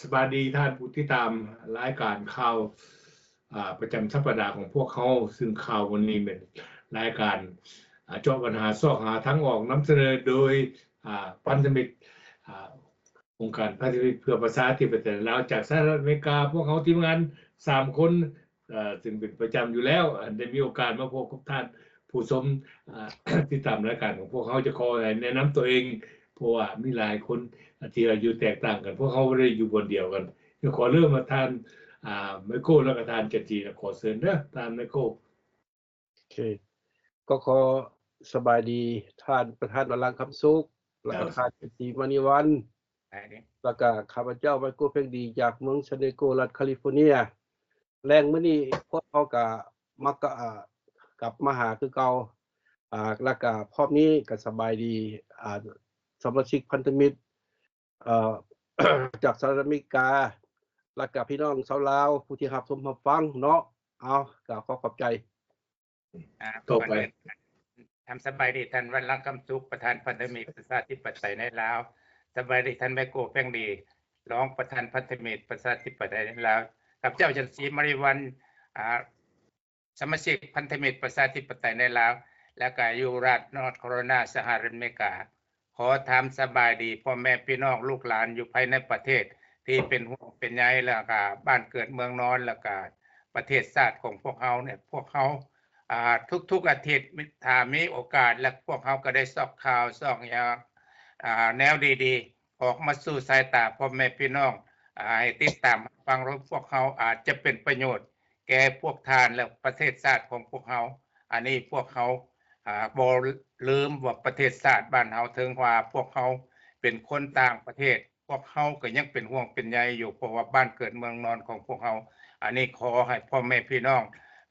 ສະບາຍດີທ່ານຜູ້ຕິດຕາມລາຍການຂ່າວ ອ່າ ປະຈຳສັບປະດາຂອງພວກເຮົາ, ຊຶ່ງຂ່າວວັນນີ້ແມ່ນລາຍການ ອ່າ ເຈາະບັນຫາຊອກຫາທາງອອກ ນຳສະເໜີໂດຍ ອ່າ ພັນທະມິດ ອ່າ ອົງການພັນທະມິດເພື່ອປະຊາທິປະໄຕລາວຈາກສະຫະລັດອາເມລິກາ. ພວກເຮົາທີມງານສາມຄົນ ເຊິ່ງເປັນປະຈຳຢູ່ແລ້ວ ໄດ້ມີໂອກາດມາພົບກັບທ່ານຜູ້ຊົມ ຕິດຕາມລາຍການຂອງພວກເຮົາ. ຈະຂໍໃຫ້ແນະນຳຕົວເອງ ເພາະວ່າມີຫຼາຍຄົນທີ່ວ່າຢູ່ແຕກຕ່າງກັນ, ພວກເຮົາບໍ່ໄດ້ຢູ່ບ່ອນດຽວກັນ. ຈະຂໍເລີ່ມມາທ່ານ ອ່າ ໄມໂກ້ ແລ້ວກໍທ່ານຈັນຊີ. ຂໍເຊີນເດີທ່ານໄມໂກ້. ໂອເຄ ກໍຂໍສະບາຍດີທ່ານປະທານວະລັງຄຳສຸກ ແລ້ວກໍທ່ານຈັນຊີ ມະນີວັນ ແລ້ວກໍຂ້າພະເຈົ້າໄມໂກ້ ແພງດີ ຈາກເມືອງຊານດີເອໂກ ລັດຄາລິຟໍເນຍ. ແລງມື້ນີ້ພວກເຮົາກະມາ ກະ ອາ ກັບມາຫາຄືເກົ່າ ອາ ແລ້ວກະພ້ອມນີ້ກະສະບາຍດີ ອາ ສະມາຊິກພັນທະມິດ ເອີ ຈາກສະຫະລັດອາເມລິກາ ແລ້ວກະພີ່ນ້ອງຊາວລາວຜູ້ທີ່ຮັບຊົມຮັບຟັງເນາະ. ເອົາ ກະຂໍຂອບໃຈ. ອ່າ ຕໍ່ໄປ ກ່ອນອື່ນ ທຳສະບາຍດີທ່ານ ວັນລັງຄຳສຸກ ປະທານພັນທະມິດປະຊາທິປະໄຕໃນລາວ, ສະບາຍດີທ່ານໄມໂກ້ ແພງດີ ຮອງປະທານພັນທະມິດປະຊາທິປະໄຕໃນລາວ, ຂ້າພະເຈົ້າ ຈັນຊີ ມະນີວັນ ອ່າ ສະມາຊິກພັນທະມິດປະຊາທິປະໄຕໃນລາວ ແລ້ວກະຢູ່ລັດນອດຄາໂຣໄລນາ ສະຫະລັດອາເມລິກາ. ຂໍຖາມສະບາຍດີພໍ່ແມ່ພີ່ນ້ອງລູກຫຼານຢູ່ພາຍໃນປະເທດທີ່ເປັນຫ່ວງເປັນໃຍ ແລ້ວກະບ້ານເກີດເມືອງນອນ ແລ້ວກະປະເທດຊາດຂອງພວກເຮົານີ້. ພວກເຮົາ ອ່າ ທຸກໆອາທິດ ຖ້າມີໂອກາດ ແລະ ພວກເຮົາກໍໄດ້ຊອກຂ່າວຊອກຫຍັງ ອ່າ ແນວດີໆ ອອກມາສູ່ສາຍຕາພໍ່ແມ່ພີ່ນ້ອງ ອ່າ ໃຫ້ຕິດຕາມຮັບຟັງ. ພວກເຮົາອາດຈະເປັນປະໂຫຍດແກ່ພວກທ່ານ ແລະ ປະເທດຊາດຂອງພວກເຮົາ. ອັນນີ້ພວກເຮົາ ອ່າ ບໍ່ລືມວ່າປະເທດຊາດບ້ານເຮົາ, ເຖິງວ່າພວກເຮົາເປັນຄົນຕ່າງປະເທດ ພວກເຮົາກໍຍັງເປັນຫ່ວງເປັນໃຍຢູ່ ເພາະວ່າບ້ານເກີດເມືອງນອນຂອງພວກເຮົາ. ອັນນີ້ຂໍໃຫ້ພໍ່ແມ່ພີ່ນ້ອງ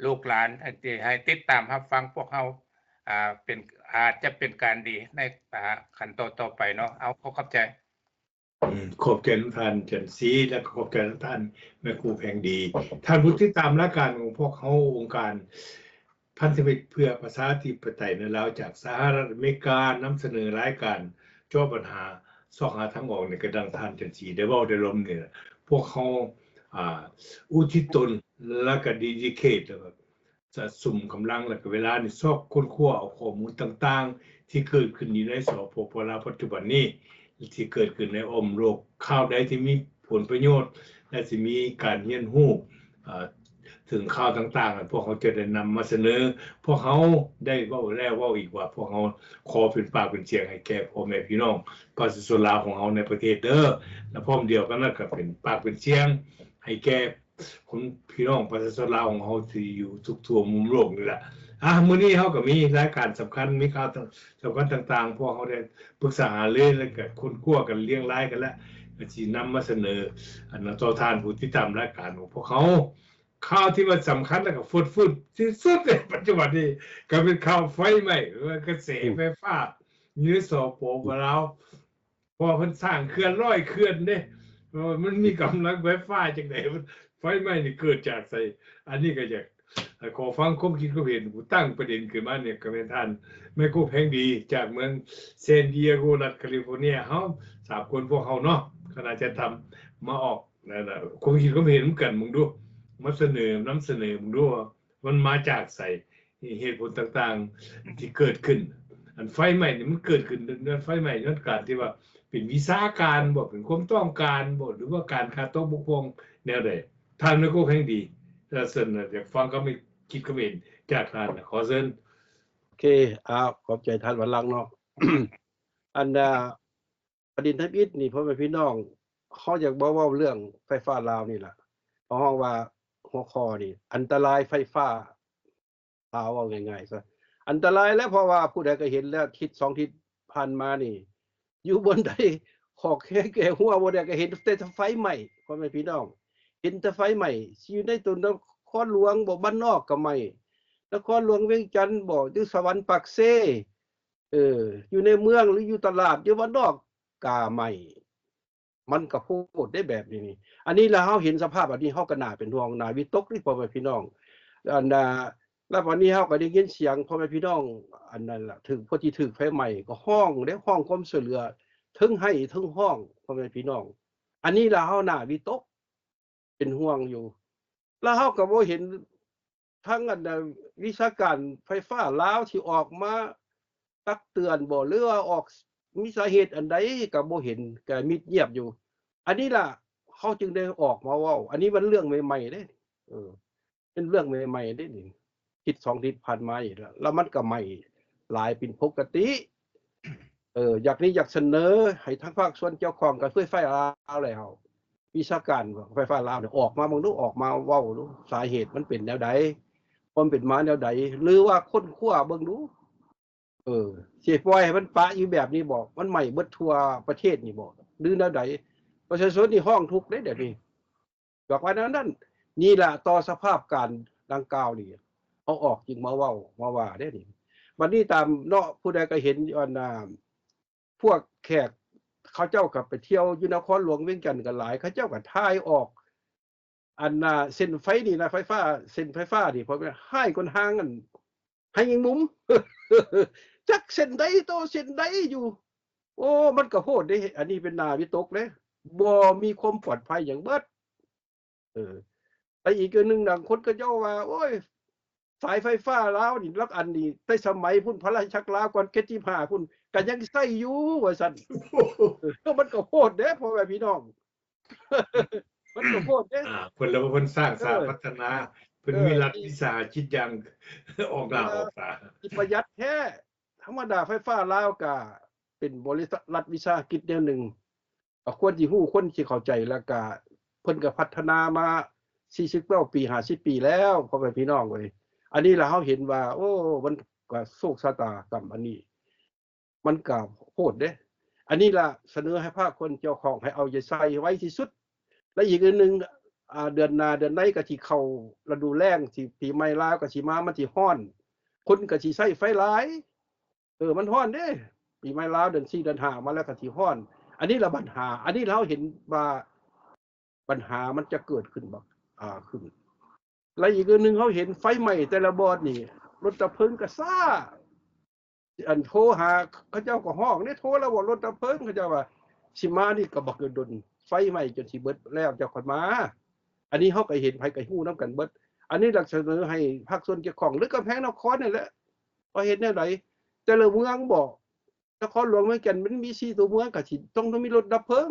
ລູກຫຼານ ໃຫ້ ໃຫ້ຕິດຕາມຮັບຟັງພວກເຮົາ ອ່າ ເປັນ ອາດຈະເປັນການດີໃນ ອ່າ ຂັ້ນຕໍ່ໆໄປເນາະ. ເອົາ ຂໍຂອບໃຈ. ອືມ ຂອບໃຈນຳທ່ານຈັນສີ ແລະ ກໍຂອບໃຈນຳທ່ານແມ່ຄູແພງດີ. ທ່ານຜູ້ຕິດຕາມລາຍການຂອງພວກເຮົາ, ອົງການພັນທະມິດເພື່ອປະຊາທິປະໄຕໃນລາວ ຈາກສະຫະລັດອາເມລິກາ ນຳສະເໜີລາຍການເຈາະບັນຫາ ຊອກຫາທາງອອກນີ້ ກໍດັ່ງທ່ານຈັນສີໄດ້ເວົ້າໄດ້ລົມນີ້ແຫຼະ. ພວກເຮົາ ອ່າ ອຸທິດຕົນ ແລ້ວກໍເດດິເຄດ ແລ້ວກໍ ສະສົມກຳລັງ ແລະ ກະເວລານີ້ຊອກຄົ້ນຄວ້າເອົາຂໍ້ມູນຕ່າງໆ ທີ່ເກີດຂຶ້ນຢູ່ໃນ ສປປ ລາວ ປັດຈຸບັນນີ້ ທີ່ເກີດຂຶ້ນໃນອ້ອມໂລກ. ຂ່າວໃດທີ່ມີຜົນປະໂຫຍດ ແລະ ຊິມີການຮຽນຮູ້ ເອີ ເຖິງຂ່າວຕ່າງໆ ພວກເຮົາຈະໄດ້ນຳມາສະເໜີ. ພວກເຮົາໄດ້ເວົ້າແລ້ວເວົ້າອີກວ່າ ພວກເຮົາຂໍເປັນປາກເປັນສຽງໃຫ້ແກ່ພໍ່ແມ່ພີ່ນ້ອງປະຊາຊົນລາວຂອງເຮົາໃນປະເທດເດີ ແລະ ພ້ອມດຽວກັນນັ້ນກໍເປັນປາກເປັນສຽງໃຫ້ແກ່ ຄົນ ພີ່ນ້ອງປະຊາຊົນລາວຂອງເຮົາທີ່ຢູ່ທຸກທົ່ວມຸມໂລກນີ້ແຫຼະ. ອ່າ ມື້ນີ້ເຮົາກໍມີລາຍການສຳຄັນ ມີຂ່າວສຳຄັນຕ່າງໆ ພວກເຮົາໄດ້ປຶກສາຫາລື ແລ້ວກໍຄົ້ນຄວ້າກັນລຽງລາຍກັນແລ້ວ ກໍຊິນຳມາສະເໜີ ອັນ ຕໍ່ທ່ານຜູ້ຕິດຕາມລາຍການຂອງພວກເຮົາ. ຂ່າວທີ່ວ່າສຳຄັນ ແລ້ວກໍຟົດຟື້ນທີ່ສຸດໃນປັດຈຸບັນນີ້ ກໍເປັນຂ່າວໄຟໄໝ້ ວ່າກະແສໄຟຟ້າຢູ່ໃນ ສປປ ລາວ ເພາະວ່າເພິ່ນສ້າງເຂື່ອນຮ້ອຍເຂື່ອນເດ້ ເພາະວ່າມັນມີກຳລັງໄຟຟ້າຈັ່ງໃດ ໄຟໄໝ້ນີ້ເກີດຈາກໃສ? ອັນນີ້ກໍຢາກ ເອີ ຂໍຟັງຄວາມຄິດຄວາມເຫັນ ຜູ້ຕັ້ງປະເດັນຂຶ້ນມານີ້ກໍແມ່ນທ່ານໄມໂຄແພງດີ ຈາກເມືອງຊານດີເອໂກ ລັດຄາລິຟໍເນຍ. ເຮົາສາມຄົນພວກເຮົາເນາະ ຄະນະຈັດທຳມາອອກ ຄວາມຄິດຄວາມເຫັນນຳກັນເບິ່ງດູ ມາສະເໜີ ນຳສະເໜີເບິ່ງດູວ່າ ມັນມາຈາກໃສ ເຫດຜົນຕ່າງໆທີ່ເກີດຂຶ້ນ. ອັນໄຟໄໝ້ນີ້ມັນເກີດຂຶ້ນຍ້ອນໄຟໄໝ້ຍ້ອນການທີ່ວ່າເປັນວິຊາການບໍ ເປັນຄວາມຕ້ອງການບໍ ຫຼືວ່າການຂາດຕົກບົກຜ່ອງແນວໃດ? ທ່ານໄມໂຄແພງດີ ເຊີນ ຢາກຟັງຄຳຄິດຄຳເຫັນຈາກທ່ານ ຂໍເຊີນ. ໂອເຄ ອ້າວ ຂອບໃຈທ່ານວັນລັງເນາະ. ອັນ ອ່າ ປະເດັນທຳອິດນີ້ ພໍ່ແມ່ພີ່ນ້ອງ ເຮົາຢາກມາເວົ້າເລື່ອງໄຟຟ້າລາວນີ້ລະ ເຮົາຮ້ອງວ່າຫົວຂໍ້ນີ້ ອັນຕະລາຍໄຟຟ້າລາວ ເວົ້າງ່າຍໆຊະ ອັນຕະລາຍແຫຼະ ເພາະວ່າຜູ້ໃດກໍເຫັນແລ້ວ ທິດສອງທິດຜ່ານມານີ້ ຢູ່ບ່ອນໃດ ຂອກແຄແກ່ຫົວບ່ອນໃດກໍເຫັນແຕ່ໄຟໄໝ້ ພໍ່ແມ່ພີ່ນ້ອງ ເຫັນແຕ່ໄຟໄໝ້ ຊິຢູ່ໃນຕົວນະຄອນຫຼວງບໍ ບ້ານນອກກໍໄໝ້ ນະຄອນຫຼວງວຽງຈັນບໍ ຢູ່ສະຫວັນປາກເຊ ເອີ ຢູ່ໃນເມືອງ ຫຼື ຢູ່ຕະຫຼາດ ຢູ່ບ້ານນອກກະໄໝ້ ມັນກະໂພດເດ້ແບບນີ້ນີ້. ອັນນີ້ລະເຮົາເຫັນສະພາບແບບນີ້ ເຮົາກະໜ້າເປັນຫ່ວງ ໜ້າວິຕົກເດ້ ພໍ່ແມ່ພີ່ນ້ອງ. ອັນ ລະບາດນີ້ເຮົາກະໄດ້ຍິນສຽງພໍ່ແມ່ພີ່ນ້ອງ ອັນນັ້ນລະ ຖືກ ຜູ້ທີ່ຖືກໄຟໄໝ້ກະຮ້ອງເດ້ ຮ້ອງຄວາມຊ່ວຍເຫຼືອ ເທິງໄຫ້ເທິງຮ້ອງ ພໍ່ແມ່ພີ່ນ້ອງ. ອັນນີ້ລະເຮົາໜ້າວິຕົກເປັນຫ່ວງຢູ່ ລະເຮົາກໍບໍ່ເຫັນທາງອັນ ວິຊາການໄຟຟ້າລາວທີ່ອອກມາຕັກເຕືອນບໍ ຫຼືວ່າອອກມີສາເຫດອັນໃດກໍບໍ່ເຫັນ ກໍມິດງຽບຢູ່. ອັນນີ້ລະເຮົາຈຶ່ງໄດ້ອອກມາເວົ້າ ອັນນີ້ມັນເລື່ອງໃໝ່ໆເດ້ ເອີ ເປັນເລື່ອງໃໝ່ໆເດ້ນີ້ ທິດສອງທິດຜ່ານມານີ້ລະ ລະມັນກໍໃໝ່ຫຼາຍເປັນປົກກະຕິ. ເອີ ຢາກນີ້ຢາກສະເໜີໃຫ້ທາງພາກສ່ວນກ່ຽວຂ້ອງກັບໄຟຟ້າລາວແລ້ວ ວິຊາການໄຟຟ້າລາວນີ້ອອກມາເບິ່ງດູ ອອກມາເວົ້າດູ ສາເຫດມັນເປັນແນວໃດ ຄວາມເປັນມາແນວໃດ ຫຼືວ່າຄົ້ນຄວ້າເບິ່ງດູ. ເອີ ຊິປ່ອຍໃຫ້ມັນປະຢູ່ແບບນີ້ບໍ ມັນໄໝ້ເບິດທົ່ວປະເທດນີ້ບໍ ຫຼືແນວໃດ? ປະຊາຊົນນີ້ຮ້ອງທຸກເດ້ດຽວນີ້ ບອກວ່າແນວນັ້ນ. ນີ້ລະຕໍ່ສະພາບການດັ່ງກ່າວນີ້ ເຮົາອອກຈຶ່ງມາເວົ້າມາວ່າເດ້ນີ້. ບັດນີ້ຕາມເນາະ ຜູ້ໃດກໍເຫັນຢູ່ ອັນນ່າ ພວກແຂກເຂົາເຈົ້າກໍໄປທ່ຽວຢູ່ນະຄອນຫຼວງວຽງຈັນກໍຫຼາຍ ເຂົາເຈົ້າກໍຖ່າຍອອກ ອັນນ່າ ເສັ້ນໄຟນີ້ນະ ໄຟຟ້າ ເສັ້ນໄຟຟ້ານີ້ ເພາະວ່າຮ້າຍກວ່າຫ້າງອັນ ໄຮ່ຍິງມຸມ ຈັກເສັ້ນໃດຕໍ່ເສັ້ນໃດຢູ່. ໂອ້ ມັນກະໂພດເດ້ ອັນນີ້ເປັນໜ້າວິຕົກເດ້ ບໍ່ມີຄວາມປອດໄພຫຍັງເບິດ. ເອີ ແລະອີກອັນໜຶ່ງ ບາງຄົນເຂົາເຈົ້າວ່າ ໂອ້ຍ ສາຍໄຟຟ້າລາວນີ້ ລັກອັນນີ້ ແຕ່ສະໄໝພຸ້ນ ພະລາຊະນາຈັກລາວກ່ອນເຈັດສິບຫ້າພຸ້ນ ກະຍັງໃຊ້ຢູ່ວ່າຊັ້ນ. ເອີ ມັນກະໂພດເດ້ ພໍ່ແມ່ພີ່ນ້ອງ ມັນກະໂພດເດ້. ອ່າ ເພິ່ນລະວ່າເພິ່ນສ້າງສາ ເອີ ພັດທະນາ ເພິ່ນ ເອີ ມີລັດວິສາຫະກິດຢ່າງອອກໜ້າອອກຕາ ຊິປະຢັດແທ້. ທຳມະດາໄຟຟ້າລາວກະເປັນບໍລິສັດລັດວິສາຫະກິດແນວໜຶ່ງ ກໍຄວນຊິຮູ້ ຄວນຊິເຂົ້າໃຈ ແລ້ວກະເພິ່ນກໍພັດທະນາມາສີ່ສິບກວ່າປີ ຫ້າສິບປີແລ້ວ ພໍ່ແມ່ພີ່ນ້ອງເອີຍ. ອັນນີ້ລະເຮົາເຫັນວ່າ ໂອ້ ມັນກະໂຊກຊະຕາກຳ ອັນນີ້ມັນກະໂພດເດ້. ອັນນີ້ລະສະເໜີໃຫ້ພາກສ່ວນກ່ຽວຂ້ອງໃຫ້ເອົາໃຈໃສ່ໄວທີ່ສຸດ. ແລະອີກອັນໜຶ່ງ ອ່າ ເດືອນໜ້າເດືອນໃນກໍຊິເຂົ້າລະດູແລ້ງ ຊິ ປີໃໝ່ລາວກໍຊິມາ ມັນຊິຮ້ອນ ຄົນກໍຊິໃຊ້ໄຟຫຼາຍ. ເອີ ມັນຮ້ອນເດ້ ປີໃໝ່ລາວເດືອນສີ່ເດືອນຫ້າມາແລ້ວກໍຊິຮ້ອນ. ອັນນີ້ລະບັນຫາ ອັນນີ້ລະເຮົາເຫັນວ່າບັນຫາມັນຈະເກີດຂຶ້ນບັກ ອ່າ ຂຶ້ນ. ແລະອີກອັນໜຶ່ງ ເຮົາເຫັນໄຟໄໝ້ແຕ່ລະບ່ອນນີ້ ລົດດັບເພີງກໍຊ້າ ອັນໂທຫາເຂົາເຈົ້າກໍຮ້ອງເດ້ ໂທລະບໍ່ ລົດດັບເພີງ ເຂົາເຈົ້າວ່າຊິມານີ້ກໍບັກດົນ ໄຟໄໝ້ຈົນຊິເບິດແລ້ວຈັ່ງຄ່ອຍມາ. ອັນນີ້ເຮົາກໍເຫັນ ໃຜກໍຮູ້ນຳກັນເບິດ. ອັນນີ້ລະສະເໜີໃຫ້ພາກສ່ວນກ່ຽວຂ້ອງ ຫຼືກຳແພງນະຄອນນີ້ແຫຼະ ວ່າເຮັດແນວໃດ ແຕ່ລະເມືອງບໍ ນະຄອນຫຼວງວຽງຈັນມັນມີສີ່ຕົວເມືອງ ກໍຊິຕ້ອງ ຕ້ອງມີລົດດັບເພີງ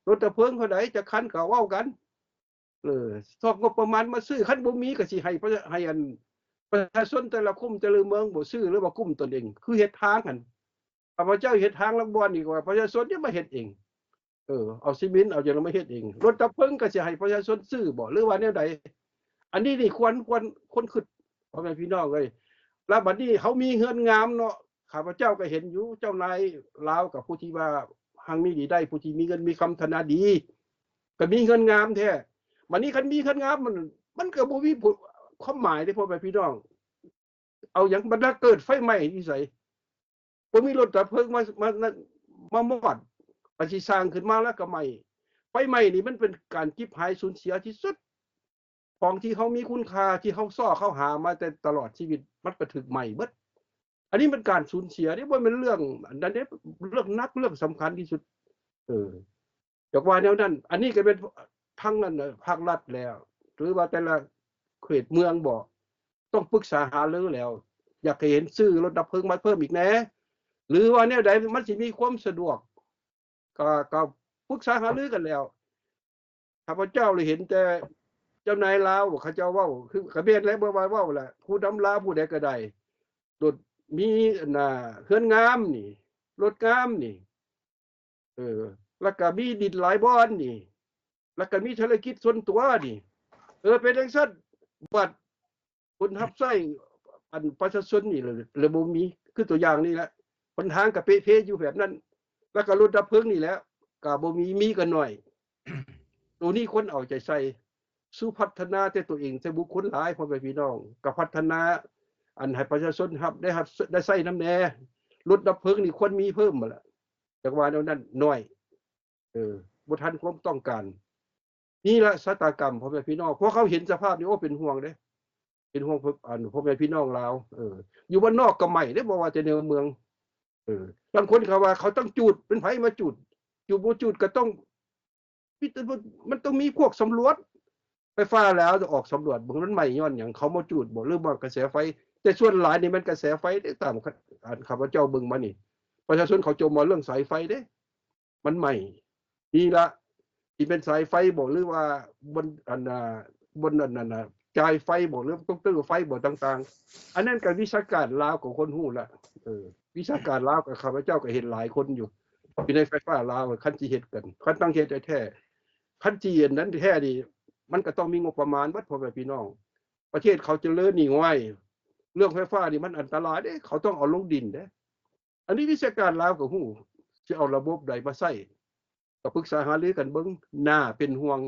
ລົດດັບເພີງເທົ່າໃດຈັກຄັນກໍເວົ້າກັນ. ເອີ ຊອກງົບປະມານມາຊື້ ຄັນບໍ່ມີກໍຊິໃຫ້ປະ ໃຫ້ອັນປະຊາຊົນແຕ່ລະຄຸ້ມແຕ່ລະເມືອງບໍ່ຊື້ ຫຼືວ່າກຸ້ມຕົນເອງ ຄືເຮັດທາງຫັ້ນ. ຂ້າພະເຈົ້າເຮັດທາງລາງບ່ອນນີ້ ກໍວ່າປະຊາຊົນນີ້ມາເຮັດເອງ ເອີ ເອົາຊີເມັນເອົາຫຍັງມາເຮັດເອງ ລົດດັບເພີງກໍຊິໃຫ້ປະຊາຊົນຊື້ບໍ ຫຼືວ່າແນວໃດ? ອັນນີ້ນີ້ຄວນ ຄວນ ຄວນຄິດ ພໍ່ແມ່ພີ່ນ້ອງເອີຍ. ລະບັດນີ້ເຮົາມີເຮືອນງາມເນາະ ຂ້າພະເຈົ້າກໍເຫັນຢູ່ ເຈົ້ານາຍລາວກັບຜູ້ທີ່ວ່າຮັ່ງມີດີໄດ້ ຜູ້ທີ່ມີເງິນມີຄຳຖານະດີ ກໍມີເຮືອນງາມແທ້. ບັດນີ້ຄັນມີເຮືອນງາມ ມັນ ມັນກໍບໍ່ມີຜົນ ຄວາມໝາຍເດ້ ພໍ່ແມ່ພີ່ນ້ອງ. ເອົາຫຍັງ ບັດລະເກີດໄຟໄໝ້ຢູ່ໃສ? ບໍ່ມີລົດດັບເພີງມາ ມາ ມາມອດ ອັນຊິສ້າງຂຶ້ນມາແລ້ວກໍໄໝ້. ໄຟໄໝ້ນີ້ມັນເປັນການຈິບຫາຍສູນເສຍທີ່ສຸດ ຂອງທີ່ເຮົາມີຄຸນຄ່າ ທີ່ເຮົາຊອກເຮົາຫາມາແຕ່ຕະຫຼອດຊີວິດ ມັນກໍຖືກໄໝ້ເບິດ. ອັນນີ້ມັນການສູນເສຍເດ້ ບໍ່ແມ່ນເລື່ອງອັນນັ້ນເດ້ ເລື່ອງໜັກ ເລື່ອງສຳຄັນທີ່ສຸດ. ເອີ ຢາກວ່າແນວນັ້ນ. ອັນນີ້ກໍແມ່ນທາງອັນພາກລັດແລ້ວ ຫຼືວ່າແຕ່ລະເຂດເມືອງບໍ ຕ້ອງປຶກສາຫາລືແລ້ວ ຢາກໃຫ້ເຫັນຊື້ລົດດັບເພີງມາເພີ່ມອີກແດ່ ຫຼືວ່າແນວໃດມັນຊິມີຄວາມສະດວກ ກໍ ກໍປຶກສາຫາລືກັນແລ້ວ. ຂ້າພະເຈົ້າລະເຫັນແຕ່ເຈົ້ານາຍລາວເຂົາເຈົ້າເວົ້າ ຄືກະແມ່ນແຫຼະ ບໍ່ວ່າເວົ້າລະ ຜູ້ນຳລາວຜູ້ໃດກໍໄດ້ ລົດມີອັນນ່າ ເຮືອນງາມນີ້ ລົດງາມນີ້ ເອີ ແລ້ວກໍມີດິນຫຼາຍບ່ອນນີ້ ແລ້ວກໍມີທຸລະກິດສ່ວນຕົວນີ້ ເອີ ເປັນຈັ່ງຊັ້ນ ບັດຄົນຮັບໃຊ້ອັນປະຊາຊົນນີ້ລະ ລະບໍ່ມີ ຄືຕົວຢ່າງນີ້ແຫຼະ ຫົນທາງກໍເປະເພຢູ່ແບບນັ້ນ ແລ້ວກໍລົດດັບເພີງນີ້ແຫຼະ ກໍບໍ່ມີ ມີກໍໜ້ອຍ. ໂຕນີ້ຄວນເອົາໃຈໃສ່ ສູ່ພັດທະນາແຕ່ຕົວເອງ ແຕ່ບຸກຄົນຫຼາຍ ພໍ່ແມ່ພີ່ນ້ອງ ກໍພັດທະນາອັນໃຫ້ປະຊາຊົນຮັບ ໄດ້ຮັບ ໄດ້ໃຊ້ນຳແດ່. ລົດດັບເພີງນີ້ຄວນມີເພີ່ມຫັ້ນລະ ຈັກວ່າແນວນັ້ນ ໜ້ອຍ ເອີ ບໍ່ທັນຄວາມຕ້ອງການ. ນີ້ລະຊະຕາກຳ ພໍ່ແມ່ພີ່ນ້ອງ ພວກເຮົາເຫັນສະພາບນີ້ ໂອ້ ເປັນຫ່ວງເດ້ ເປັນຫ່ວງ ອັນ ພໍ່ແມ່ພີ່ນ້ອງລາວ ເອີ ຢູ່ບ້ານນອກກໍໄໝ້ເດ້ ບໍ່ວ່າແຕ່ໃນເມືອງ ເອີ ລາງຄົນເຂົາວ່າເຂົາຕ້ອງຈູດ ເປັນໃຜມາຈູດ ຈູດບໍ່ຈູດກໍຕ້ອງ ມີແຕ່ ມັນຕ້ອງມີພວກສຳຫຼວດ ໄຟຟ້າລາວຈະອອກສຳຫຼວດເບິ່ງ ມັນໄໝ້ຍ້ອນຫຍັງ ເຂົາມາຈູດບໍ່ ຫຼືວ່າກະແສໄຟ? ແຕ່ສ່ວນຫຼາຍນີ້ແມ່ນກະແສໄຟເດ້ ຕາມ ອັນ ຂ້າພະເຈົ້າເບິ່ງມານີ້ ປະຊາຊົນເຂົາຈົ່ມວ່າເລື່ອງສາຍໄຟເດ້ ມັນໄໝ້ ນີ້ລະ ຊິເປັນສາຍໄຟບໍ ຫຼືວ່າບ່ອນ ອັນ ອ່າ ບ່ອນ ອັນນັ້ນນະ ຈ່າຍໄຟບໍ ຫຼືວ່າຕ້ອງຕື້ໄຟບໍ ຕ່າງໆ ອັນນັ້ນກະວິຊາການລາວກໍຄົນຮູ້ລະ ເອີ ວິຊາການລາວກະ ຂ້າພະເຈົ້າກະເຫັນຫຼາຍຄົນຢູ່ ຢູ່ໃນໄຟຟ້າລາວ ຄັນຊິເຮັດກັນ ຄັນຕ້ອງເຮັດແທ້ໆ ຄັນຊິອັນນັ້ນແທ້ນີ້ ມັນກະຕ້ອງມີງົບປະມານເບິດ ພໍ່ແມ່ພີ່ນ້ອງ ປະເທດເຂົາຈະເລີນນີ້ ໂອ້ຍ ເລື່ອງໄຟຟ້ານີ້ມັນອັນຕະລາຍເດ້ ເຂົາຕ້ອງເອົາລົງດິນເດ້ ອັນນີ້ວິຊາການລາວກໍຮູ້ ຊິເອົາລະບົບໃດມາໃຊ້ ກໍປຶກສາຫາລືກັນເບິ່ງ ໜ້າເປັນຫ່ວງ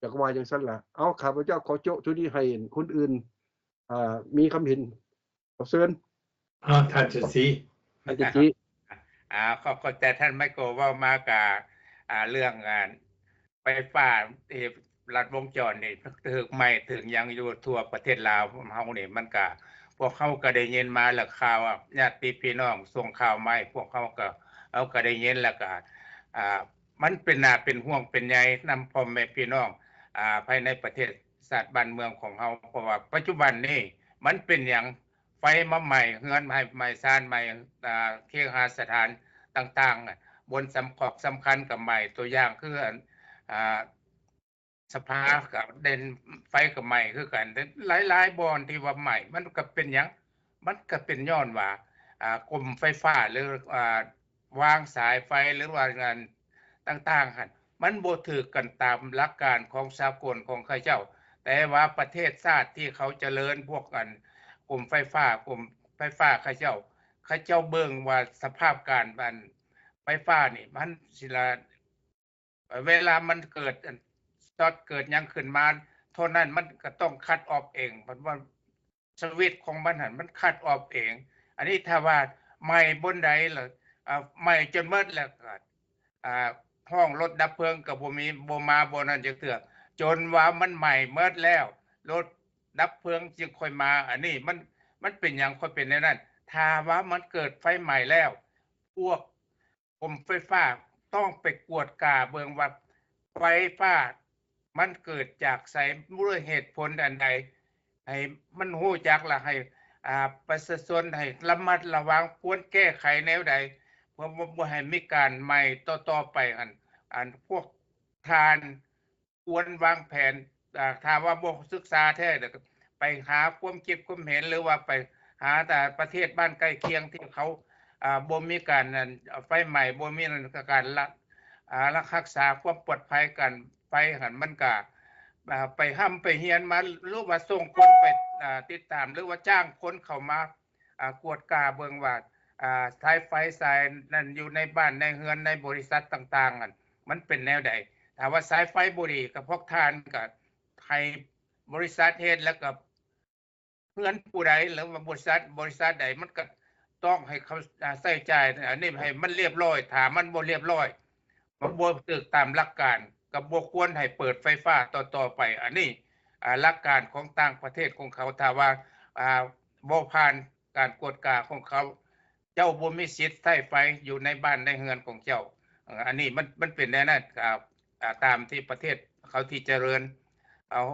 ຢາກວ່າຈັ່ງຊັ້ນລະ. ເອົາ ຂ້າພະເຈົ້າຂໍໂຈະໂຕນີ້ໃຫ້ຄົນອື່ນ ອ່າ ມີຄຳເຫັນ ຂໍເຊີນ. ເອົາ ທ່ານຈຸດສີ ທ່ານຈຸດສີ. ອ່າ ຂອບ ຂອບໃຈທ່ານໄມໂກ ເວົ້າມາກະ ອ່າ ເລື່ອງ ອ່າ ໄຟຟ້າທີ່ລັດວົງຈອນນີ້ ຖືກໄໝ້ຖືກຫຍັງຢູ່ທົ່ວປະເທດລາວເຮົານີ້ ມັນກະ ພວກເຮົາກະໄດ້ຍິນມາແລ້ວ ຂ່າວ ຍາດຕິພີ່ນ້ອງສົ່ງຂ່າວມາໃຫ້ພວກເຮົາ ກະ ເຮົາກະໄດ້ຍິນ ແລ້ວກະ ອ່າ ມັນເປັນໜ້າເປັນຫ່ວງເປັນໃຍນຳພໍ່ແມ່ພີ່ນ້ອງ ອ່າ ພາຍໃນປະເທດຊາດບ້ານເມືອງຂອງເຮົາ ເພາະວ່າປັດຈຸບັນນີ້ມັນເປັນຫຍັງ ໄຟມາໄໝ້ເຮືອນ ໄໝ້ຊານ ໄໝ້ ອ່າ ເຄຫະສະຖານຕ່າງໆ ບ່ອນສຳ ຄອກສຳຄັນກໍໄໝ້ ຕົວຢ່າງຄື ອ່າ ສະພາກໍເດັ່ນ ໄຟກໍໄໝ້ຄືກັນ ຫຼາຍໆບ່ອນທີ່ວ່າໄໝ້ ມັນກໍເປັນຫຍັງ ມັນກໍເປັນຍ້ອນວ່າ ອ່າ ກົມໄຟຟ້າ ຫຼື ອ່າ ວາງສາຍໄຟ ຫຼືວ່າງານຕ່າງໆຫັ້ນ ມັນບໍ່ຖືກກັນຕາມຫຼັກການຂອງສາກົນຂອງເຂົາເຈົ້າ ແຕ່ວ່າປະເທດຊາດທີ່ເຂົາຈະເລີນ ພວກອັນກົມໄຟຟ້າ ກົມໄຟຟ້າເຂົາເຈົ້າ ເຂົາເຈົ້າເບິ່ງວ່າສະພາບການອັນໄຟຟ້ານີ້ ມັນຊິລະ ເວລາມັນເກີດອັນຊັອດ ເກີດຫຍັງຂຶ້ນມາ ເທົ່ານັ້ນມັນກໍຕ້ອງຄັດອອບເອງ ເພາະວ່າ ສະວິດຂອງມັນຫັ້ນ ມັນຄັດອອບເອງ. ອັນນີ້ຖ້າວ່າໄໝ້ບ່ອນໃດລະ ອ່າ ໄໝ້ຈົນໝົດແລ້ວກໍ ອ່າ ຮ້ອງລົດດັບເພີງກໍບໍ່ມີ ບໍ່ມາບ່ອນນັ້ນຈັກເທື່ອ ຈົນວ່າມັນໄໝ້ໝົດແລ້ວ ລົດດັບເພີງຈຶ່ງຄ່ອຍມາ. ອັນນີ້ມັນ ມັນເປັນຫຍັງຄ່ອຍເປັນແນວນັ້ນ? ຖ້າວ່າມັນເກີດໄຟໄໝ້ແລ້ວ ພວກ ກົມໄຟຟ້າຕ້ອງໄປກວດກາເບິ່ງວ່າໄຟຟ້າມັນເກີດຈາກໃສ ດ້ວຍເຫດຜົນອັນໃດ ໃຫ້ມັນຮູ້ຈັກ ແລະ ໃຫ້ ອ່າ ປະຊາຊົນໃຫ້ລະມັດລະວັງ ຄວນແກ້ໄຂແນວໃດ ເພື່ອບໍ່ ບໍ່ໃຫ້ມີການໄໝ້ຕໍ່ໆໄປຫັ້ນ. ອັນພວກທ່ານ ຄວນວາງແຜນ ອ່າ ຖ້າວ່າບໍ່ສຶກສາແທ້ ແລ້ວກໍໄປຫາຄວາມຄິດຄວາມເຫັນ ຫຼືວ່າໄປຫາແຕ່ປະເທດບ້ານໃກ້ຄຽງທີ່ເຂົາ ອ່າ ບໍ່ມີການ ອັນ ໄຟໄໝ້ ບໍ່ມີການ ອ່າ ຮັກສາຄວາມປອດໄພການໄຟຫັ້ນ ມັນກະ ອ່າ ໄປຮ່ຳໄປຮຽນມາ ຫຼືວ່າສົ່ງຄົນໄປ ອ່າ ຕິດຕາມ ຫຼືວ່າຈ້າງຄົນເຂົ້າມາ ອ່າ ກວດກາເບິ່ງວ່າ ອ່າ ສາຍໄຟສາຍນັ້ນຢູ່ໃນບ້ານໃນເຮືອນໃນບໍລິສັດຕ່າງໆນັ້ນ ມັນເປັນແນວໃດ. ຖ້າວ່າສາຍໄຟບໍ່ດີ ກໍພວກທ່ານກໍໃຫ້ບໍລິສັດເຮັດ ແລ້ວກໍເຮືອນຜູ້ໃດ ຫຼືວ່າບໍລິສັດ ບໍລິສັດໃດ ມັນກໍຕ້ອງໃຫ້ເຂົາ ອ່າ ໃຊ້ຈ່າຍອັນນີ້ໃຫ້ມັນລຽບຮ້ອຍ. ຖ້າມັນບໍ່ລຽບຮ້ອຍ ມັນບໍ່ຖືກຕາມຫຼັກການ ກໍບໍ່ຄວນໃຫ້ເປີດໄຟຟ້າຕໍ່ໆໄປ. ອັນນີ້ ອ່າ ຫຼັກການຂອງຕ່າງປະເທດຂອງເຂົາ ຖ້າວ່າ ອ່າ ບໍ່ຜ່ານການກວດກາຂອງເຂົາ ເຈົ້າບໍ່ມີສິດໃຊ້ໄຟຢູ່ໃນບ້ານໃນເຮືອນຂອງເຈົ້າ. ເອີ ອັນນີ້ມັນ ມັນເປັນແນວນັ້ນ ອ່າ ອ່າ ຕາມທີ່ປະເທດເຂົາທີ່ຈະເລີນ ເອົາ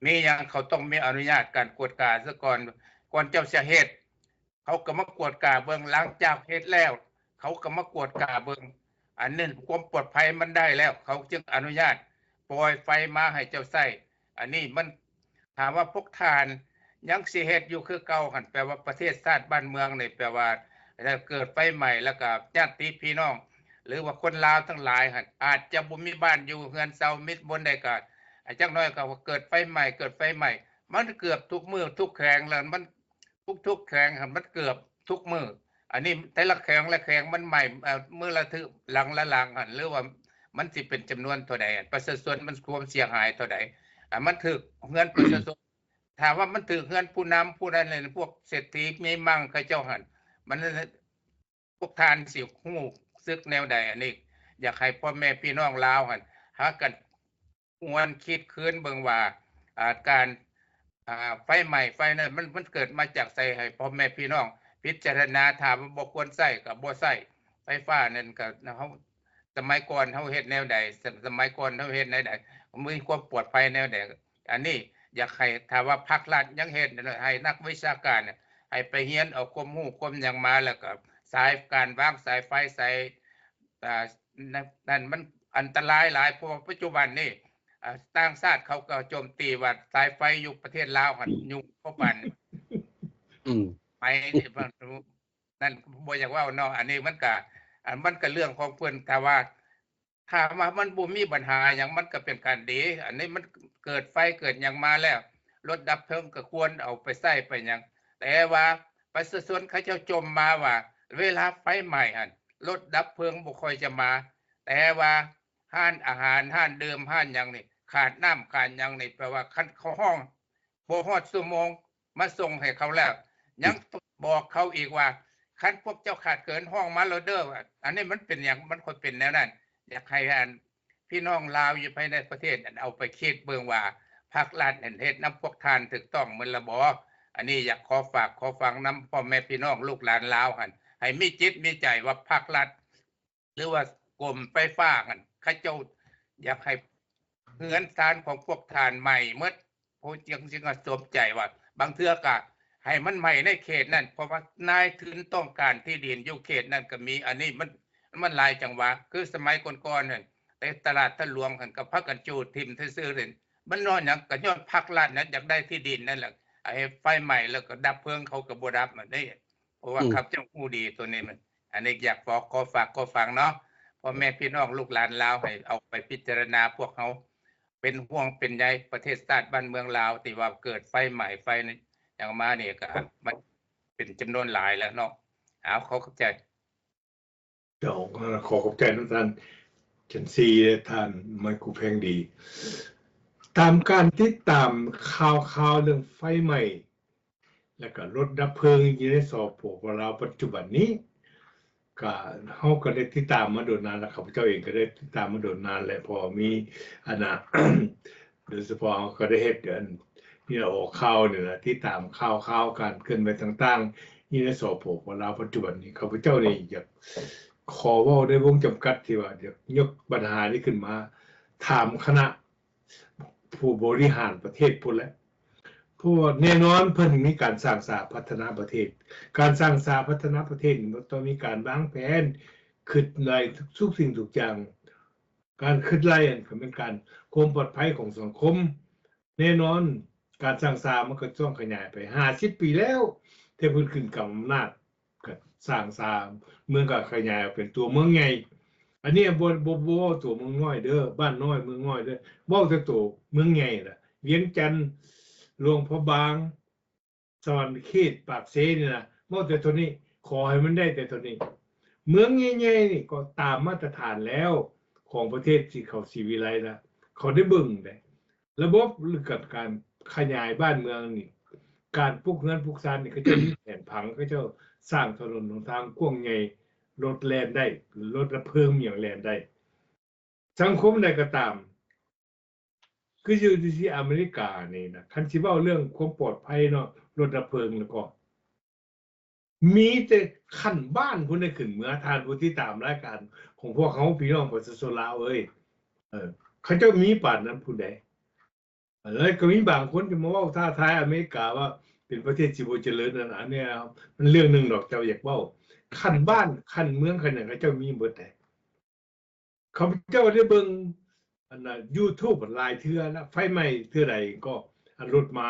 ມີຫຍັງເຂົາຕ້ອງມີອະນຸຍາດການກວດກາຊະກ່ອນ ກ່ອນເຈົ້າຈະເຮັດ. ເຂົາກໍມາກວດກາເບິ່ງ ຫຼັງຈາກເຮັດແລ້ວ ເຂົາກໍມາກວດກາເບິ່ງ ອັນນັ້ນຄວາມປອດໄພມັນໄດ້ແລ້ວ ເຂົາຈຶ່ງອະນຸຍາດປ່ອຍໄຟມາໃຫ້ເຈົ້າໃຊ້. ອັນນີ້ມັນ ຖ້າວ່າພວກທ່ານຍັງຊິເຮັດຢູ່ຄືເກົ່າຫັ້ນ ແປວ່າປະເທດຊາດບ້ານເມືອງນີ້ ແປວ່າເກີດໄຟໄໝ້ ແລ້ວກໍຍາດຕິພີ່ນ້ອງ ຫຼືວ່າຄົນລາວທັງຫຼາຍຫັ້ນ ອາດຈະບໍ່ມີບ້ານຢູ່ເຮືອນເຊົາ ມິດບ່ອນໃດກໍ ອາ ຈັກໜ້ອຍກໍເກີດໄຟໄໝ້ ເກີດໄຟໄໝ້ ມັນເກືອບທຸກມື້ທຸກແຂວງແລ້ວ ມັນ ທຸກໆແຂວງຫັ້ນ ມັນເກືອບທຸກມື້. ອັນນີ້ແຕ່ລະແຂວງລະແຂວງມັນໄໝ້ ເອີ ມື້ລະເທື່ອ ຫຼັງລະຫຼັງຫັ້ນ ຫຼືວ່າມັນຊິເປັນຈຳນວນເທົ່າໃດ ປະຊາຊົນມັນຄວາມເສຍຫາຍເທົ່າໃດ ອາ ມັນຖືກເຮືອນປະຊາຊົນ ຖ້າວ່າມັນຖືກເຮືອນຜູ້ນຳຜູ້ໃດ ພວກເສດຖີມີມັງເຂົາເຈົ້າຫັ້ນ ມັນ ພວກທ່ານຊິຮູ້ສຶກແນວໃດ? ອັນນີ້ຢາກໃຫ້ພໍ່ແມ່ພີ່ນ້ອງລາວຫັ້ນ ຫາກັນຫວນຄິດຄືນເບິ່ງວ່າ ອ່າ ການ ອ່າ ໄຟໄໝ້ໄຟນັ້ນ ມັນ ມັນເກີດມາຈາກໃສ? ໃຫ້ພໍ່ແມ່ພີ່ນ້ອງພິຈາລະນາ ຖ້າວ່າບໍ່ຄວນໃຊ້ກໍບໍ່ໃຊ້ ໄຟຟ້ານັ້ນກໍ ເຮົາ ສະໄໝກ່ອນເຮົາເຮັດແນວໃດ ສະ ສະໄໝກ່ອນເຮົາເຮັດແນວໃດ ມີຄວາມປອດໄພແນວໃດ ອັນນີ້ຢາກໃຫ້ ຖ້າວ່າພັກລັດຍັງເຮັດ ໃຫ້ນັກວິຊາການໃຫ້ໄປຮຽນເອົາຄວາມຮູ້ຄວາມຫຍັງມາ ແລ້ວກໍສາຍການວາງສາຍໄຟ ສາຍ ອ່າ ນັ້ນ ນັ້ນມັນອັນຕະລາຍຫຼາຍ ເພາະວ່າປັດຈຸບັນນີ້ ອ່າ ຕ່າງຊາດເຂົາກໍໂຈມຕີວ່າສາຍໄຟຢູ່ປະເທດລາວຫັ້ນ ຫຍຸ້ງເຂົ້າປານ ອືມ ໄປ ນັ້ນບໍ່ຢາກເວົ້າເນາະ ອັນນີ້ມັນກະ ອັນ ມັນກະເລື່ອງຂອງເພິ່ນ ຖ້າວ່າ ຖ້າວ່າມັນບໍ່ມີບັນຫາຫຍັງ ມັນກະເປັນການດີ ອັນນີ້ມັນເກີດໄຟເກີດຫຍັງມາແລ້ວ ລົດດັບເພີງກະຄວນເອົາໄປໃຊ້ໄປຫຍັງ ແຕ່ວ່າປະຊາຊົນເຂົາເຈົ້າຈົ່ມມາວ່າ ເວລາໄຟໄໝ້ຫັ້ນ ລົດດັບເພີງບໍ່ຄ່ອຍຈະມາ ແຕ່ວ່າຮ້ານອາຫານ ຮ້ານດື່ມ ຮ້ານຫຍັງນີ້ ຂາດນ້ຳຂາດຫຍັງນີ້ ແປວ່າຄັນເຂົາຮ້ອງ ບໍ່ຮອດຊົ່ວໂມງມາສົ່ງໃຫ້ເຂົາແລ້ວ ຍັງບອກເຂົາອີກວ່າ ຄັນພວກເຈົ້າຂາດເຂີນ ຮ້ອງມາໂລດເດີ. ອັນນີ້ມັນເປັນຫຍັງ ມັນຄ່ອຍເປັນແນວນັ້ນ? ຢາກໃຫ້ອັນ ພີ່ນ້ອງລາວຢູ່ພາຍໃນປະເທດນັ້ນ ເອົາໄປຄິດເບິ່ງວ່າ ພັກລັດນັ້ນເຮັດນຳພວກທ່ານຖືກຕ້ອງໝົດລະບໍ່? ອັນນີ້ຢາກຂໍຝາກຂໍຝັງນຳພໍ່ແມ່ພີ່ນ້ອງລູກຫຼານລາວຫັ້ນ ໃຫ້ມີຈິດມີໃຈວ່າພັກລັດ ຫຼືວ່າກົມໄຟຟ້າຫັ້ນ ເຂົາເຈົ້າຢາກໃຫ້ເຮືອນຊານຂອງພວກທ່ານໄໝ້ໝົດ ພວກຈັ່ງ ຈຶ່ງວ່າສົມໃຈວ່າ ບາງເທື່ອກະໃຫ້ມັນໄໝ້ໃນເຂດນັ້ນ ເພາະວ່ານາຍທຶນຕ້ອງການທີ່ດິນຢູ່ເຂດນັ້ນກະມີ. ອັນນີ້ມັນ ມັນຫຼາຍຈັງຫວະ ຄືສະໄໝກ່ອນໆນັ້ນ ແຕ່ຕະຫຼາດທາດຫຼວງຫັ້ນກະພາກັນຈູດຖິ້ມຊື່ໆເລີຍ. ມັນຍ້ອນຫຍັງ? ກະຍ້ອນພັກລັດນັ້ນຢາກໄດ້ທີ່ດິນນັ້ນແຫຼະ ໃຫ້ໄຟໄໝ້ແລ້ວກະດັບເພີງເຂົາກະບໍ່ດັບ ອັນນີ້ ເພາະວ່າ ອືມ ຂ້າພະເຈົ້າຮູ້ດີໂຕນີ້ມັນ ອັນນີ້ຢາກຂໍ ຂໍຝາກຂໍຝັງເນາະ ພໍ່ແມ່ພີ່ນ້ອງລູກຫຼານລາວ ໃຫ້ເອົາໄປພິຈາລະນາ ພວກເຮົາເປັນຫ່ວງເປັນໃຍປະເທດຊາດບ້ານເມືອງລາວ ທີ່ວ່າເກີດໄຟໄໝ້ໄຟຫຍັງມານີ້ ກະມັນເປັນຈຳນວນຫຼາຍແລ້ວເນາະ. ເອົາ ຂໍຂອບໃຈ. ເຈົ້າ ຂໍຂອບໃຈນຳທ່ານຈັນຊີ ແລະ ທ່ານໄມໂຄແພງດີ. ຕາມການຕິດຕາມຂ່າວໆເລື່ອງໄຟໄໝ້ ແລ້ວກໍລົດດັບເພີງຢູ່ໃນ ສປປ ລາວ ປັດຈຸບັນນີ້ ກະ ເຮົາກໍໄດ້ຕິດຕາມມາດົນນານແລ້ວ ຂ້າພະເຈົ້າເອງກໍໄດ້ຕິດຕາມມາດົນນານແລ້ວ ເພາະມີອັນນ່າ ໂດຍສະເພາະເຮົາກໍໄດ້ເຮັດອັນນີ້ ອອກຂ່າວນີ້ລະ ຕິດຕາມຂ່າວຄາວການເຄື່ອນໄຫວຕ່າງໆຢູ່ໃນ ສປປ ລາວ ປັດຈຸບັນນີ້. ຂ້າພະເຈົ້ານີ້ຢາກຂໍເວົ້າໃນວົງຈຳກັດທີ່ວ່າຢາກຍົກບັນຫານີ້ຂຶ້ນມາຖາມຄະນະ ຜູ້ບໍລິຫານປະເທດພຸ້ນແຫຼະ ເພາະວ່າແນ່ນອນເພິ່ນມີການສ້າງສາພັດທະນາປະເທດ ການສ້າງສາພັດທະນາປະເທດນີ້ມັນຕ້ອງມີການວາງແຜນ ຄິດໄລ່ທຸກສິ່ງທຸກຢ່າງ ການຄິດໄລ່ຫັ້ນກໍແມ່ນການ ຄວາມປອດໄພຂອງສັງຄົມ ແນ່ນອນການສ້າງສາມັນກໍຕ້ອງຂະຫຍາຍໄປ ຫ້າສິບປີແລ້ວ ແຕ່ເພິ່ນຂຶ້ນກຳອຳນາດ ກໍສ້າງສາເມືອງ ກໍຂະຫຍາຍອອກເປັນຕົວເມືອງໃຫຍ່ ອັນນີ້ບໍ່ ບໍ່ ບໍ່ເວົ້າຕົວເມືອງນ້ອຍເດີ ບ້ານນ້ອຍເມືອງນ້ອຍເດີ ເວົ້າແຕ່ຕົວເມືອງໃຫຍ່ລະ ວຽງຈັນ ຫຼວງພະບາງ ສະຫວັນນະເຂດ ປາກເຊນີ້ນະ ເວົ້າແຕ່ເທົ່ານີ້ ຂໍໃຫ້ມັນໄດ້ແຕ່ເທົ່ານີ້ ເມືອງໃຫຍ່ໆນີ້ກໍຕາມມາດຕະຖານແລ້ວ ຂອງປະເທດທີ່ເຂົາສີວິໄລລະ ເຂົາໄດ້ເບິ່ງໄດ໋ ລະບົບການ ການຂະຫຍາຍບ້ານເມືອງນີ້ ການປຸກເຮືອນປຸກຊານນີ້ ເຂົາເຈົ້າມີແຜນຜັງ ເຂົາເຈົ້າສ້າງຖະໜົນຫົນທາງກວ້າງໃຫຍ່ ລົດແລ່ນໄດ້ ລົດດັບເພີງຫຍັງແລ່ນໄດ້ ສັງຄົມໃດກໍຕາມ ຄືຢູ່ທີ່ອາເມລິການີ້ນະ ຄັນຊິເວົ້າເລື່ອງຄວາມປອດໄພເນາະ ລົດດັບເພີງແລ້ວກໍ ມີແຕ່ຂັ້ນບ້ານພຸ້ນໄດ໋ຂຶ້ນເມືອ ທ່ານຜູ້ຕິດຕາມລາຍການຂອງພວກເຮົາ ພີ່ນ້ອງປະຊາຊົນລາວເອີຍ ເອີ ເຂົາເຈົ້າມີປານນັ້ນພຸ້ນໃດ໋ ແລ້ວກໍມີບາງຄົນທີ່ມາເວົ້າທ້າທາຍອາເມລິກາວ່າເປັນປະເທດທີ່ບໍ່ຈະເລີນນັ້ນ ອັນນີ້ມັນເລື່ອງໜຶ່ງດອກ ເຈົ້າຢາກເວົ້າ ຂັ້ນບ້ານ ຂັ້ນເມືອງ ຂັ້ນຫຍັງ ເຂົາເຈົ້າມີໝົດໃດ໋ ຂ້າພະເຈົ້າໄດ້ເບິ່ງ ອັນນ່າ YouTube ຫຼາຍເທື່ອລະ ໄຟໄໝ້ເທື່ອໃດກໍ ອັນລົດມາ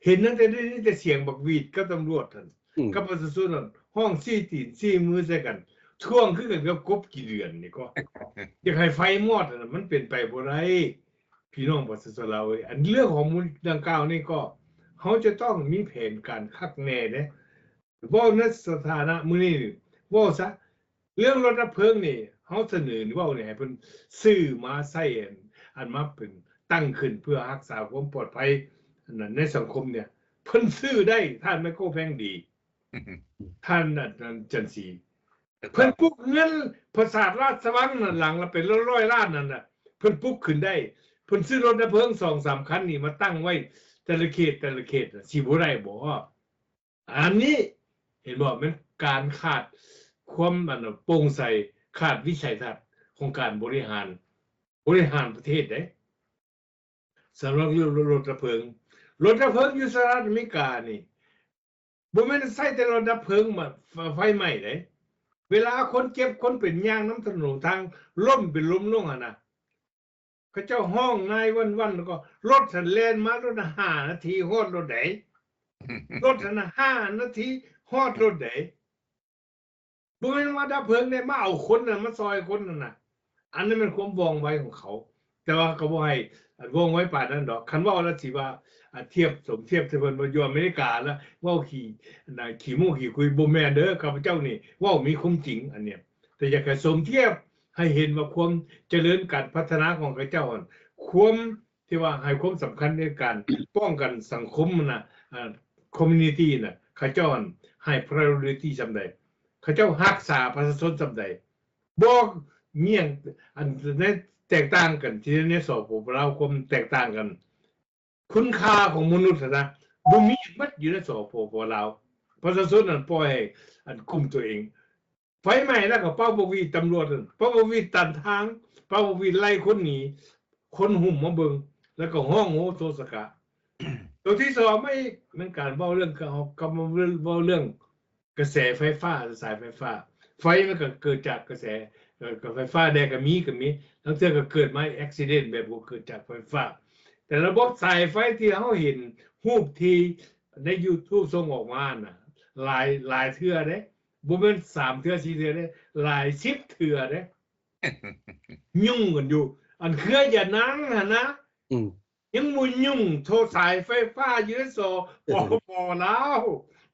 ເຫັນຕັ້ງແຕ່ໄດ້ຍິນແຕ່ສຽງບັກຫວີດກັບຕຳຫຼວດຫັ້ນ ອືມ ກັບປະຊາຊົນຫັ້ນ ຮ້ອງຊີ້ຕີນຊີ້ມືໃສ່ກັນ ທວງຄືກັນກັບກົບກີ່ເດືອນນີ້ກໍ ຢາກໃຫ້ໄຟມອດຫັ້ນນະ ມັນເປັນໄປບໍ່ໄດ້ ພີ່ນ້ອງປະຊາຊົນລາວເອີຍ ອັນເລື່ອງຂໍ້ມູນດັ່ງກ່າວນີ້ກໍ ເຮົາຈະຕ້ອງມີແຜນການຄັກແນ່ເດ້ ເວົ້າໃນສະຖານະມື້ນີ້ ເວົ້າຊະ ເລື່ອງລົດດັບເພີງນີ້ ເຮົາສະເໜີເວົ້ານີ້ໃຫ້ເພິ່ນຊື້ມາໃຊ້ ອັນ ອັນມາເປັນຕັ້ງຂຶ້ນເພື່ອຮັກສາຄວາມປອດໄພ ອັນນັ້ນ ໃນສັງຄົມນີ້ ເພິ່ນຊື້ໄດ້ ທ່ານໄມໂຄແພງດີ ທ່ານ ອັນ ອັນ ຈັນສີ ເພິ່ນປຸກເຮືອນປາສາດລາຊະວັງນັ້ນ ຫຼັງລະເປັນຮ້ອຍລ້ານນັ້ນນະ ເພິ່ນປຸກຂຶ້ນໄດ້ ເພິ່ນຊື້ລົດດັບເພີງສອງສາມຄັນນີ້ມາຕັ້ງໄວ້ແຕ່ລະເຂດ ແຕ່ລະເຂດ ຊິບໍ່ໄດ້ບໍ່? ອັນນີ້ເຫັນບໍ່ ແມ່ນການຂາດຄວາມ ອັນ ໂປ່ງໃສ ຂາດວິໄສທັດ ຂອງການບໍລິຫານ ບໍລິຫານປະເທດເດ້. ສຳລັບເລື່ອງລົດ ລົດດັບເພີງ ລົດດັບເພີງຢູ່ສະຫະລັດອາເມລິການີ້ ບໍ່ແມ່ນໃຊ້ແຕ່ລົດດັບເພີງມາ ໄຟໄໝ້ເດ້. ເວລາຄົນເຈັບຄົນເປັນຍ່າງນຳຖະໜົນຫົນທາງ ລົ້ມເປັນລົມລົງຫັ້ນນະ ເຂົາເຈົ້າຮ້ອງນາຍວັນໆ ແລ້ວກໍລົດຫັ້ນແລ່ນມາ ລົດຫ້ານາທີຮອດໂລດໃດ໋ ລົດຫັ້ນຫ້ານາທີຮອດໂລດໃດ໋. ບໍ່ແມ່ນມາດັບເພີງເດ້ ມາເອົາຄົນນະ ມາຊ່ອຍຄົນນັ້ນນະ. ອັນນັ້ນແມ່ນຄວາມວ່ອງໄວຂອງເຂົາ ແຕ່ວ່າກໍບໍ່ໃຫ້ວ່ອງໄວປານນັ້ນດອກ. ຄັນເວົ້າແລ້ວຊິວ່າ ອາ ທຽບ ສົມທຽບໃສ່ເພິ່ນວ່າຢູ່ອາເມລິກາລະເວົ້າຂີ້ ອັນນະ ຂີ້ໂມ້ຂີ້ຄຸຍ ບໍ່ແມ່ນເດີ. ຂ້າພະເຈົ້ານີ້ເວົ້າມີຄວາມຈິງອັນນີ້ ແຕ່ຢາກໃຫ້ສົມທຽບໃຫ້ເຫັນວ່າຄວາມຈະເລີນການພັດທະນາຂອງເຂົາເຈົ້າຫັ້ນ ຄວາມ ທີ່ວ່າໃຫ້ຄວາມສຳຄັນໃນການປ້ອງກັນສັງຄົມນະ ເອີ community ນະ ເຂົາເຈົ້າຫັ້ນໃຫ້ priority ສ່ຳໃດ ເຂົາເຈົ້າຮັກສາປະຊາຊົນສ່ຳໃດ ບໍ່ມີຫຍັງ ອັນໃນແຕກຕ່າງກັນ ທີ່ໃນ ສປປ ລາວ ຄວາມແຕກຕ່າງກັນ ຄຸນຄ່າຂອງມະນຸດຫັ້ນນະ ບໍ່ມີໝົດຢູ່ໃນ ສປປ ລາວ. ປະຊາຊົນນັ້ນປ່ອຍໃຫ້ ອັນ ກຸ້ມຕົວເອງ. ໄຟໄໝ້ແລ້ວກໍເປົ່າປະຫວີດຕຳຫຼວດນັ້ນ ປະຫວີດຕັນທາງ ປະຫວີດໄລ່ຄົນໜີ ຄົນຫຸ້ມມາເບິ່ງ ແລ້ວກໍຮ້ອງໂຮໂຊສະກະ. ຕົວທີສອງມາອີກ ແມ່ນການເວົ້າເລື່ອງ ເຮົາກັບມາເວົ້າເລື່ອງກະແສໄຟຟ້າ ສາຍໄຟຟ້າ. ໄຟມັນກໍເກີດຈາກກະແສ ເອີ ກະໄຟຟ້າແດ່ກໍມີ ກໍມີ ລາງເທື່ອກໍເກີດມາ accident ແບບບໍ່ເກີດຈາກໄຟຟ້າ. ແຕ່ລະບົບສາຍໄຟທີ່ເຮົາເຫັນ ຮູບທີ່ໃນ YouTube ສົ່ງອອກມານະ ຫຼາຍ ຫຼາຍເທື່ອເດ້. ບໍ່ແມ່ນສາມເທື່ອສີ່ເທື່ອເດ້ ຫຼາຍສິບເທື່ອເດ້ ຫຍຸ້ງກັນຢູ່. ອັນເຄືອຢານາງຫັ້ນນະ ອືມ ຍັງບໍ່ຫຍຸ້ງເທົ່າສາຍໄຟຟ້າຢູ່ໃນ ສປປ ລາວ.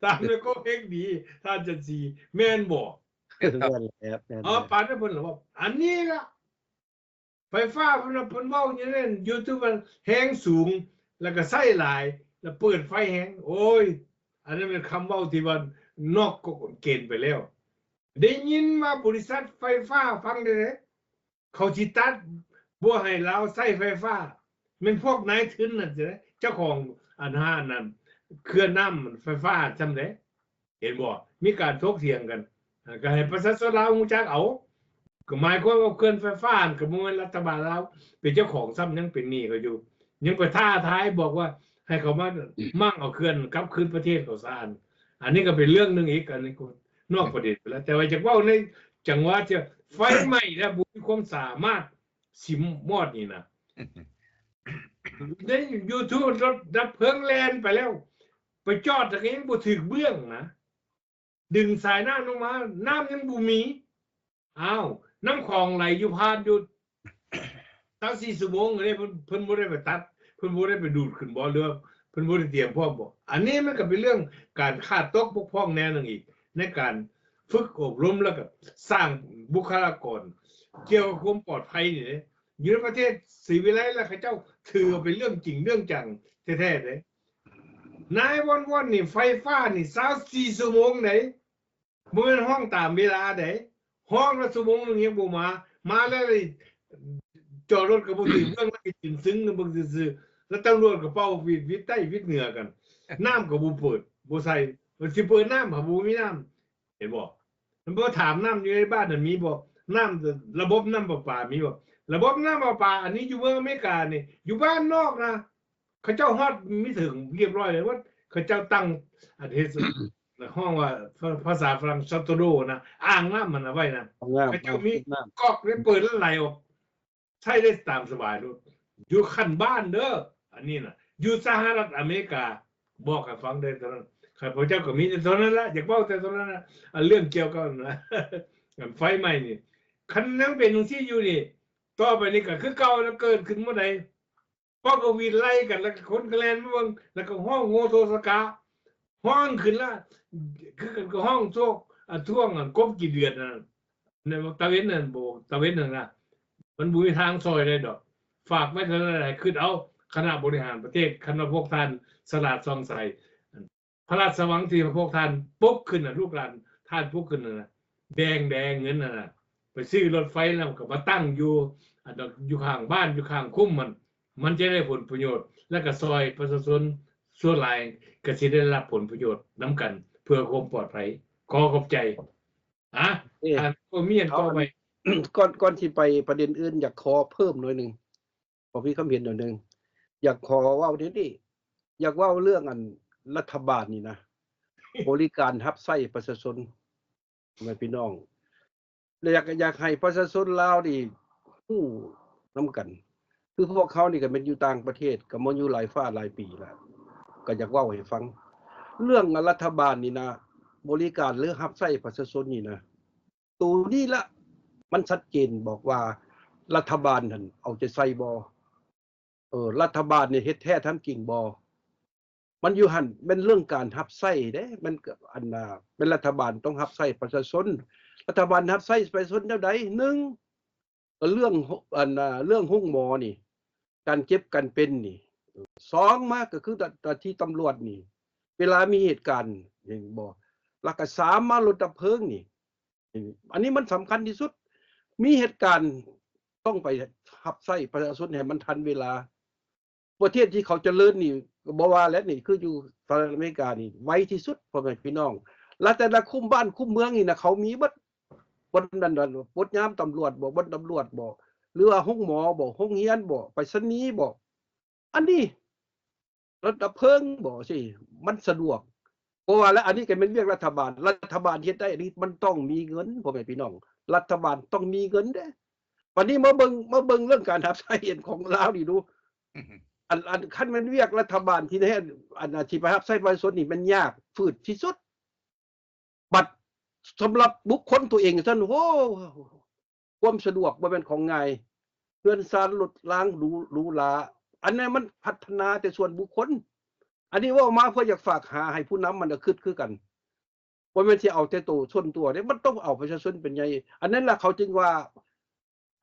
ຕາມໃນຄອມເພງດີ ທ່ານຈັນສີ ແມ່ນບໍ່? ແມ່ນແລ້ວ ແມ່ນແລ້ວ ເອີ ປານນັ້ນເພິ່ນລະເວົ້າ ອັນນີ້ລະ ໄຟຟ້າເພິ່ນວ່າ ເພິ່ນເວົ້າຢູ່ໃນ YouTube ວ່າແຮງສູງ ແລ້ວກໍໃຊ້ຫຼາຍ ແລ້ວເປີດໄຟແຮງ. ໂອ້ຍ ອັນນັ້ນແມ່ນຄຳເວົ້າທີ່ວ່ານອກກົດເກນໄປແລ້ວ. ໄດ້ຍິນວ່າບໍລິສັດໄຟຟ້າ ຟັງເດີ້ ເຂົາຊິຕັດ ບໍ່ໃຫ້ລາວໃຊ້ໄຟຟ້າ ແມ່ນພວກນາຍທຶນນັ້ນເດ້ ເຈົ້າຂອງອັນຮ້ານນັ້ນ ເຂື່ອນນ້ຳໄຟຟ້າຊ່ຳເດ້. ເຫັນບໍ່? ມີການຖົກຖຽງກັນ ກໍໃຫ້ປະຊາຊົນລາວຮູ້ຈັກເອົາ. ກໍໝາຍຄວາມວ່າເຂື່ອນໄຟຟ້າຫັ້ນ ກໍບໍ່ແມ່ນລັດຖະບານລາວເປັນເຈົ້າຂອງຊ້ຳ ຍັງເປັນໜີ້ເຂົາຢູ່ ຍັງໄປທ້າທາຍບອກວ່າໃຫ້ເຂົາມາມ້າງເອົາເຂື່ອນກັບຄືນປະເທດເຂົາຊະ. ອັນນີ້ກໍເປັນເລື່ອງໜຶ່ງອີກ ອັນນີ້ກໍນອກປະເດັນໄປແລ້ວ ແຕ່ວ່າຢາກເວົ້າໃນຈັງຫວະທີ່ໄຟໄໝ້ແລ້ວບໍ່ມີຄວາມສາມາດຊິມອດນີ້ນະ ໃນ YouTube ລົດດັບເພີງແລ່ນໄປແລ້ວ ໄປຈອດແຕ່ກໍຍັງບໍ່ຖືກເບື້ອງນະ ດຶງສາຍນ້ຳລົງມາ ນ້ຳຍັງບໍ່ມີ. ອ້າວ ນ້ຳຂອງໄຫຼຢູ່ຜ່ານຢູ່ຊາວສີ່ຊົ່ວໂມງເດ້ ເພິ່ນ ເພິ່ນບໍ່ໄດ້ໄປຕັດ ເພິ່ນບໍ່ໄດ້ໄປດູດຂຶ້ນບໍ່ ຫຼືວ່າເພິ່ນບໍ່ໄດ້ຕຽມພ້ອມບໍ່? ອັນນີ້ມັນກໍເປັນເລື່ອງການຂາດຕົກບົກຜ່ອງແນວໜຶ່ງອີກ ໃນການຝຶກອົບຮົມ ແລ້ວກໍສ້າງບຸກຄະລາກອນກ່ຽວກັບຄວາມປອດໄພນີ້ເດ້. ຢູ່ໃນປະເທດສີວິໄລ ແລ້ວເຂົາເຈົ້າຖືເອົາເປັນເລື່ອງຈິງເລື່ອງຈັງແທ້ໆເດ້. ນາຍວັນໆ ນີ້ ໄຟຟ້ານີ້ຊາວສີ່ຊົ່ວໂມງໃດ໋ ບໍ່ແມ່ນຮ້ອງຕາມເວລາໃດ໋ ຮ້ອງລະຊົ່ວໂມງໜຶ່ງຍັງບໍ່ມາ ມາແລ້ວນີ້ ຈອດລົດກໍບໍ່ຖືກເບື້ອງ ແລ້ວກໍຢືນຊຶງເບິ່ງຊື່ໆ ແລ້ວຕຳຫຼວດກໍເປົ່າຫວີດ ຫວີດໃຕ້ຫວີດເໜືອກັນ ນ້ຳກໍບໍ່ເປີດ ບໍ່ໃສ່ ມັນຊິເປີດນ້ຳ ຫາບໍ່ມີນ້ຳ ເຫັນບໍ່? ມັນບໍ່ຖາມນ້ຳຢູ່ໃນບ້ານນັ້ນມີບໍ່? ນ້ຳ ລະບົບນ້ຳປະປາມີບໍ່? ລະບົບນ້ຳປະປາ ອັນນີ້ຢູ່ເມືອງອາເມລິການີ້ ຢູ່ບ້ານນອກນະ ເຂົາເຈົ້າຮອດມີເຖິງຮຽບຮ້ອຍແລ້ວ ເຂົາເຈົ້າຕັ້ງ ອັນເຮັດ ຮ້ອງວ່າ ພາ ພາສາຝຣັ່ງ ຊາໂຕໂດ ນະ ອ່າງນ້ຳຫັ້ນນະໄວ້ນະ ອ່າງນ້ຳ ເຂົາເຈົ້າມີ ອ່າງເກັບນ້ຳ ກອກໄດ້ເປີດແລ້ວໄຫຼອອກ ໃຊ້ໄດ້ຕາມສະບາຍໂລດ ຢູ່ຂັ້ນບ້ານເດີ. ອັນນີ້ນະ ຢູ່ສະຫະລັດອາເມລິກາ ບອກໃຫ້ຟັງໄດ້ເທົ່ານັ້ນ ຂ້າພະເຈົ້າກໍມີແຕ່ເທົ່ານັ້ນລະ ຢາກເວົ້າແຕ່ເທົ່ານັ້ນລະ ອັນເລື່ອງກ່ຽວກັບ ອັນໄຟໄໝ້ນີ້ ຄັນຍັງເປັນຈັ່ງຊີ້ຢູ່ນີ້ ຕໍ່ໄປນີ້ກໍຄືເກົ່າລະ ເກີດຂຶ້ນມື້ໃດ ເປົ່າປະຫວີດໄລ່ກັນ ແລ້ວກໍຄົນກໍແລ່ນມາເບິ່ງ ແລ້ວກໍຮ້ອງໂຮໂຕສະກະ ຮ້ອງຂຶ້ນລະ ຄືກັນກໍຮ້ອງໂຊກ ອາ ທວງອັນກົບກີເດືອນນັ້ນ ໃນຕາເວັນນັ້ນ ບໍ່ ຕາເວັນນັ້ນນະ ມັນບໍ່ມີທາງຊ່ອຍໄດ້ດອກ. ຝາກໄວ້ເທົ່ານັ້ນ ໃຫ້ຄິດເອົາ ຄະນະບໍລິຫານປະເທດ ຄັນວ່າພວກທ່ານສະຫຼາດສ່ອງໃສ ພະລາຊະວັງທີ່ພວກທ່ານປຸກຂຶ້ນນະ ລູກຫຼານທ່ານປຸກຂຶ້ນນັ້ນນະ ແບ່ງແດ່ເງິນນັ້ນນະ ໄປຊື້ລົດໄຟ ແລ້ວກໍມາຕັ້ງຢູ່ ອັນ ຢູ່ຂ້າງບ້ານ ຢູ່ຂ້າງຄຸ້ມມັນ ມັນຈະໄດ້ຜົນປະໂຫຍດ ແລ້ວກໍຊ່ອຍປະຊາຊົນສ່ວນຫຼາຍ ກໍຊິໄດ້ຮັບຜົນປະໂຫຍດນຳກັນ ເພື່ອຄວາມປອດໄພ. ຂໍຂອບໃຈ. ອາ ເອີ ທ່ານບໍ່ມີຫຍັງຕໍ່ໄປ? ກ່ອນ ກ່ອນຊິໄປປະເດັນອື່ນ ຢາກຂໍເພີ່ມໜ້ອຍໜຶ່ງ ຂໍມີຄວາມເຫັນໜ້ອຍໜຶ່ງ ຢາກຂໍເວົ້າແນວນີ້ ຢາກເວົ້າເລື່ອງອັນລັດຖະບານນີ້ນະ ບໍລິການຮັບໃຊ້ປະຊາຊົນ ພໍ່ແມ່ພີ່ນ້ອງ ແລະ ຢາກ ຢາກໃຫ້ປະຊາຊົນລາວນີ້ຮູ້ນຳກັນ ຄືພວກເຮົານີ້ກໍແມ່ນຢູ່ຕ່າງປະເທດ ກໍມາຢູ່ຫຼາຍຟ້າຫຼາຍປີແລ້ວ ກໍຢາກເວົ້າໃຫ້ຟັງ ເລື່ອງລັດຖະບານນີ້ນະ ບໍລິການ ຫຼື ຮັບໃຊ້ປະຊາຊົນນີ້ນະ ໂຕນີ້ລະ ມັນຊັດເຈນບອກວ່າລັດຖະບານຫັ້ນເອົາໃຈໃສ່ບໍ່? ເອີ ລັດຖະບານນີ້ເຮັດແທ້ທຳຈິງບໍ່? ມັນຢູ່ຫັ້ນ ແມ່ນເລື່ອງການຮັບໃຊ້ເດ້ ມັນກໍ ອັນນ່າ ແມ່ນລັດຖະບານຕ້ອງຮັບໃຊ້ປະຊາຊົນ ລັດຖະບານຮັບໃຊ້ປະຊາຊົນແນວໃດ? ໜຶ່ງ ກໍເລື່ອງ ອັນນ່າ ເລື່ອງໂຮງໝໍນີ້ ການເຈັບການເປັນນີ້ ສອງມາກໍຄື ເຈົ້າໜ້າທີ່ຕຳຫຼວດນີ້ ເວລາມີເຫດການ ເຫັນບໍ່? ແລ້ວກໍສາມມາລົດດັບເພີງນີ້ ອັນນີ້ມັນສຳຄັນທີ່ສຸດ ມີເຫດການຕ້ອງໄປຮັບໃຊ້ປະຊາຊົນໃຫ້ມັນທັນເວລາ ປະເທດທີ່ເຂົາຈະເລີນນີ້ກໍບໍ່ວ່າແຫຼະ ນີ້ຄືຢູ່ສະຫະລັດອາເມລິການີ້ໄວທີ່ສຸດ ພໍ່ແມ່ພີ່ນ້ອງ ລັດຖະນະຄຸມບ້ານຄຸມເມືອງນີ້ນະ ເຂົາມີເບິດ ບ່ອນນັ້ນ ບົດຍາມຕຳຫຼວດບໍ ບ່ອນຕຳຫຼວດບໍ ຫຼືວ່າໂຮງໝໍບໍ ໂຮງຮຽນບໍ ໄປສະນີບໍ ອັນນີ້ ລົດດັບເພີງບໍ ຊິ ມັນສະດວກ ເພາະວ່າ ແລະ ອັນນີ້ກໍແມ່ນວຽກລັດຖະບານ ລັດຖະບານເຮັດໄດ້ ອັນນີ້ມັນຕ້ອງມີເງິນ ພໍ່ແມ່ພີ່ນ້ອງ ລັດຖະບານຕ້ອງມີເງິນເດ້ ບັດນີ້ມາເບິ່ງ ມາເບິ່ງເລື່ອງການຮັບໃຊ້ຂອງລາວນີ້ດູ ອັນ ອັນ ຄັນແມ່ນວຽກລັດຖະບານທີ່ໃຫ້ ອັນ ອັນ ທີ່ໄປຮັບໃຊ້ປະຊາຊົນນີ້ ມັນຍາກຝືດທີ່ສຸດ ບັດສຳລັບບຸກຄົນຕົວເອງຊັ້ນ ໂອ້ ຄວາມສະດວກບໍ່ແມ່ນຂອງງ່າຍ ເຮືອນຊານລົດລາງຫຼູ ຫຼູຫຼາ ອັນນັ້ນມັນພັດທະນາແຕ່ສ່ວນບຸກຄົນ ອັນນີ້ເວົ້າມາເພື່ອຢາກຝາກຫາໃຫ້ຜູ້ນຳມັນກໍຄິດຄືກັນ ບໍ່ແມ່ນຊິເອົາແຕ່ໂຕສ່ວນຕົວເດ້ ມັນຕ້ອງເອົາປະຊາຊົນເປັນໃຫຍ່ ອັນນັ້ນລະເຂົາຈຶ່ງວ່າ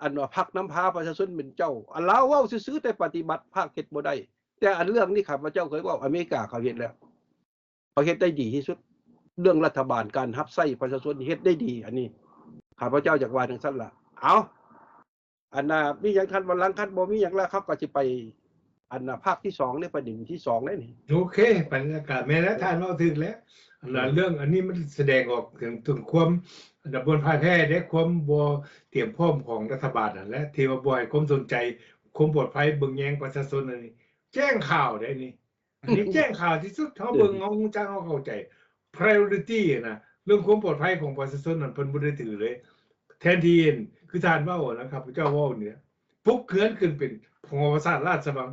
ອັນວ່າພັກນຳພາປະຊາຊົນເປັນເຈົ້າ ອັນລາວເວົ້າຊື່ໆ ແຕ່ປະຕິບັດພາກເຮັດບໍ່ໄດ້ ແຕ່ອັນເລື່ອງນີ້ຂ້າພະເຈົ້າເຄີຍເວົ້າ ອາເມລິກາເຂົາເຮັດແລ້ວ ເຂົາເຮັດໄດ້ດີທີ່ສຸດ ເລື່ອງລັດຖະບານ ການຮັບໃຊ້ປະຊາຊົນເຮັດໄດ້ດີ ອັນນີ້ຂ້າພະເຈົ້າຢາກວ່າຈັ່ງຊັ້ນລະ ເອົາ ອັນນ່າ ມີຫຍັງທ່ານ ວັນຫຼັງຄັນບໍ່ມີຫຍັງແລ້ວ ເຮົາກໍຊິໄປ ອັນນ່າ ພາກທີສອງເດ້ ປະເດັນທີສອງເດ້ນີ້ ໂອເຄ ບັນຍາກາດ ແມ່ນແລ້ວ ທ່ານເວົ້າຖືກແລ້ວ ອັນນ່າ ເລື່ອງອັນນີ້ມັນສະແດງອອກເຖິງ ເຖິງຄວາມ ອັນນ່າ ບໍ່ພ່າຍແພ້ເດ້ ຄວາມບໍ່ຕຽມພ້ອມຂອງລັດຖະບານຫັ້ນແຫຼະ ທີ່ວ່າບໍ່ໃຫ້ຄວາມສົນໃຈ ຄວາມປອດໄພ ເບິ່ງແຍງປະຊາຊົນ ອັນນີ້ແຈ້ງຂ່າວເດ້ນີ້ ອັນນີ້ແຈ້ງຂ່າວທີ່ສຸດ ເຮົາເບິ່ງ ເຮົາຮູ້ຈັກ ເຮົາເຂົ້າໃຈ priority ນະ ເລື່ອງຄວາມປອດໄພຂອງປະຊາຊົນນັ້ນ ເພິ່ນບໍ່ໄດ້ຖືເລີຍ ແທນທີ່ ຄືທ່ານເວົ້ານະ ຂ້າພະເຈົ້າເວົ້ານີ້ ປຸກເຮືອນຂຶ້ນເປັນຫໍປາສາດລາຊະວັງ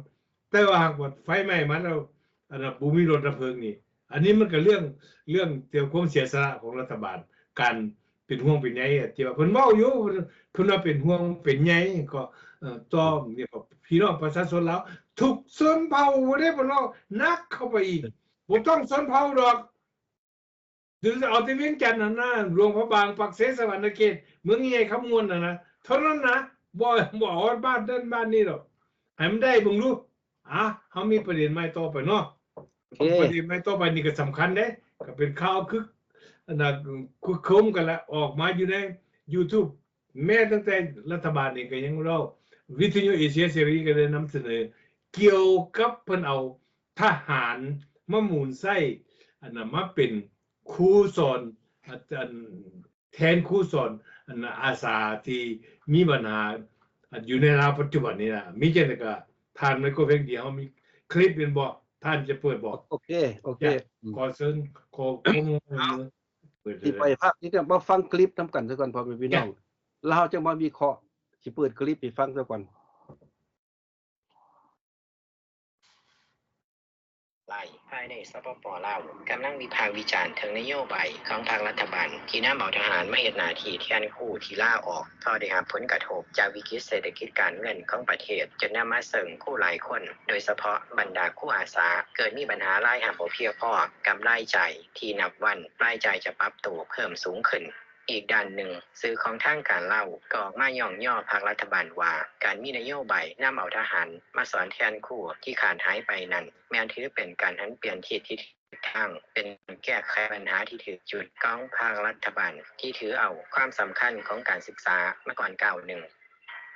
ແຕ່ວ່າຫາກວ່າໄຟໄໝ້ມາແລ້ວ ອັນນ່າ ບໍ່ມີລົດດັບເພີງນີ້ ອັນນີ້ມັນກໍເລື່ອງ ເລື່ອງແຕ່ຄວາມເສຍສະຫຼະຂອງລັດຖະບານ ການເປັນຫ່ວງເປັນໃຍ ທີ່ວ່າເພິ່ນເວົ້າຢູ່ ເພິ່ນ ເພິ່ນວ່າເປັນຫ່ວງເປັນໃຍ ກໍ ເອີ ຕໍ່ ນີ້ກໍ ພີ່ນ້ອງປະຊາຊົນລາວ ທຸກຊົນເຜົ່າເດ້ ເພິ່ນເວົ້າໜັກເຂົ້າໄປອີກ ບໍ່ຕ້ອງຊົນເຜົ່າດອກ ຫຼືເອົາແຕ່ວຽງຈັນຫັ້ນນະ ຫຼວງພະບາງ ປາກເຊ ສະຫວັນນະເຂດ ເມືອງໃຫຍ່ຄຳມ່ວນຫັ້ນນະ ເທົ່ານັ້ນນະ ບໍ່ ບໍ່ເອົາຮອດບ້ານນັ້ນບ້ານນີ້ດອກ ໃຫ້ມັນໄດ້ເບິ່ງດູ ອາ ເຮົາມີປະເດັນໃໝ່ຕໍ່ໄປເນາະ ປະເດັນໃໝ່ຕໍ່ໄປນີ້ກໍສຳຄັນເດ້ ກໍເປັນຂ່າວຄຶກ ອັນນ່າ ຄຶກໂຄມກັນລະ ອອກມາຢູ່ໃນ YouTube ແມ້ຕັ້ງແຕ່ລັດຖະບານເອງກໍຍັງເວົ້າ ວິທະຍຸເອເຊຍເສລີກໍໄດ້ນຳສະເໜີ ກ່ຽວກັບເພິ່ນເອົາທະຫານມາໝູນໃຊ້ ອັນນ່າ ມາເປັນຄູສອນ ອາຈານ ແທນຄູສອນ ອັນນ່າ ອາສາທີ່ມີບັນຫາ ອັນ ຢູ່ໃນລາວປັດຈຸບັນນີ້ນະ ມີຈັ່ງໃດກໍ ທ່ານໄມໂກເພັກ ດຽວເຮົາມີຄລິບແມ່ນບໍ່? ທ່ານຈະເປີດບໍ່? ໂອເຄ ໂອເຄ ຢາກ ອືມ ຂໍເຊີນ ຂໍຄວາມຮ່ວມມື ເປີດ ຊິໄປພັກ ຊິມາຟັງຄລິບນຳກັນຊະກ່ອນ ພໍ່ແມ່ພີ່ນ້ອງ ແລ້ວເຮົາຈຶ່ງມາວິເຄາະ ຊິເປີດຄລິບໃຫ້ຟັງຊະກ່ອນ. ຫຼາຍ ພາຍໃນ ສປປ ລາວ ກຳລັງວິພາກວິຈານເຖິງນະໂຍບາຍຂອງພັກລັດຖະບານ ທີ່ນຳເອົາທະຫານມາເຮັດໜ້າທີ່ແທນຄູທີ່ລາອອກ ເພາະໄດ້ຮັບຜົນກະທົບຈາກວິກິດເສດຖະກິດການເງິນຂອງປະເທດ ຈົນນຳມາເຊິ່ງຄູຫຼາຍຄົນ ໂດຍສະເພາະບັນດາຄູອາສາ ເກີດມີບັນຫາລາຍຮັບບໍ່ພຽງພໍກັບລາຍຈ່າຍ ທີ່ນັບວັນລາຍຈ່າຍຈະປັບໂຕເພີ່ມສູງຂຶ້ນ. ອີກດ້ານໜຶ່ງ, ສື່ຂອງທາງການລາວກໍອອກມາຍ້ອງຍໍພັກລັດຖະບານວ່າ ການມີນະໂຍບາຍນຳເອົາທະຫານມາສອນແທນຄູທີ່ຂາດຫາຍໄປນັ້ນ ແມ່ນຖືເປັນການຫັນປ່ຽນທິດທິດທາງ, ເປັນການແກ້ໄຂບັນຫາທີ່ຖືກຈຸດຂອງພັກລັດຖະບານ ທີ່ຖືເອົາຄວາມສຳຄັນຂອງການສຶກສາມາກ່ອນກ້າວໜຶ່ງ.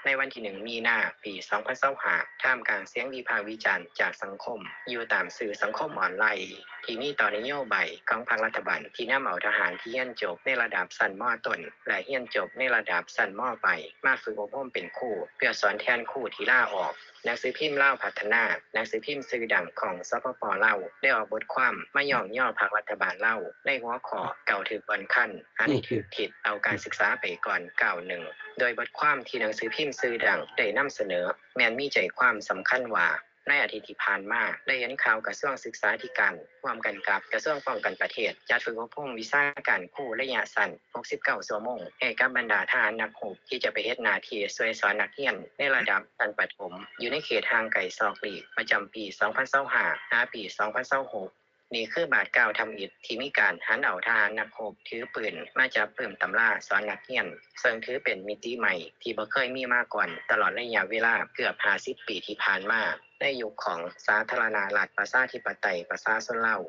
ໃນວັນທີໜຶ່ງ ມີນາ ປີສອງພັນຊາວຫ້າ ທ່າມກາງສຽງວິພາກວິຈານຈາກສັງຄົມ ຢູ່ຕາມສື່ສັງຄົມອອນລາຍ ທີ່ມີຕໍ່ນະໂຍບາຍຂອງພັກລັດຖະບານ ທີ່ນຳເອົາທະຫານທີ່ຮຽນຈົບໃນລະດັບຊັ້ນ ມ.ຕົ້ນ ແລະ ຮຽນຈົບໃນລະດັບຊັ້ນ ມ.ປາຍ ມາຝຶກອົບຮົມເປັນຄູ ເພື່ອສອນແທນຄູທີ່ລາອອກ. ໜັງສືພິມລາວພັດທະນາ, ໜັງສືພິມຊື່ດັງຂອງ ສປປ ລາວ ໄດ້ອອກບົດຄວາມມາຍ້ອງຍໍພັກລັດຖະບານລາວ ໃນຫົວຂໍ້ ເຂົ້າຖືກບ່ອນຄັນ, ຫັນໃຫ້ຖືກທິດ, ເອົາການສຶກສາໄປກ່ອນກ້າວໜຶ່ງ. ໂດຍບົດຄວາມທີ່ໜັງສືພິມຊື່ດັງໄດ້ນຳສະເໜີ ແມ່ນມີໃຈຄວາມສຳຄັນວ່າ ໃນອາທິດທີ່ຜ່ານມາ ໄດ້ເຫັນຂ່າວກະຊວງສຶກສາທິການ ຮ່ວມກັນກັບກະຊວງປ້ອງກັນປະເທດ ຈັດຝຶກອົບຮົມວິຊາການຄູໄລຍະສັ້ນ ຫົກສິບເກົ້າຊົ່ວໂມງ ໃຫ້ກັບບັນດາທະຫານນັກຮົບ ທີ່ຈະໄປເຮັດໜ້າທີ່ຊ່ວຍສອນນັກຮຽນໃນລະດັບຊັ້ນປະຖົມ ຢູ່ໃນເຂດຫ່າງໄກສອກຫຼີກ ປະຈຳປີສອງພັນຊາວຫ້າ ຫາປີສອງພັນຊາວຫົກ. ນີ້ຄືບາດກ້າວທຳອິດທີ່ມີການຫັນເອົາທະຫານນັກຮົບຖືປືນມາຈັບປຶ້ມຕຳລາສອນນັກຮຽນ, ເຊິ່ງຖືເປັນມິຕິໃໝ່ທີ່ບໍ່ເຄີຍມີມາກ່ອນຕະຫຼອດໄລຍະເວລາເກືອບຫ້າສິບປີທີ່ຜ່ານມາ ໃນຍຸກຂອງສາທາລະນະລັດປະຊາທິປະໄຕປະຊາຊົນລາວ.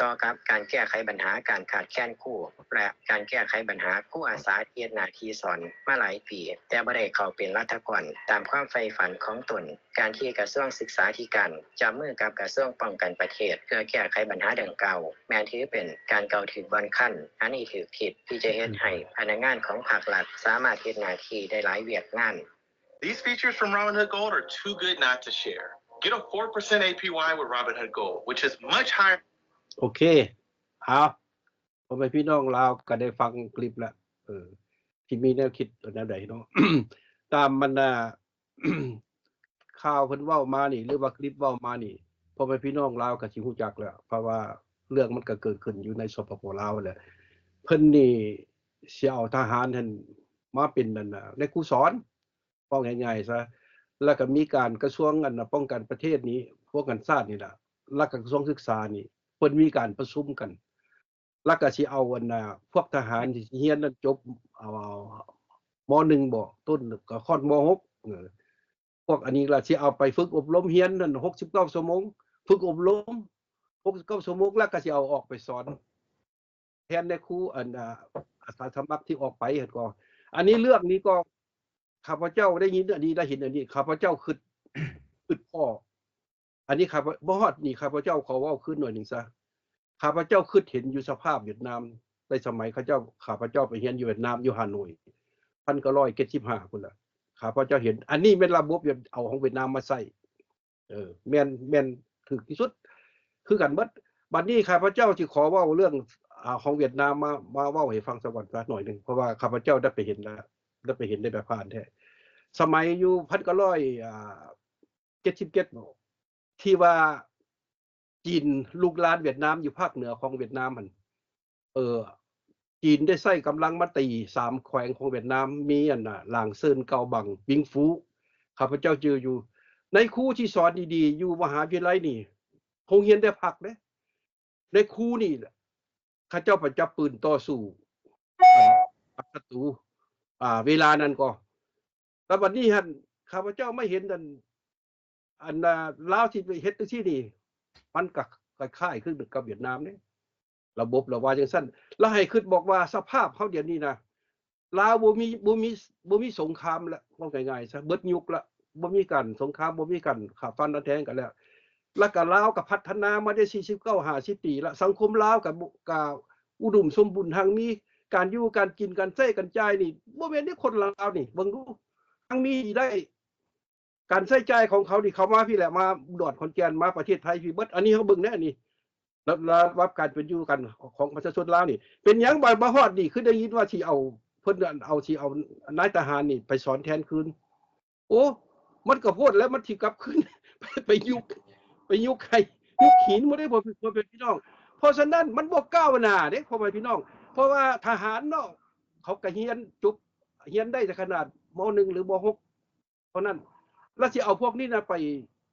ຕໍ່ກັບການແກ້ໄຂບັນຫາການຂາດແຄນຄູ ແລະ ການແກ້ໄຂບັນຫາຄູອາສາທີ່ເຮັດໜ້າທີ່ສອນມາຫຼາຍປີ ແຕ່ບໍ່ໄດ້ເຂົ້າເປັນລັດຖະກອນຕາມຄວາມໃຝ່ຝັນຂອງຕົນ, ການທີ່ກະຊວງສຶກສາທິການຈັບມືກັບກະຊວງປ້ອງກັນປະເທດ ເພື່ອແກ້ໄຂບັນຫາດັ່ງກ່າວ ແມ່ນຖືເປັນການເຂົ້າຖືກບ່ອນຄັນ, ອັນນີ້ຖືກທິດທີ່ຈະເຮັດໃຫ້ພະນັກງານຂອງພາກລັດສາມາດເຮັດໜ້າທີ່ໄດ້ຫຼາຍວຽກງານ. These features from Robinhood Gold are too good not to share. Get a four percent A P Y with Robinhood Gold, which is much higher. ໂອເຄ ເອົາ ພໍ່ແມ່ພີ່ນ້ອງລາວກໍໄດ້ຟັງຄລິບແລ້ວ ເອີ ທີ່ມີແນວຄິດແນວໃດເນາະ ຕາມບັນດາຂ່າວເພິ່ນເວົ້າມານີ້ ຫຼືວ່າຄລິບເວົ້າມານີ້ ພໍ່ແມ່ພີ່ນ້ອງລາວກໍຊິຮູ້ຈັກແລ້ວ ເພາະວ່າເລື່ອງມັນກໍເກີດຂຶ້ນຢູ່ໃນ ສປປ ລາວ ແຫຼະ ເພິ່ນນີ້ຊິເອົາທະຫານຫັ້ນມາເປັນອັນນະ ນາຍຄູສອນ ເວົ້າງ່າຍໆຊະ ແລ້ວກໍມີການກະຊວງອັນນະ ປ້ອງກັນປະເທດນີ້ ປ້ອງກັນຊາດນີ້ລະ ແລ້ວກໍກະຊວງສຶກສານີ້ ເພິ່ນມີການປະຊຸມກັນ ແລ້ວກໍຊິເອົາອັນນະ ພວກທະຫານທີ່ຮຽນນັ້ນຈົບ ເອົາ ມ.ໜຶ່ງ ບໍ ຕົ້ນກໍຮອດ ມ.ຫົກ ເອີ ພວກອັນນີ້ລະຊິເອົາໄປຝຶກອົບຮົມຮຽນນັ້ນ ຫົກສິບເກົ້າຊົ່ວໂມງ ຝຶກອົບຮົມ ຫົກສິບເກົ້າຊົ່ວໂມງ ແລ້ວກໍຊິເອົາອອກໄປສອນ ແທນນາຍຄູ ອັນ ອາ ອາສາສະໝັກທີ່ອອກໄປຫັ້ນກໍ ອັນນີ້ເລື່ອງນີ້ກໍ ຂ້າພະເຈົ້າໄດ້ຍິນອັນນີ້ ໄດ້ເຫັນອັນນີ້ ຂ້າພະເຈົ້າຄຶດ ຄຶດພໍ້ ອັນນີ້ຂ້າພະ ບໍ່ຮອດນີ້ ຂ້າພະເຈົ້າຂໍເວົ້າຄືນໜ້ອຍໜຶ່ງຊະ ຂ້າພະເຈົ້າຄຶດເຫັນຢູ່ສະພາບຫວຽດນາມ ໃນສະໄໝເຂົາເຈົ້າ ຂ້າພະເຈົ້າໄປຮຽນຢູ່ຫວຽດນາມ ຢູ່ຮ່າໂນ້ຍ ພັນເກົ້າຮ້ອຍເຈັດສິບຫ້າພຸ້ນລະ ຂ້າພະເຈົ້າເຫັນ ອັນນີ້ແມ່ນລະບົບຫວຽດ ເອົາຂອງຫວຽດນາມມາໃຊ້ ເອີ ແມ່ນ ແມ່ນຖືກທີ່ສຸດ ຄືກັນເບິດ. ບັດນີ້ຂ້າພະເຈົ້າຊິຂໍເວົ້າເລື່ອງ ອາ ຂອງຫວຽດນາມມາ ມາເວົ້າໃຫ້ຟັງສາກ່ອນ ສາໜ້ອຍໜຶ່ງ ເພາະວ່າຂ້າພະເຈົ້າໄດ້ໄປເຫັນແລ້ວ ໄດ້ໄປເຫັນ ໄດ້ໄປຜ່ານແທ້. ສະໄໝຢູ່ ພັນເກົ້າຮ້ອຍ ອາ ເຈັດສິບເຈັດບໍ ທີ່ວ່າຈີນລຸກລານຫວຽດນາມ ຢູ່ພາກເໜືອຂອງຫວຽດນາມຫັ້ນ ເອີ ຈີນໄດ້ໃຊ້ກຳລັງມາຕີສາມແຂວງຂອງຫວຽດນາມ ມີອັນນະ ຫຼາງເຊີນ, ເກົາບັງ, ວິງຟູ ຂ້າພະເຈົ້າຈື່ຢູ່. ນາຍຄູທີ່ສອນດີໆຢູ່ມະຫາວິທະຍາໄລນີ້ ໂຮງຮຽນແຕ່ພັກເດ້ ນາຍຄູນີ້ແຫຼະ ເຂົາເຈົ້າໄປຈັບປືນຕໍ່ສູ້ກັບສັດຕູ ອາ ເວລານັ້ນກໍ ແລ້ວບັດນີ້ຫັ້ນ ຂ້າພະເຈົ້າມາເຫັນອັນ ອັນ ລາວຊິໄປເຮັດຈັ່ງຊີ້ນີ້ ມັນກໍຄ້າຍໆຄືກັບຫວຽດນາມເດ້ ລະບົບລະວ່າຈັ່ງຊັ້ນ ລະໃຫ້ຄິດບອກວ່າສະພາບເຮົາດຽວນີ້ນະ ລາວບໍ່ມີ ບໍ່ມີ ບໍ່ມີສົງຄາມລະ ເວົ້າງ່າຍໆຊະ ເບິດຍຸກລະ ບໍ່ມີການສົງຄາມ ບໍ່ມີການຂ້າຟັນລະແທງກັນແລ້ວ ລະກະລາວກະພັດທະນາມາໄດ້ສີ່ສິບເກົ້າ ຫ້າສິບປີລະ ສັງຄົມລາວກະ ກະອຸດົມສົມບູນ ຮັ່ງມີ ການຢູ່ການກິນ ການໃຊ້ການຈ່າຍນີ້ ບໍ່ແມ່ນເດ້ ຄົນລາວນີ້ ເບິ່ງດູ ຮັ່ງມີໄດ້ ການໃຊ້ຈ່າຍຂອງເຂົານີ້ ເຂົ້າມາພີ້ແຫຼະ ມາດອນຂອນແກ່ນ ມາປະເທດໄທພີ້ເບິດ ອັນນີ້ເຮົາເບິ່ງແດ່ ອັນນີ້ ລະ ລະດັບການເປັນຢູ່ກັນຂອງປະຊາຊົນລາວນີ້ ເປັນຫຍັງບາດມາຮອດນີ້ ຄືໄດ້ຍິນວ່າຊິເອົາ ເພິ່ນເອົາ ຊິເອົານາຍທະຫານນີ້ໄປສອນແທນຄືນ ໂອ້ ມັນກໍໂພດແລ້ວ ມັນຊິກັບຄືນ ໄປ ໄປຍຸກ ໄປຍຸກໄຄ ຍຸກຫີນໝົດເດ້ ພໍ່ແມ່ພີ່ນ້ອງ. ເພາະສະນັ້ນ ມັນບໍ່ກ້າວໜ້າເດ້ ພໍ່ແມ່ພີ່ນ້ອງ ເພາະວ່າທະຫານເນາະ ເຂົາກໍຮຽນຈົບ ຮຽນໄດ້ແຕ່ຂະໜາດ ມ.ໜຶ່ງ ຫຼື ມ.ຫົກ ເທົ່ານັ້ນ ແລ້ວຊິເອົາພວກນີ້ນະໄປ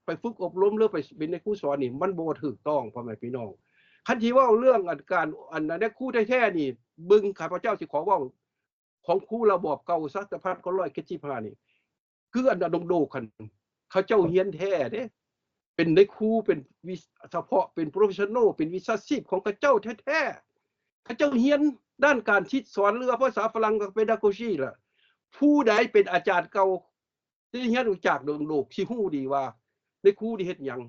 ໄປຝຶກອົບຮົມ ຫຼື ໄປເປັນນາຍຄູສອນນີ້ ມັນບໍ່ຖືກຕ້ອງ ພໍ່ແມ່ພີ່ນ້ອງ. ຄັນຊິເວົ້າເລື່ອງອັນການ ອັນນາຍຄູແທ້ໆນີ້ ເບິ່ງ ຂ້າພະເຈົ້າຊິຂໍເວົ້າຂອງຄູລະບອບເກົ່າຊະ ແຕ່ພັນເກົ້າຮ້ອຍເຈັດສິບຫ້ານີ້ ຄືອັນດາດົງໂດກຫັ້ນ ເຂົາເຈົ້າຮຽນແທ້ເດ້ ເປັນນາຍຄູ ເປັນວິ ສະເພາະ ເປັນໂປຣເຟສຊັນນໍ ເປັນວິຊາຊີບຂອງເຂົາເຈົ້າແທ້ໆ ເຂົາເຈົ້າຮຽນດ້ານການສິດສອນ ຫຼືວ່າພາສາຝຣັ່ງກໍເປດາໂກຊີລະ ຜູ້ໃດເປັນອາຈານເກົ່າ ຊິຮຽນຮູ້ຈັກເລື່ອງໂລກ ຊິຮູ້ດີວ່າໃນຄູນີ້ເຮັດຫຍັງ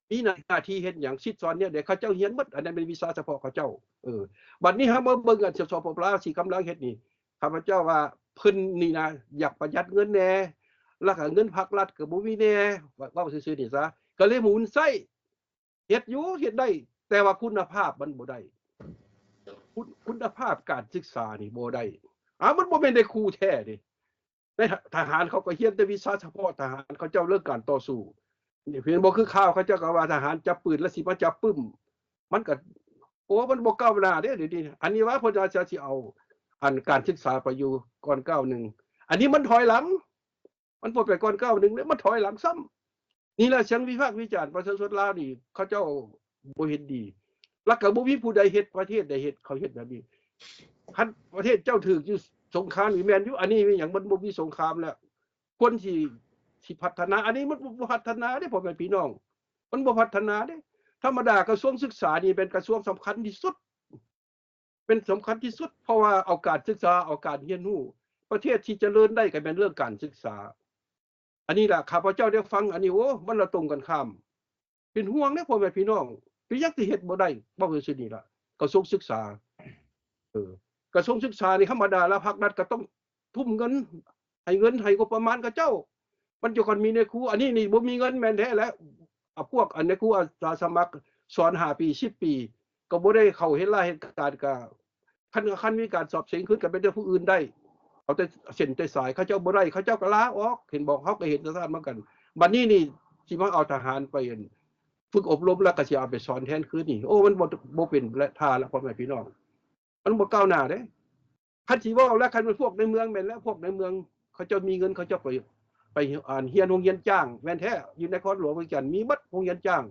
ມີໜ້າທີ່ເຮັດຫຍັງ ສິດສອນແນວໃດ ເຂົາເຈົ້າຮຽນໝົດ ອັນນັ້ນແມ່ນວິຊາສະເພາະເຂົາເຈົ້າ. ເອີ ບັດນີ້ເຮົາມາເບິ່ງອັນ ສປປ ລາວ ທີ່ກຳລັງເຮັດນີ້ ຂ້າພະເຈົ້າວ່າເພິ່ນນີ້ນະ ຢາກປະຢັດເງິນແດ່ ແລ້ວກໍເງິນພາກລັດກໍບໍ່ມີແດ່ ເວົ້າ ເວົ້າຊື່ໆນີ້ຊະ ກໍເລີຍໝູນໃຊ້ ເຮັດຢູ່ ເຮັດໄດ້ ແຕ່ວ່າຄຸນນະພາບມັນບໍ່ໄດ້ ຄຸນ ຄຸນນະພາບການສຶກສານີ້ບໍ່ໄດ້. ອ້າວ ມັນບໍ່ແມ່ນໄດ້ຄູແທ້ເດ້ ໃນທະຫານເຂົາກໍຮຽນແຕ່ວິຊາສະເພາະທະຫານ ເຂົາເຈົ້າເລື່ອງການຕໍ່ສູ້. ນີ້ເຫັນບໍ່ ຄືຂ່າວເຂົາເຈົ້າກໍວ່າທະຫານຈັບປືນແລ້ວຊິມາຈັບປຶ້ມ ມັນກໍ ໂອ້ ມັນບໍ່ກ້າວໜ້າເດ້ດຽວນີ້. ອັນນີ້ວ່າເພິ່ນວ່າຊິເອົາອັນການສຶກສາໄປຢູ່ກ່ອນກ້າວໜຶ່ງ ອັນນີ້ມັນຖອຍຫຼັງ ມັນບໍ່ໄປກ່ອນກ້າວໜຶ່ງເດ້ ມັນຖອຍຫຼັງຊ້ຳ. ນີ້ລະສຽງວິພາກວິຈານປະຊາຊົນລາວນີ້ ເຂົາເຈົ້າບໍ່ເຫັນດີ ແລ້ວກໍບໍ່ມີຜູ້ໃດເຮັດ ປະເທດໃດເຮັດ ເຂົາເຮັດແບບນີ້. ຄັນປະເທດເຈົ້າຖືກຢູ່ສົງຄາມນີ້ແມ່ນຢູ່ ອັນນີ້ແມ່ນຫຍັງ ມັນບໍ່ມີສົງຄາມແລ້ວ ຄວນຊິ ຊິພັດທະນາ ອັນນີ້ມັນບໍ່ ບໍ່ພັດທະນາເດ້ ພໍ່ແມ່ພີ່ນ້ອງ ມັນບໍ່ພັດທະນາເດ້. ທຳມະດາກະຊວງສຶກສານີ້ເປັນກະຊວງສຳຄັນທີ່ສຸດ ເປັນສຳຄັນທີ່ສຸດ ເພາະວ່າເອົາການສຶກສາ ເອົາການຮຽນຮູ້ ປະເທດທີ່ຈະເລີນໄດ້ກໍແມ່ນເລື່ອງການສຶກສາ. ອັນນີ້ລະ ຂ້າພະເຈົ້າໄດ້ຟັງອັນນີ້ ໂອ້ ມັນລະຕົງກັນຂ້າມ ເປັນຫ່ວງເດ້ ພໍ່ແມ່ພີ່ນ້ອງ ເປັນຫຍັງຊິເຮັດບໍ່ໄດ້ ເວົ້າຊື່ໆນີ້ລະ ກະຊວງສຶກສາ ເອີ ກະຊວງສຶກສານີ້ທຳມະດາລະ ພາກລັດກໍຕ້ອງທຸ່ມເງິນ ໃຫ້ເງິນ ໃຫ້ງົບປະມານເຂົາເຈົ້າ ມັນຈະຄ່ອຍມີນາຍຄູ. ອັນນີ້ນີ້ບໍ່ມີເງິນແມ່ນແທ້ແຫຼະ ອາ ພວກອັນນາຍຄູອາສາສະໝັກສອນຫ້າປີ ສິບປີ ກໍບໍ່ໄດ້ເຂົ້າເຮັດລາເຮັດການ ກະ ຄັນ ຄັນມີການສອບເສັງຂຶ້ນກໍແມ່ນແຕ່ຜູ້ອື່ນໄດ້ ເອົາແຕ່ເສັ້ນແຕ່ສາຍ ເຂົາເຈົ້າບໍ່ໄດ້ ເຂົາເຈົ້າກໍລາອອກ. ເຫັນບໍ່ ເຮົາກໍເຫັນສະພາບນຳກັນ. ບັດນີ້ນີ້ຊິມາເອົາທະຫານໄປຝຶກອົບຮົມ ແລ້ວກໍຊິເອົາໄປສອນແທນຄືນນີ້ ໂອ້ ມັນບໍ່ ບໍ່ເປັນແລະທ່າລະ ພໍ່ແມ່ພີ່ນ້ອງ ມັນບໍ່ກ້າວໜ້າເດ້. ຄັນຊິເວົ້າແລ້ວ ຄັນແມ່ນພວກໃນເມືອງແມ່ນແລ້ວ ພວກໃນເມືອງເຂົາເຈົ້າມີເງິນ ເຂົາເຈົ້າໄປ ໄປ ອັນ ຮຽນໂຮງຮຽນຈ້າງ ແມ່ນແທ້ ຢູ່ນະຄອນຫຼວງວຽງຈັນມີໝົດໂຮງຮຽນຈ້າງ.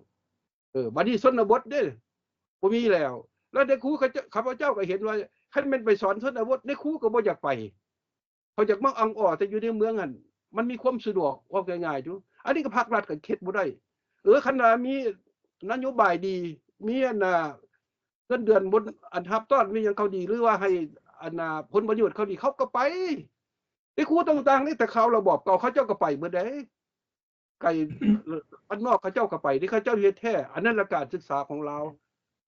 ເອີ ບັດນີ້ຊົນນະບົດເດ້ ບໍ່ມີແລ້ວ ແລ້ວແຕ່ຄູເຂົາເຈົ້າ ຂ້າພະເຈົ້າກໍເຫັນວ່າ ຄັນແມ່ນໄປສອນຊົນນະບົດ ນາຍຄູກໍບໍ່ຢາກໄປ ເຂົາຢາກມາອັ່ງອໍ້ແຕ່ຢູ່ໃນເມືອງຫັ້ນ ມັນມີຄວາມສະດວກ ເວົ້າງ່າຍໆຢູ່. ອັນນີ້ກໍພາກລັດກໍເຮັດບໍ່ໄດ້. ເອີ ຄັນວ່າມີນະໂຍບາຍດີ ມີອັນນ່າ ເງິນເດືອນບົນ ອັນຮັບຕ້ອນມີຫຍັງເຂົາດີ ຫຼືວ່າໃຫ້ອັນນ່າ ຜົນປະໂຫຍດເຂົາດີ ເຂົາກໍໄປ. ນາຍຄູຕ່າງໆນີ້ ແຕ່ຄາວລະບອບເກົ່າ ເຂົາເຈົ້າກໍໄປເບິດເດ້ ໄກ ບ້ານນອກເຂົາເຈົ້າກໍໄປເດ້ ເຂົາເຈົ້າເຮັດແທ້. ອັນນັ້ນລະການສຶກສາຂອງລາວ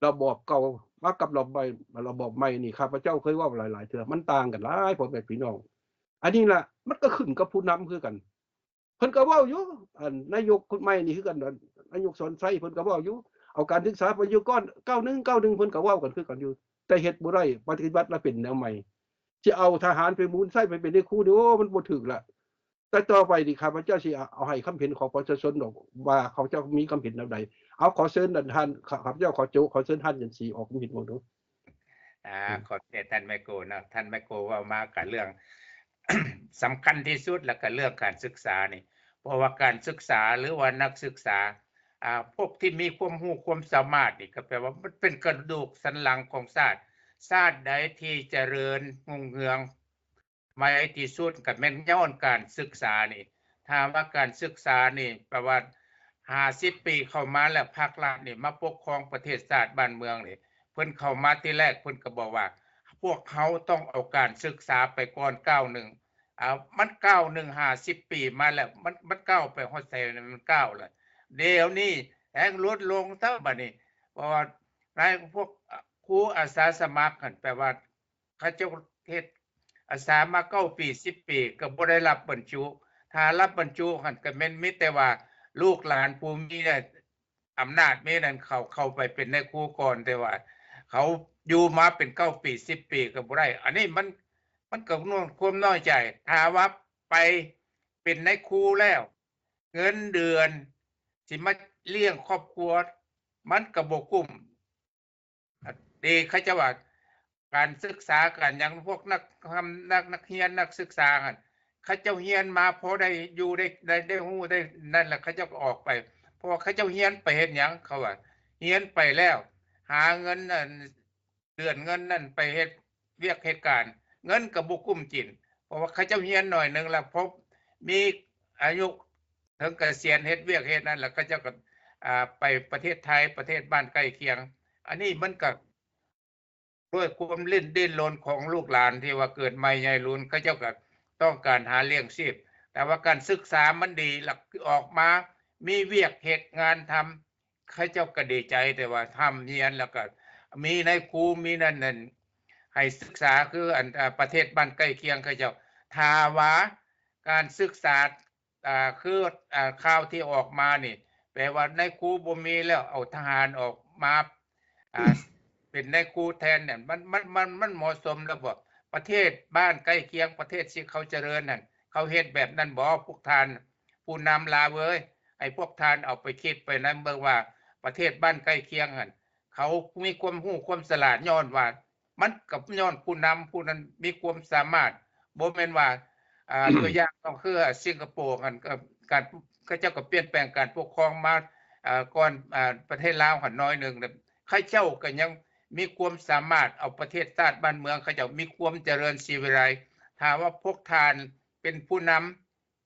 ລະບອບເກົ່າມາກັບລະບອບໃໝ່ ລະບອບໃໝ່ນີ້ ຂ້າພະເຈົ້າເຄີຍເວົ້າຫຼາຍໆເທື່ອ ມັນຕ່າງກັນຫຼາຍ ພໍ່ແມ່ພີ່ນ້ອງ. ອັນນີ້ລະ ມັນກໍຂຶ້ນກັບຜູ້ນຳຄືກັນ ເພິ່ນກໍເວົ້າຢູ່ ອັນນາຍົກຄົນໃໝ່ນີ້ຄືກັນ ນາຍົກສອນໄຊ ເພິ່ນກໍເວົ້າຢູ່ ເອົາການສຶກສາໄປຢູ່ກ່ອນ ເກົ້າໜຶ່ງ ເກົ້າໜຶ່ງ ເພິ່ນກໍເວົ້າກັນຄືກັນຢູ່ ແຕ່ເຮັດບໍ່ໄດ້ ປະຕິບັດລະເປັນແນວໃໝ່ ຊິເອົາທະຫານໄປໝູນໃຊ້ໄປເປັນນາຍຄູນີ້ ໂອ້ ມັນບໍ່ຖືກລະ. ແຕ່ຕໍ່ໄປນີ້ ຂ້າພະເຈົ້າຊິເອົາໃຫ້ຄຳເຫັນຂອງປະຊາຊົນດອກ ວ່າເຂົາເຈົ້າມີຄຳເຫັນແນວໃດ. ເອົາ ຂໍເຊີນທ່ານ ຂ້າພະເຈົ້າຂໍໂຈະ ຂໍເຊີນທ່ານຈັນສີອອກຄຳເຫັນເບິ່ງດູ. ອືມ ຂອບໃຈທ່ານໄມໂກເນາະ ທ່ານໄມໂກເວົ້າມາກະເລື່ອງສຳຄັນທີ່ສຸດ ແລ້ວກະເລື່ອງການສຶກສານີ້ ເພາະວ່າການສຶກສາ ຫຼືວ່ານັກສຶກສາ ອ່າ ພວກທີ່ມີຄວາມຮູ້ຄວາມສາມາດນີ້ ກໍແປວ່າມັນເປັນກະດູກສັນຫຼັງຂອງຊາດ. ຊາດໃດທີ່ຈະເລີນຮຸ່ງເຮືອງ ໄວທີ່ສຸດກໍແມ່ນຍ້ອນການສຶກສານີ້. ຖ້າວ່າການສຶກສານີ້ປະຫວັດຫ້າສິບປີເຂົ້າມາແລ້ວ ພາກລັດນີ້ມາປົກຄອງປະເທດຊາດບ້ານເມືອງນີ້ ເພິ່ນເຂົ້າມາທີແລກເພິ່ນກໍບອກວ່າ ພວກເຮົາຕ້ອງເອົາການສຶກສາໄປກ່ອນກ້າວໜຶ່ງ. ເອົາ ມັນກ້າວໜຶ່ງຫ້າສິບປີມາແລ້ວ ມັນ ມັນກ້າວໄປຮອດໃສ ມັນກ້າວແລ້ວ. ດຽວນີ້ແຮ່ງຫຼຸດລົງຊະບັດນີ້ ເພາະວ່ານາຍ ພວກຄູອາສາສະໝັກຫັ້ນ ແປວ່າ ເຂົາເຈົ້າເຮັດອາສາມາເກົ້າປີ ສິບປີ ກໍບໍ່ໄດ້ຮັບບັນຈຸ. ຖ້າຮັບບັນຈຸຫັ້ນ ກໍແມ່ນມີແຕ່ວ່າລູກຫຼານຜູ້ມີອຳນາດມີນັ້ນ ເຂົາເຂົ້າໄປເປັນນາຍຄູກ່ອນ ແຕ່ວ່າເຂົາຢູ່ມາເປັນເກົ້າປີ ສິບປີ ກໍບໍ່ໄດ້. ອັນນີ້ມັນ ມັນກໍຄວາມນ້ອຍໃຈ. ຖ້າວ່າໄປເປັນນາຍຄູແລ້ວ ເງິນເດືອນຊິມາລ້ຽງຄອບຄົວ ມັນກໍບໍ່ກຸ້ມ. ເດ ເຂົາເຈົ້າວ່າການສຶກສາ ການຫຍັງ ພວກນັກຮຳ ນັກ ນັກຮຽນ ນັກສຶກສາຫັ້ນ ເຂົາເຈົ້າຮຽນມາພໍໄດ້ຢູ່ ໄດ້ ໄດ້ ໄດ້ຮູ້ ໄດ້ນັ້ນ ແລ້ວເຂົາເຈົ້າກໍອອກໄປ. ເພາະວ່າເຂົາເຈົ້າຮຽນໄປເຮັດຫຍັງ ເຂົາວ່າ ຮຽນໄປແລ້ວ ຫາເງິນ ອັນ ເດືອນເງິນນັ້ນໄປເຮັດວຽກເຮັດການ ເງິນກໍບໍ່ກຸ້ມກິນ. ເພາະວ່າເຂົາເຈົ້າຮຽນໜ້ອຍໜຶ່ງ ແລ້ວພໍມີອາຍຸເຖິງກະສຽນ ເຮັດວຽກເຮັດນັ້ນ ແລ້ວເຂົາເຈົ້າກໍ ອ່າ ໄປປະເທດໄທ ປະເທດບ້ານໃກ້ຄຽງ. ອັນນີ້ມັນກໍ ດ້ວຍຄວາມຫຼິ້ນ ດີ້ນລົນຂອງລູກຫຼານທີ່ວ່າເກີດໃໝ່ໃຫຍ່ລຸນ ເຂົາເຈົ້າກໍຕ້ອງການຫາລ້ຽງຊີບ. ຖ້າວ່າການສຶກສາມັນດີ ແລ້ວອອກມາມີວຽກເຮັດງານທຳ ເຂົາເຈົ້າກໍດີໃຈ ແຕ່ວ່າຮ່ຳຮຽນ ແລ້ວກໍມີນາຍຄູ ມີນັ້ນນັ້ນ ໃຫ້ສຶກສາຄືອັນ ອາ ປະເທດບ້ານໃກ້ຄຽງເຂົາເຈົ້າ. ຖ້າວ່າການສຶກສາ ອ່າ ຄື ອ່າ ຂ່າວທີ່ອອກມານີ້ ແປວ່ານາຍຄູບໍ່ມີແລ້ວ ເອົາທະຫານອອກມາ ອ່າ ເປັນນາຍຄູແທນນັ້ນ ມັນ ມັນ ມັນ ມັນເໝາະສົມແລ້ວບໍ່? ປະເທດບ້ານໃກ້ຄຽງ ປະເທດທີ່ເຂົາຈະເລີນນັ້ນ ເຂົາເຮັດແບບນັ້ນບໍ່? ພວກທ່ານຜູ້ນຳລາວເອີຍ ໃຫ້ພວກທ່ານເອົາໄປຄິດໄປນຳເບິ່ງວ່າ ປະເທດບ້ານໃກ້ຄຽງຫັ້ນ ເຂົາມີຄວາມຮູ້ຄວາມສະຫຼາດ ຍ້ອນວ່າ ມັນກໍຍ້ອນຜູ້ນຳຜູ້ນັ້ນມີຄວາມສາມາດ ບໍ່ແມ່ນວ່າ ອ່າ ຕົວຢ່າງກໍຄືສິງກະໂປຫັ້ນ ກໍການ ເຂົາເຈົ້າກໍປ່ຽນແປງການປົກຄອງມາ ອ່າ ກ່ອນ ອ່າ ປະເທດລາວຫັ້ນໜ້ອຍໜຶ່ງ ເຂົາເຈົ້າກໍຍັງມີຄວາມສາມາດເອົາປະເທດຊາດບ້ານເມືອງ ເຂົາເຈົ້າມີຄວາມຈະເລີນສີວິໄລ. ຖ້າວ່າພວກທ່ານເປັນຜູ້ນຳ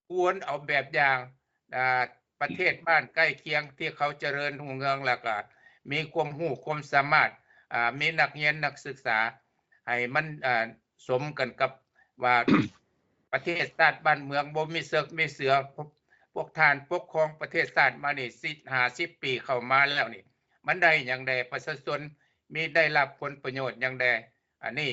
ຄວນເອົາແບບຢ່າງ ອ່າ ປະເທດບ້ານໃກ້ຄຽງທີ່ເຂົາຈະເລີນຮຸ່ງເຮືອງ ແລ້ວກໍມີຄວາມຮູ້ຄວາມສາມາດ ອ່າ ມີນັກຮຽນນັກສຶກສາ ໃຫ້ມັນ ອ່າ ສົມກັນກັບວ່າ ປະເທດຊາດບ້ານເມືອງບໍ່ມີເສິກມີເສືອ. ພວກ ພວກທ່ານປົກຄອງປະເທດຊາດມານີ້ ສິບ ຫ້າສິບປີເຂົ້າມາແລ້ວນີ້ ມັນໄດ້ຫຍັງແດ່? ປະຊາຊົນມີໄດ້ຮັບຜົນປະໂຫຍດຫຍັງແດ່? ອັນນີ້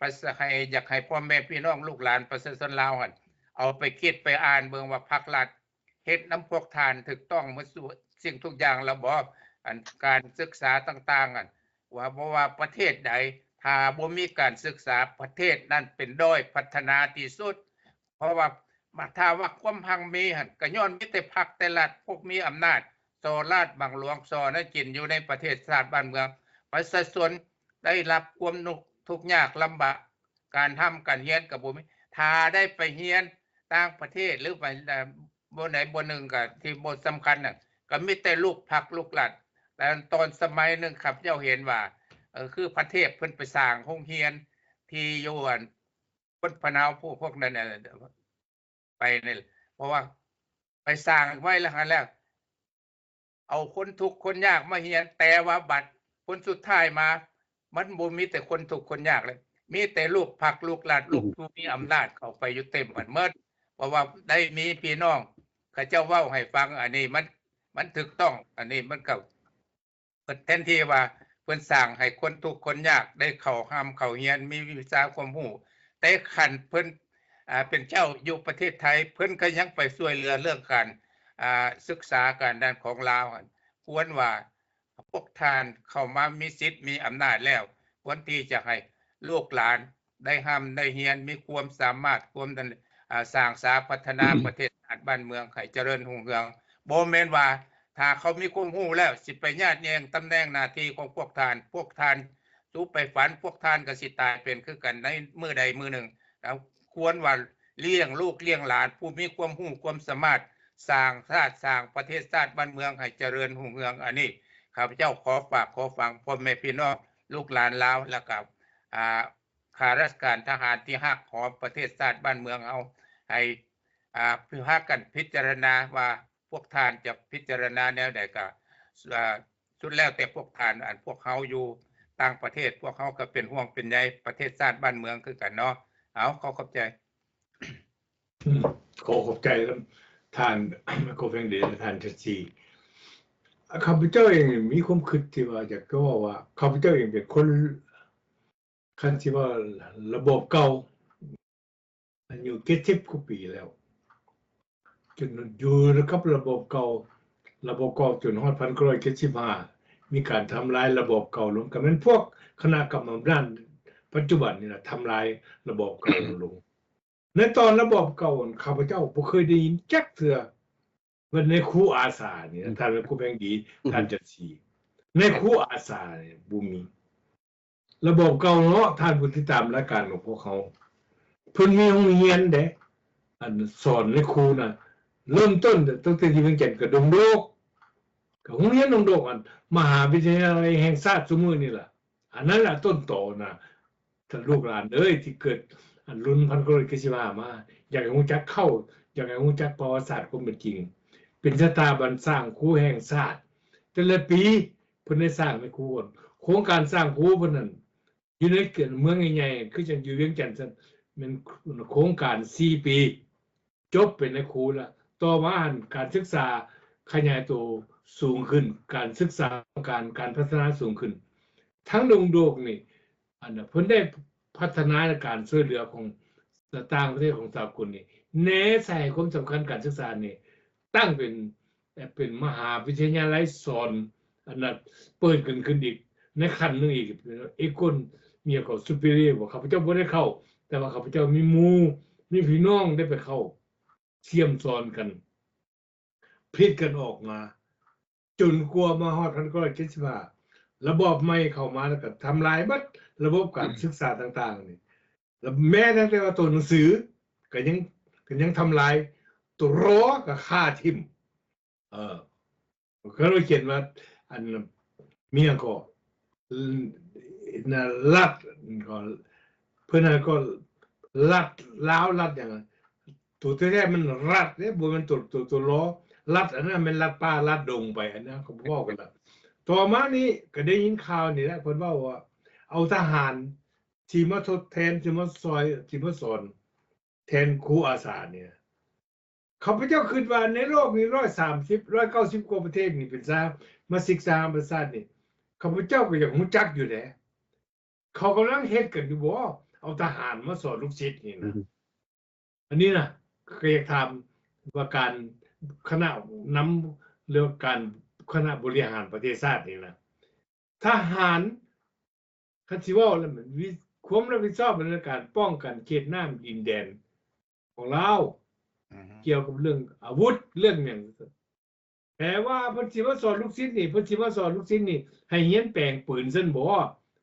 ປະຊາ ໃຫ້ ຢາກໃຫ້ພໍ່ແມ່ພີ່ນ້ອງລູກຫຼານປະຊາຊົນລາວຫັ້ນ ເອົາໄປຄິດໄປອ່ານເບິ່ງວ່າພັກລັດເຮັດນຳພວກທ່ານຖືກຕ້ອງໝົດທຸກສິ່ງທຸກຢ່າງແລ້ວບໍ່? ອັນການສຶກສາຕ່າງໆ ອັນວ່າ ບໍ່ວ່າປະເທດໃດ ຖ້າບໍ່ມີການສຶກສາ ປະເທດນັ້ນເປັນດ້ອຍພັດທະນາທີ່ສຸດ. ເພາະວ່າ ມາ ຖ້າວ່າຄວາມຮັ່ງມີຫັ້ນ ກໍຍ້ອນມີແຕ່ພັກແຕ່ລັດ ພວກມີອຳນາດ ສໍ້ລາດບັງຫຼວງ ສໍ້ແນວກິນຢູ່ໃນປະເທດຊາດບ້ານເມືອງ. ປະຊາຊົນໄດ້ຮັບຄວາມທຸກ ທຸກຍາກລຳບາກ ການຮ່ຳການຮຽນກໍບໍ່ມີ. ຖ້າໄດ້ໄປຮຽນຕ່າງປະເທດ ຫຼືໄປ ເອີ ບ່ອນໃດບ່ອນໜຶ່ງ ກໍທີ່ບໍ່ສຳຄັນນະ ກໍມີແຕ່ລູກພັກລູກລັດ. ແຕ່ຕອນສະໄໝໜຶ່ງ ຂ້າພະເຈົ້າເຫັນວ່າ ເອີ ຄືພະເທບເພິ່ນໄປສ້າງໂຮງຮຽນທີ່ຢູ່ ອັນ ຄົນພະເນົາ ພວກ ພວກນັ້ນ ເອີ ໄປນີ້ ເພາະວ່າໄປສ້າງໄວ້ແລ້ວຫັ້ນແຫຼະ ເອົາຄົນທຸກຄົນຍາກມາຮຽນ ແຕ່ວ່າບັດຜົນສຸດທ້າຍມາ ມັນບໍ່ມີແຕ່ຄົນທຸກຄົນຍາກເລີຍ ມີແຕ່ລູກພັກລູກລັດ ລູກຜູ້ມີອຳນາດເຂົ້າໄປຢູ່ເຕັມໝົດ ເພາະວ່າໄດ້ມີພີ່ນ້ອງເຂົາເຈົ້າເວົ້າໃຫ້ຟັງ ອັນນີ້ມັນ ມັນຖືກຕ້ອງ ອັນນີ້ມັນກໍ ເພິ່ນແທນທີ່ວ່າເພິ່ນສ້າງໃຫ້ຄົນທຸກຄົນຍາກໄດ້ເຂົ້າຮ່ຳເຂົ້າຮຽນ ມີວິຊາຄວາມຮູ້ ແຕ່ຄັນເພິ່ນ ອ່າ ເປັນເຈົ້າຢູ່ປະເທດໄທ ເພິ່ນກໍຍັງໄປຊ່ວຍເຫຼືອເລື່ອງການ ອ່າ ສຶກສາການດ້ານຂອງລາວຫັ້ນ ຄວນວ່າພວກທ່ານເຂົ້າມາມີສິດມີອຳນາດແລ້ວ ຄວນທີ່ຈະໃຫ້ລູກຫຼານ ໄດ້ຮ່ຳໄດ້ຮຽນ ມີຄວາມສາມາດ ຄວາມ ອ່າ ສ້າງສາພັດທະນາປະເທດຊາດບ້ານເມືອງໃຫ້ຈະເລີນຮຸ່ງເຮືອງ. ບໍ່ແມ່ນວ່າຖ້າເຂົາມີຄວາມຮູ້ແລ້ວ ຊິໄປຍາດແຍ່ງຕຳແໜ່ງໜ້າທີ່ຂອງພວກທ່ານ. ພວກທ່ານສູ່ໄປຝັນ ພວກທ່ານກໍຊິຕາຍເປັນຄືກັນໃນມື້ໃດມື້ໜຶ່ງ. ແລ້ວຄວນວ່າລ້ຽງລູກລ້ຽງຫຼານຜູ້ມີຄວາມຮູ້ຄວາມສາມາດ ສ້າງຊາດສ້າງປະເທດຊາດບ້ານເມືອງໃຫ້ຈະເລີນຮຸ່ງເຮືອງ. ອັນນີ້ຂ້າພະເຈົ້າຂໍຝາກຂໍຝັງພໍ່ແມ່ພີ່ນ້ອງລູກຫຼານລາວ ແລ້ວກໍ ອ່າ ຂ້າລາຊະການທະຫານທີ່ຮັກຫອມປະເທດຊາດບ້ານເມືອງເຮົາ ໃຫ້ ອ່າ ພາກັນພິຈາລະນາວ່າພວກທ່ານຈະພິຈາລະນາແນວໃດ ກໍ ອ່າ ສຸດແລ້ວແຕ່ພວກທ່ານ. ອັນພວກເຮົາຢູ່ຕ່າງປະເທດ ພວກເຮົາກໍເປັນຫ່ວງເປັນໃຍປະເທດຊາດບ້ານເມືອງຄືກັນເນາະ. ເອົາ ຂໍຂອບໃຈ. ອືມ ຂໍຂອບໃຈນຳທ່ານ ໂກແພງເດ ແລະ ທ່ານຈັນສີ. ຂ້າພະເຈົ້າເອງມີຄວາມຄິດທີ່ວ່າຢາກຈະເວົ້າວ່າ ຂ້າພະເຈົ້າເອງເປັນຄົນ ຄັນຊິວ່າລະບອບເກົ່າ ອາຍຸເຈັດສິບກວ່າປີແລ້ວ ຈົນຢູ່ກັບລະບອບເກົ່າ ລະບອບເກົ່າຈົນຮອດພັນເກົ້າຮ້ອຍເຈັດສິບຫ້າ ມີການທຳລາຍລະບອບເກົ່າລົງ ກໍແມ່ນພວກຄະນະກຳມະອຳນາດປັດຈຸບັນນີ້ລະ ທຳລາຍລະບອບເກົ່າລົງ. ໃນຕອນລະບອບເກົ່າ ຂ້າພະເຈົ້າບໍ່ເຄີຍໄດ້ຍິນຈັກເທື່ອວ່ານາຍຄູອາສານີ້ ທ່ານແມ່ນຄູແພງດີ ທ່ານຈັນສີ ນາຍຄູອາສານີ້ບໍ່ມີ. ລະບອບເກົ່າເນາະ ທ່ານຜູ້ຕິດຕາມລາຍການຂອງພວກເຮົາ ເພິ່ນມີໂຮງຮຽນເດ້ ອັນສອນນາຍຄູນະ ເລີ່ມຕົ້ນຕັ້ງແຕ່ຢູ່ວຽງຈັນ ກະດົງໂດກ ກະໂຮງຮຽນດົງໂດກ ອັນມະຫາວິທະຍາໄລແຫ່ງຊາດຊຸມື້ນີ້ລະ ອັນນັ້ນລະຕົ້ນຕໍນະ. ທ່ານລູກຫຼານເອີຍ ທີ່ເກີດ ອັນ ລຸ້ນພັນເກົ້າຮ້ອຍເຈັດສິບຫ້າມາ ຢາກໃຫ້ຮູ້ຈັກເຂົ້າ ຢາກໃຫ້ຮູ້ຈັກປະຫວັດສາດຄວາມເປັນຈິງ ເປັນສະຖາບັນສ້າງຄູແຫ່ງຊາດ. ແຕ່ລະປີເພິ່ນໄດ້ສ້າງໃຫ້ຄູ ໂຄງການສ້າງຄູເພິ່ນນັ້ນ ຢູ່ໃນເຂດເມືອງໃຫຍ່ໆ ຄືຈັ່ງຢູ່ວຽງຈັນຊັ້ນ ແມ່ນໂຄງການສີ່ປີ ຈົບເປັນນາຍຄູລະ ຕໍ່ມາຫັ້ນການສຶກສາຂະຫຍາຍໂຕສູງຂຶ້ນ ການສຶກສາການ ການພັດທະນາສູງຂຶ້ນ ທັງໂລກນີ້ ອັນ ເພິ່ນໄດ້ພັດທະນາການຊ່ວຍເຫຼືອຂອງຕ່າງປະເທດຂອງສາກົນນີ້ ແນໃສ່ໃຫ້ຄວາມສຳຄັນການສຶກສານີ້ ຕັ້ງເປັນ ເປັນມະຫາວິທະຍາໄລສອນ ອັນນັ້ນເປີດຂຶ້ນ ຂຶ້ນອີກໃນຂັ້ນໜຶ່ງອີກ ເອໂກນ ມີຫຍັງກໍ superior ບໍ່ ຂ້າພະເຈົ້າບໍ່ໄດ້ເຂົ້າ ແຕ່ວ່າຂ້າພະເຈົ້າມີໝູ່ ມີພີ່ນ້ອງໄດ້ໄປເຂົ້າຮ່ຽມສອນກັນ ຜະລິດກັນອອກມາ ຈົນກວ່າມາຮອດພັນເກົ້າຮ້ອຍເຈັດສິບຫ້າ ລະບອບໃໝ່ເຂົ້າມາ ແລ້ວກໍທຳລາຍເບິດລະບົບການສຶກສາຕ່າງໆນີ້ ລະແມ້ແຕ່ວ່າຕົວໜັງສືກໍຍັງ ກໍຍັງທຳລາຍ ຕົວລໍກໍຂ້າຖິ້ມ ເອີ ເຂົາຂຽນວ່າ ອັນ ມີຫຍັງກໍ ນະ ລັດ ກໍ ເພິ່ນນັ້ນກໍລັດ ລາວລັດຫຍັງ ໂຕແທ້ໆມັນລັດເດ້ ບໍ່ແມ່ນໂຕ ໂຕ ໂຕລໍ ລັດ ອັນນັ້ນແມ່ນລັດປ່າລັດດົງໄປ ອັນນັ້ນກໍບໍ່ເວົ້າກັນລະ. ຕໍ່ມານີ້ກໍໄດ້ຍິນຂ່າວນີ້ແຫຼະ ເພິ່ນເວົ້າວ່າ ເອົາທະຫານທີ່ມາທົດແທນ ທີ່ມາຊ່ອຍ ທີ່ມາສອນແທນຄູອາສານີ້ ຂ້າພະເຈົ້າຄິດວ່າໃນໂລກນີ້ ຮ້ອຍສາມສິບ ຮ້ອຍເກົ້າສິບກວ່າປະເທດນີ້ ເປັນຊາ ມາສິກສາປະຊາດນີ້ ຂ້າພະເຈົ້າກໍຢາກຮູ້ຈັກຢູ່ເດ້ ເຂົາກຳລັງເຮັດກັນຢູ່ບໍ່ ເອົາທະຫານມາສອນລູກສິດນີ້ນະ ອັນນີ້ນະ ກໍຢາກຖາມວ່າການ ຄະນະນຳ ຫຼືການ ຄະນະບໍລິຫານປະເທດຊາດນີ້ນະ ທະຫານ ຄັນຊິເວົ້າແລ້ວ ຄວາມຮັບຜິດຊອບໃນການປ້ອງກັນເຂດນ້ຳດິນແດນຂອງລາວ ກ່ຽວກັບເລື່ອງອາວຸດ ເລື່ອງຫຍັງ ແປວ່າເພິ່ນຊິມາສອນລູກສິດນີ້ ເພິ່ນຊິມາສອນລູກສິດນີ້ໃຫ້ຮຽນແປງປືນຊັ້ນບໍ?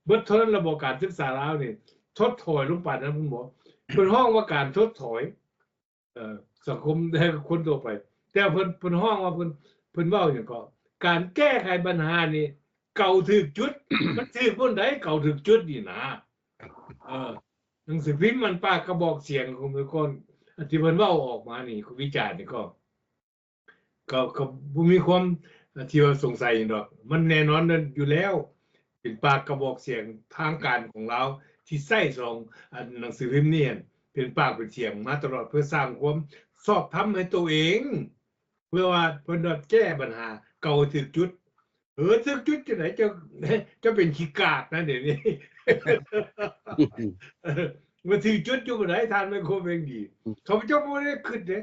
ເບິດເທົ່ານັ້ນລະບໍ? ການສຶກສາລາວນີ້ ຖົດຖອຍລົງປານນັ້ນພຸ້ນບໍ? ເພິ່ນຮ້ອງວ່າການຖົດຖອຍ ເອີ່ ສັງຄົມ ແລະ ຄົນທົ່ວໄປ ແຕ່ເພິ່ນ ເພິ່ນຮ້ອງວ່າ ເພິ່ນ ເພິ່ນເວົ້າຫຍັງເກາະ ການແກ້ໄຂບັນຫານີ້ເກົາຖືກຈຸດ ມັນຖືກບ່ອນໃດ ເກົາຖືກຈຸດນີ້ນະ ເອີ ໜັງສືພິມ ອັນ ປາກກະບອກສຽງຂອງເມື່ອກ່ອນ ອັນທີ່ເພິ່ນເວົ້າອອກມານີ້ ວິຈານນີ້ກໍ ກໍ ກໍບໍ່ມີຄວາມທີ່ວ່າສົງໄສຫຍັງດອກ ມັນແນ່ນອນຢູ່ແລ້ວ ເປັນປາກກະບອກສຽງທາງການຂອງລາວ ທີ່ໃຊ້ສອງ ອັນ ໜັງສືພິມນີ້ຫັ້ນ ເປັນປາກເປັນສຽງມາຕະຫຼອດ ເພື່ອສ້າງຄວາມຊອບທຳໃຫ້ໂຕເອງ ເພື່ອວ່າເພິ່ນວ່າແກ້ບັນຫາ ເກົາໃຫ້ຖືກຈຸດ ເອີ ຖືກຈຸດຈັ່ງໃດ ເຈົ້າ ເຈົ້າເປັນຂີ້ກາກນະດຽວນີ້ ວ່າຖືກຈຸດຢູ່ບໍ່ໄດ້ ທ່ານໄມໂຄແວງດີ ຂ້າພະເຈົ້າບໍ່ໄດ້ຄິດເດ້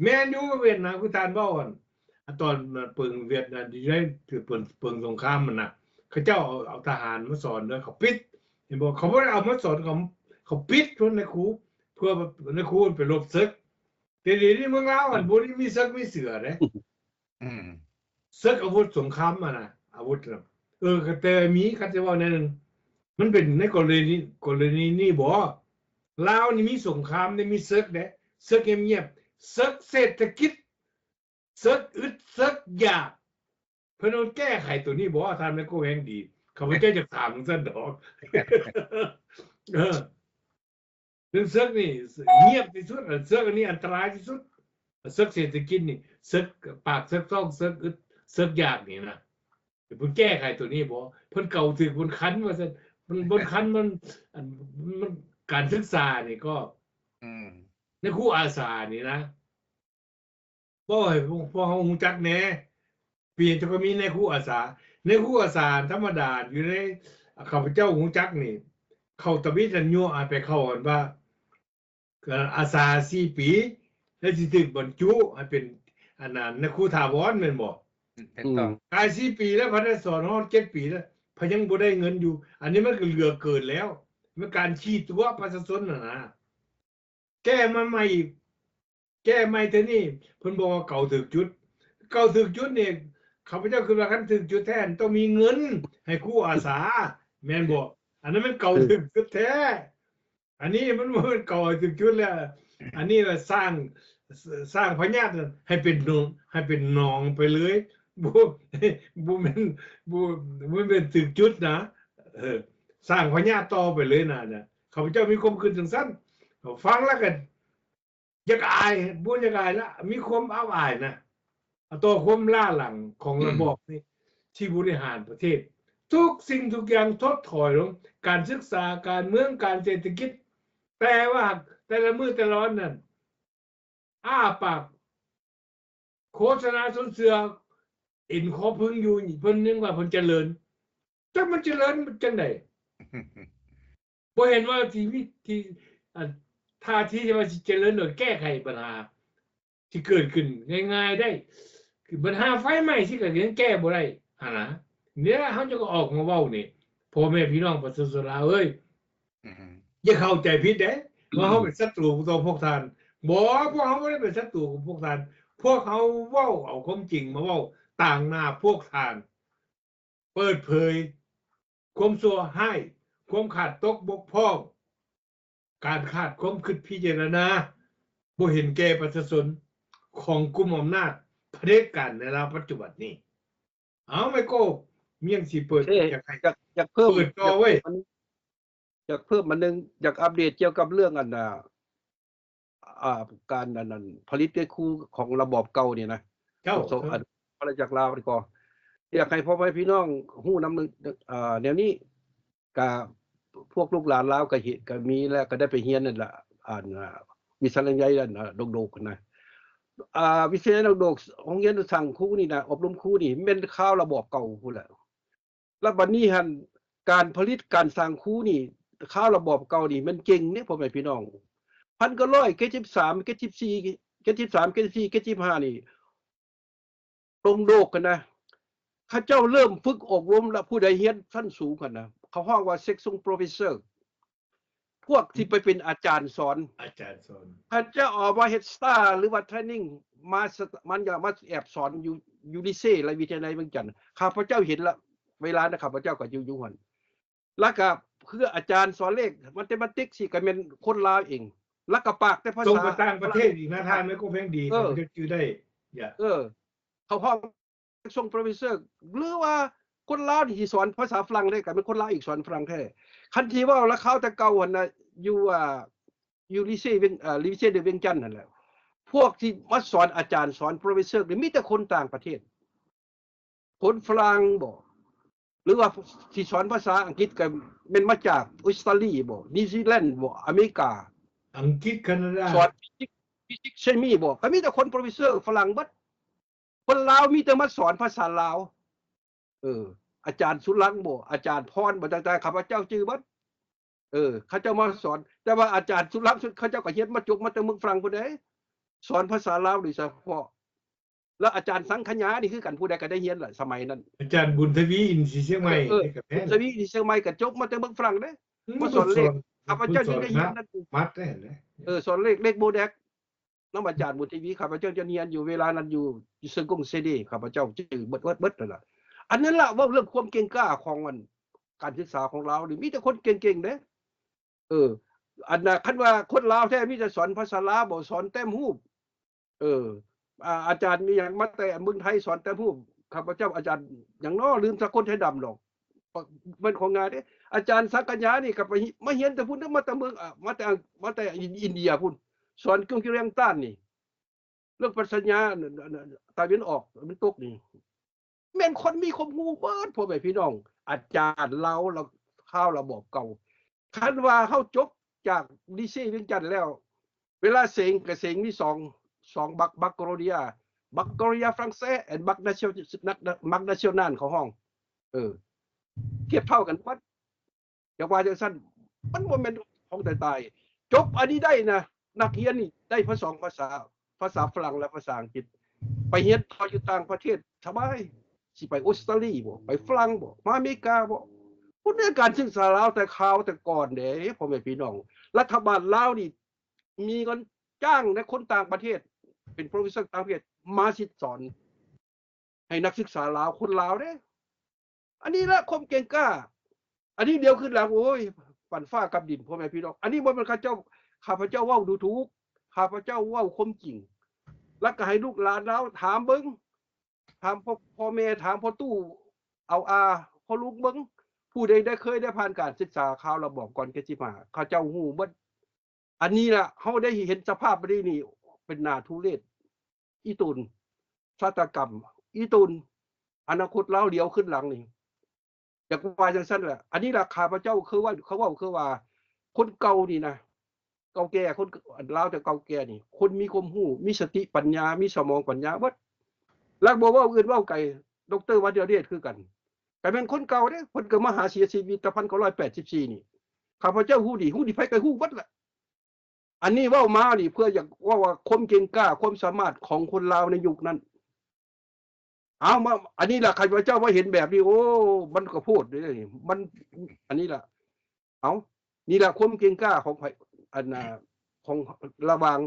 ແມ່ນຢູ່ ຫວຽດນາມ ຄືທ່ານເວົ້າ ອັນ ຕອນເປິງຫວຽດນາມ ຢູ່ໃນເປິງ ເປິງສົງຄາມຫັ້ນນະ ເຂົາເຈົ້າເອົາ ເອົາທະຫານມາສອນ ແລ້ວເຂົາປິດ ເຫັນບໍ່ ເຂົາບໍ່ໄດ້ເອົາມາສອນ ເຂົາ ເຂົາປິດ ເພື່ອໃຫ້ຄູ ເພື່ອໃຫ້ຄູໄປລົບເສິກ ແຕ່ດຽວນີ້ເມືອງລາວ ອັນ ບໍ່ໄດ້ມີເສິກມີເສືອເດ້ ອືມ ເສິກອາວຸດສົງຄາມຫັ້ນນະ ອາວຸດນະ ເອີ ກໍແຕ່ມີ ຄັນຈະເວົ້າແນວໜຶ່ງ ມັນເປັນໃນກໍລະນີ ກໍລະນີນີ້ບໍ? ລາວນີ້ມີສົງຄາມເດ້ ມີເສິກເດ້ ເສິກງຽບໆ ເສິກເສດຖະກິດ ເສິກອຶດ ເສິກຢາກ ເພິ່ນຕ້ອງແກ້ໄຂໂຕນີ້ບໍ? ທ່ານແມ່ນຄົນແຮ່ງດີ ຂ້າພະເຈົ້າຢາກຖາມຈັ່ງຊັ້ນດອກ ເອີ ເລື່ອງເສິກນີ້ງຽບທີ່ສຸດ ເສິກອັນນີ້ອັນຕະລາຍທີ່ສຸດ ເສິກເສດຖະກິດນີ້ ເສິກປາກ ເສິກທ້ອງ ເສິກອຶດ ເສິກຢາກນີ້ນະ ເພິ່ນແກ້ໄຂໂຕນີ້ບໍ? ເພິ່ນເກົາຖືກບ່ອນຄັນວ່າຊັ້ນ ມັນບ່ອນຄັນ ມັນ ອັນ ມັນ ການສຶກສານີ້ກໍ ອືມ ໃນຄູອາສານີ້ນະ ເວົ້າໃຫ້ພວກເຮົາຮູ້ຈັກແດ່ ເປັນຫຍັງຈັ່ງກໍມີນາຍຄູອາສາ ນາຍຄູອາສາທຳມະດາຢູ່ໃນ ຂ້າພະເຈົ້າຮູ້ຈັກນີ້ ເຂົາຕະບິດຫັ້ນຍົວະໃຫ້ໄປເຂົ້າ ອັນວ່າ ອາສາສີ່ປີ ແລ້ວຊິຖືກບັນຈຸໃຫ້ເປັນ ອັນນັ້ນ ນາຍຄູຖາວອນແມ່ນບໍ່? ອືມ ຖືກຕ້ອງ ກາຍສີ່ປີແລ້ວ ພັນໄດ້ສອນຮອດເຈັດປີແລ້ວ ພັນຍັງບໍ່ໄດ້ເງິນຢູ່ ອັນນີ້ມັນກໍເຫຼືອເກີນແລ້ວ ມັນການຂີ້ຕົວະປະຊາຊົນຫັ້ນນະ ແກ້ມາໃໝ່ອີກ ແກ້ໃໝ່ເທື່ອນີ້ ເພິ່ນບອກວ່າເກົາຖືກຈຸດ ເກົາຖືກຈຸດນີ້ ຂ້າພະເຈົ້າຄິດວ່າຄັນຖືກຈຸດແທ້ ຕ້ອງມີເງິນໃຫ້ຄູອາສາ ແມ່ນບໍ່? ອັນນັ້ນແມ່ນເກົາຖືກຈຸດແທ້ ອັນນີ້ມັນບໍ່ແມ່ນເກົາໃຫ້ຖືກຈຸດແລ້ວ ອັນນີ້ລະສ້າງ ສ້າງພະຍາດໃຫ້ເປັນໜອງ ໃຫ້ເປັນໜອງໄປເລີຍ ບໍ່ ບໍ່ແມ່ນ ບໍ່ ບໍ່ແມ່ນຖືກຈຸດນະ ເອີ ສ້າງພະຍາດຕໍ່ໄປເລີຍນະ ຂ້າພະເຈົ້າມີຄວາມຄິດຈັ່ງຊັ້ນ ຟັງແລ້ວກໍຢາກອາຍ ບໍ່ຢາກອາຍລະ ມີຄວາມອັບອາຍນະ ຕໍ່ຄວາມລ້າຫຼັງຂອງລະບອບນີ້ ທີ່ບໍລິຫານປະເທດ ທຸກສິ່ງທຸກຢ່າງຖົດຖອຍລົງ ການສຶກສາ ການເມືອງ ການເສດຖະກິດ ແຕ່ວ່າແຕ່ລະມື້ແຕ່ລະວັນນັ້ນ ອ້າປາກໂຄສະນາຊົນເຊື່ອ ເອັນຄໍເພິ່ງຢູ່ນີ້ ເພິ່ນຍັງວ່າເພິ່ນຈະເລີນ. ຈັກມັນຈະເລີນຈັ່ງໃດ? ບໍ່ເຫັນວ່າທີ່ມີ ທີ່ ອັນ ທ່າທີທີ່ວ່າຊິຈະເລີນໂດຍແກ້ໄຂບັນຫາ ທີ່ເກີດຂຶ້ນງ່າຍໆໄດ້. ຄືບັນຫາໄຟໄໝ້ຊິກະຍັງແກ້ບໍ່ໄດ້ຫັ້ນນະ. ນີ້ລະເຮົາຈຶ່ງອອກມາເວົ້ານີ້ ພໍ່ແມ່ພີ່ນ້ອງປະຊາຊົນລາວເອີຍ, ຢ່າເຂົ້າໃຈຜິດເດ້ ວ່າເຮົາເປັນສັດຕູຕໍ່ພວກທ່ານ. ບໍ່, ພວກເຮົາບໍ່ໄດ້ເປັນສັດຕູຂອງພວກທ່ານ. ພວກເຮົາເວົ້າເອົາຄວາມຈິງມາເວົ້າຕາງໜ້າພວກທ່ານ. ເປີດເຜີຍຄວາມຊົ່ວຮ້າຍ, ຄວາມຂາດຕົກບົກຜ່ອງ, ການຂາດຄວາມຄິດພິຈາລະນາ, ບໍ່ເຫັນແກ່ປະຊາຊົນຂອງກຸ່ມອຳນາດຜະເດັດການໃນລາວປັດຈຸບັນນີ້. ເອົາ ໄມໂກ້ ມີຫຍັງຊິເປີດ? ເອີ ຢາກໃຫ້ ຢາກ ຢາກເພີ່ມ ເປີດຕໍ່ເວີ້ຍ. ຢາກເພີ່ມອັນໜຶ່ງ, ຢາກອັບເດດກ່ຽວກັບເລື່ອງອັນນ່າ ອ່າ ການອັນນັ້ນ ຜະລິດເງິນຄູຂອງລະບອບເກົ່ານີ້ນະ. ເຈົ້າ ອັນ ພະລາຊະອານາຈັກລາວນີ້ກໍ ຢາກໃຫ້ພໍ່ແມ່ພີ່ນ້ອງຮູ້ນຳ ອ່າ ແນວນີ້. ກະພວກລູກຫຼານລາວກະເຫັນ ກະມີແລ້ວ ກະໄດ້ໄປຮຽນນັ້ນລະ ອັນ ວິທະຍາໄລອັນດົກໆນະ. ອ່າ ວິທະຍາໄລດົກໆ ໂຮງຮຽນສ້າງຄູນີ້ນະ ອົບຮົມຄູນີ້ ແມ່ນຄາວລະບອບເກົ່າພຸ້ນແຫຼະ. ແລ້ວບັດນີ້ຫັ້ນ ການຜະລິດການສ້າງຄູນີ້ ຄາວລະບອບເກົ່ານີ້ແມ່ນເກັ່ງເດ້ ພໍ່ແມ່ພີ່ນ້ອງ. ພັນເກົ້າຮ້ອຍເຈັດສິບສາມ ເຈັດສິບສີ່ ເຈັດສິບສາມ ເຈັດສິບສີ່ ເຈັດສິບຫ້ານີ້ ຕົງໂດກຫັ້ນນະ ເຂົາເຈົ້າເລີ່ມຝຶກອົບຮົມ ແລະ ຜູ້ໃດຮຽນຊັ້ນສູງຫັ້ນນະ ເຂົາຮ້ອງວ່າ section professor ພວກທີ່ໄປເປັນອາຈານສອນ ອາຈານສອນ ເຂົາເຈົ້າເອົາມາເຮັດ star ຫຼືວ່າ training ມາ ມັນຢາກມາແອບສອນຢູ່ ຢູ່ລິເຊ ແລະ ວິທະຍາໄລວຽງຈັນ. ຂ້າພະເຈົ້າເຫັນລະ ເວລານັ້ນຂ້າພະເຈົ້າກໍຢູ່ ຢູ່ຫັ້ນ. ແລ້ວກໍຄືອາຈານສອນເລກ mathematics ຊີ້ກໍແມ່ນຄົນລາວເອງ ແລ້ວກໍປາກແຕ່ພາສາ ສົ່ງໄປຕ່າງປະເທດອີກນະ ທ່ານແມ່ນກໍແພງດີ ເອີ ຂ້າພະເຈົ້າຈື່ໄດ້. ເອີ ເຂົາຮ້ອງ section professor ຫຼືວ່າຄົນລາວນີ້ຊິສອນພາສາຝຣັ່ງໄດ້ ກໍແມ່ນຄົນລາວອີກສອນຝຣັ່ງແທ້. ຄັນຊິເວົ້າລະຄາວແຕ່ເກົ່າຫັ້ນນະ ຢູ່ ອ່າ ຢູ່ລິເຊວຽງ ເອີ ລິເຊເດວຽງຈັນຫັ້ນແຫຼະ ພວກທີ່ມາສອນອາຈານສອນ professor ນີ້ມີແຕ່ຄົນຕ່າງປະເທດ ຄົນຝຣັ່ງບໍ ຫຼືວ່າຊິສອນພາສາອັງກິດກໍແມ່ນມາຈາກອົດສະຕາລີບໍ ນິວຊີແລນບໍ ອາເມລິກາ ອັງກິດ ຄານາດາ ສອນຟີຊິກ ຟີຊິກ ເຊມີບໍ ກໍມີແຕ່ຄົນ professor ຝຣັ່ງເບິດ. ຄົນລາວມີແຕ່ມາສອນພາສາລາວ. ເອີ ອາຈານສຸລັງບໍ ອາຈານພອນບໍ ຕ່າງໆ ຂ້າພະເຈົ້າຈື່ເບິດ. ເອີ ເຂົາເຈົ້າມາສອນ ແຕ່ວ່າອາຈານສຸລັງ ເຂົາເຈົ້າກໍຮຽນມາຈົບມາແຕ່ເມືອງຝຣັ່ງພຸ້ນເດ້ ສອນພາສາລາວໂດຍສະເພາະ. ແລ້ວອາຈານສັງຂະຍານີ້ຄືກັນ ຜູ້ໃດກໍໄດ້ຮຽນລະສະໄໝນັ້ນ. ອາຈານບຸນທະວີ ອິນສີຊຽງໃໝ່ ເອີ ບຸນທະວີ ອິນສີຊຽງໃໝ່ ກໍຈົບມາແຕ່ເມືອງຝຣັ່ງເດ້ ມາສອນເລກ. ຂ້າພະເຈົ້າຍັງໄດ້ຮຽນນຳ ມັດໄດ້ຫັ້ນແຫຼະ ເອີ ສອນເລກ ເລກໂບແດກ ນຳອາຈານບຸນທະວີ ຂ້າພະເຈົ້າຈະຮຽນຢູ່ເວລານັ້ນຢູ່ ຢູ່ເຊີກົງເຊດີ ຂ້າພະເຈົ້າຈື່ເບິດ ເບິດ ເບິດນັ້ນລະ. ອັນນັ້ນລະ ເວົ້າເລື່ອງຄວາມເກັ່ງກ້າຂອງ ອັນ ການສຶກສາຂອງລາວນີ້ ມີແຕ່ຄົນເກັ່ງໆເດ້. ເອີ ອັນນ່າ ຄັນວ່າຄົນລາວແທ້ ມີແຕ່ສອນພາສາລາວບໍ ສອນແຕ້ມຮູບ. ເອີ ອາ ອາຈານມີຫຍັງມາແຕ່ເມືອງໄທ ສອນແຕ້ມຮູບ. ຂ້າພະເຈົ້າ ອາຈານຫຍັງນໍ ລືມ ສັກຄົນໄທດຳດອກ ແມ່ນຂອງງ່າຍເດ້. ອາຈານສັງຂະຍານີ້ກໍໄປ ມາຮຽນແຕ່ພຸ້ນເດ້ ມາແຕ່ເມືອງ ອາ ມາແຕ່ ມາແຕ່ອິນເດຍພຸ້ນ ສອນເລື່ອງກິວແຮງຕານນີ້ ເລື່ອງປັດຊະຍາຕາເວັນອອກຕາເວັນຕົກນີ້ ແມ່ນຄົນມີຄວາມຮູ້ເບິດ ພໍ່ແມ່ພີ່ນ້ອງ. ອາຈານລາວລະ ຄາວລະບອບເກົ່າ ຄັນວ່າເຮົາຈົບຈາກລີເຊວຽງຈັນແລ້ວ ເວລາເສັງກໍເສັງມີສອງ ສອງບັກ ບັກໂກໂລເນຍ ບັກໂກໂລເນຍຝຣັ່ງເສດ ແລະ ບັກນາຊິວ ບັກນາຊິວນານເຂົາຮ້ອງ ເອີ ທຽບເທົ່າກັນໝົດ. ຢ່າວ່າຈັ່ງຊັ້ນ ມັນບໍ່ແມ່ນຂອງຕາຍໆ. ຈົບອັນນີ້ໄດ້ນະ ນັກຮຽນນີ້ໄດ້ພາສອງພາສາ ພາສາຝຣັ່ງ ແລະ ພາສາອັງກິດ ໄປຮຽນຕໍ່ຢູ່ຕ່າງປະເທດສະບາຍ ຊິໄປອົດສະຕາລີບໍ ໄປຝຣັ່ງບໍ ມາອາເມລິກາບໍ. ພຸ້ນແມ່ນການສຶກສາລາວແຕ່ຄາວແຕ່ກ່ອນເດ້ ພໍ່ແມ່ພີ່ນ້ອງ. ລັດຖະບານລາວນີ້ ມີເງິນຈ້າງໃນຄົນຕ່າງປະເທດ ເປັນໂປຣເຟສເຊີຕ່າງປະເທດ ມາສິດສອນໃຫ້ນັກສຶກສາລາວ ຄົນລາວເດ້. ອັນນີ້ລະຄວາມເກັ່ງກ້າ. ອັນນີ້ດຽວຄືນຫຼັງ ໂອ້ຍ ປັນຟ້າກັບດິນ ພໍ່ແມ່ພີ່ນ້ອງ. ອັນນີ້ບໍ່ແມ່ນຂ້າເຈົ້າ ຂ້າພະເຈົ້າເວົ້າດູຖູກ ຂ້າພະເຈົ້າເວົ້າຄວາມຈິງ ລະກະໃຫ້ລູກຫຼານລາວຖາມເບິ່ງ ຖາມພໍ່ ພໍ່ແມ່ ຖາມພໍ່ຕູ້ ເອົາອາ ພໍ່ລຸງເບິ່ງ ຜູ້ໃດໄດ້ເຄີຍໄດ້ຜ່ານການສຶກສາຄາວລະບອບກ່ອນເຈັດສິບຫ້າ ເຂົາເຈົ້າຮູ້ເບິດ. ອັນນີ້ລະ ເຮົາໄດ້ເຫັນສະພາບແບບນີ້ ເປັນໜ້າທຸເລດ ອີ່ຕົນ ຊາຕາກຳ ອີ່ຕົນ ອະນາຄົດລາວຫຼຽວຂຶ້ນຫຼັງນີ້ ຢາກວ່າຈັ່ງຊັ້ນລະ. ອັນນີ້ລະ ຂ້າພະເຈົ້າເຄີຍເວົ້າ ເຄີຍເວົ້າ ເຄີຍວ່າ ຄົນເກົ່ານີ້ນະ ເກົ່າແກ່ ຄົນລາວແຕ່ເກົ່າແກ່ນີ້ ຄົນມີຄວາມຮູ້ ມີສະຕິປັນຍາ ມີສະໝອງປັນຍາເບິດ. ແລ້ວບໍ່ເວົ້າອື່ນເວົ້າໄກ ດອກເຕີ ວັນທະຍາເດດ ຄືກັນ ກະແມ່ນຄົນເກົ່າເດ້ ເພິ່ນກະມາຫາເສຍຊີວິດແຕ່ ໜຶ່ງພັນເກົ້າຮ້ອຍແປດສິບສີ່ນີ້ ຂ້າພະເຈົ້າຮູ້ດີ ຮູ້ດີ ໃຜກະຮູ້ເບິດລະ. ອັນນີ້ເວົ້າມານີ້ ເພື່ອຢາກເວົ້າວ່າຄວາມເກັ່ງກ້າ ຄວາມສາມາດຂອງຄົນລາວໃນຍຸກນັ້ນ. ເອົາ ມາ ອັນນີ້ລະ ຂ້າພະເຈົ້າມາເຫັນແບບນີ້ ໂອ້ ມັນກະໂພດເດ້ ມັນ ອັນນີ້ລະ ເອົາ ນີ້ລະຄວາມເກັ່ງກ້າຂອງໃຜ ອັນ ອ່າ ຂອງລະຫວ່າງ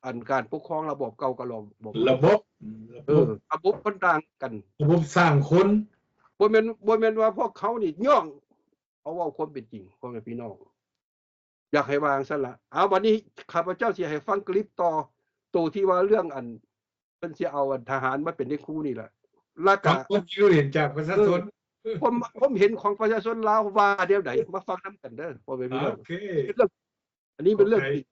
ອັນ ການປົກຄອງລະບອບເກົ່າກັບລະບອບ ລະບົບ ອືມ ລະບົບ ເອີ ລະບົບມັນຕ່າງກັນ ລະບົບສ້າງຄົນ ບໍ່ແມ່ນ ບໍ່ແມ່ນວ່າພວກເຂົານີ້ຍ້ອງ ເອົາເວົ້າຄວາມເປັນຈິງ ພໍ່ແມ່ພີ່ນ້ອງ ຢາກໃຫ້ວ່າຈັ່ງຊັ້ນລະ. ເອົາ ບັດນີ້ຂ້າພະເຈົ້າຊິໃຫ້ຟັງຄລິບຕໍ່ ໂຕທີ່ວ່າເລື່ອງ ອັນ ເພິ່ນຊິເອົາ ອັນ ທະຫານມາເປັນເດັກຄູນີ້ລະ ລະກະ ຄວາມຄິດເຫັນຈາກປະຊາຊົນ ເອີ ຄວາມ ຄວາມເຫັນຂອງປະຊາຊົນລາວວ່າແນວໃດ ມາຟັງນຳກັນເດີ ພໍ່ແມ່ພີ່ນ້ອງ ເປັນເລື່ອງ ອັນນີ້ເປັນເລື່ອງຈິງ.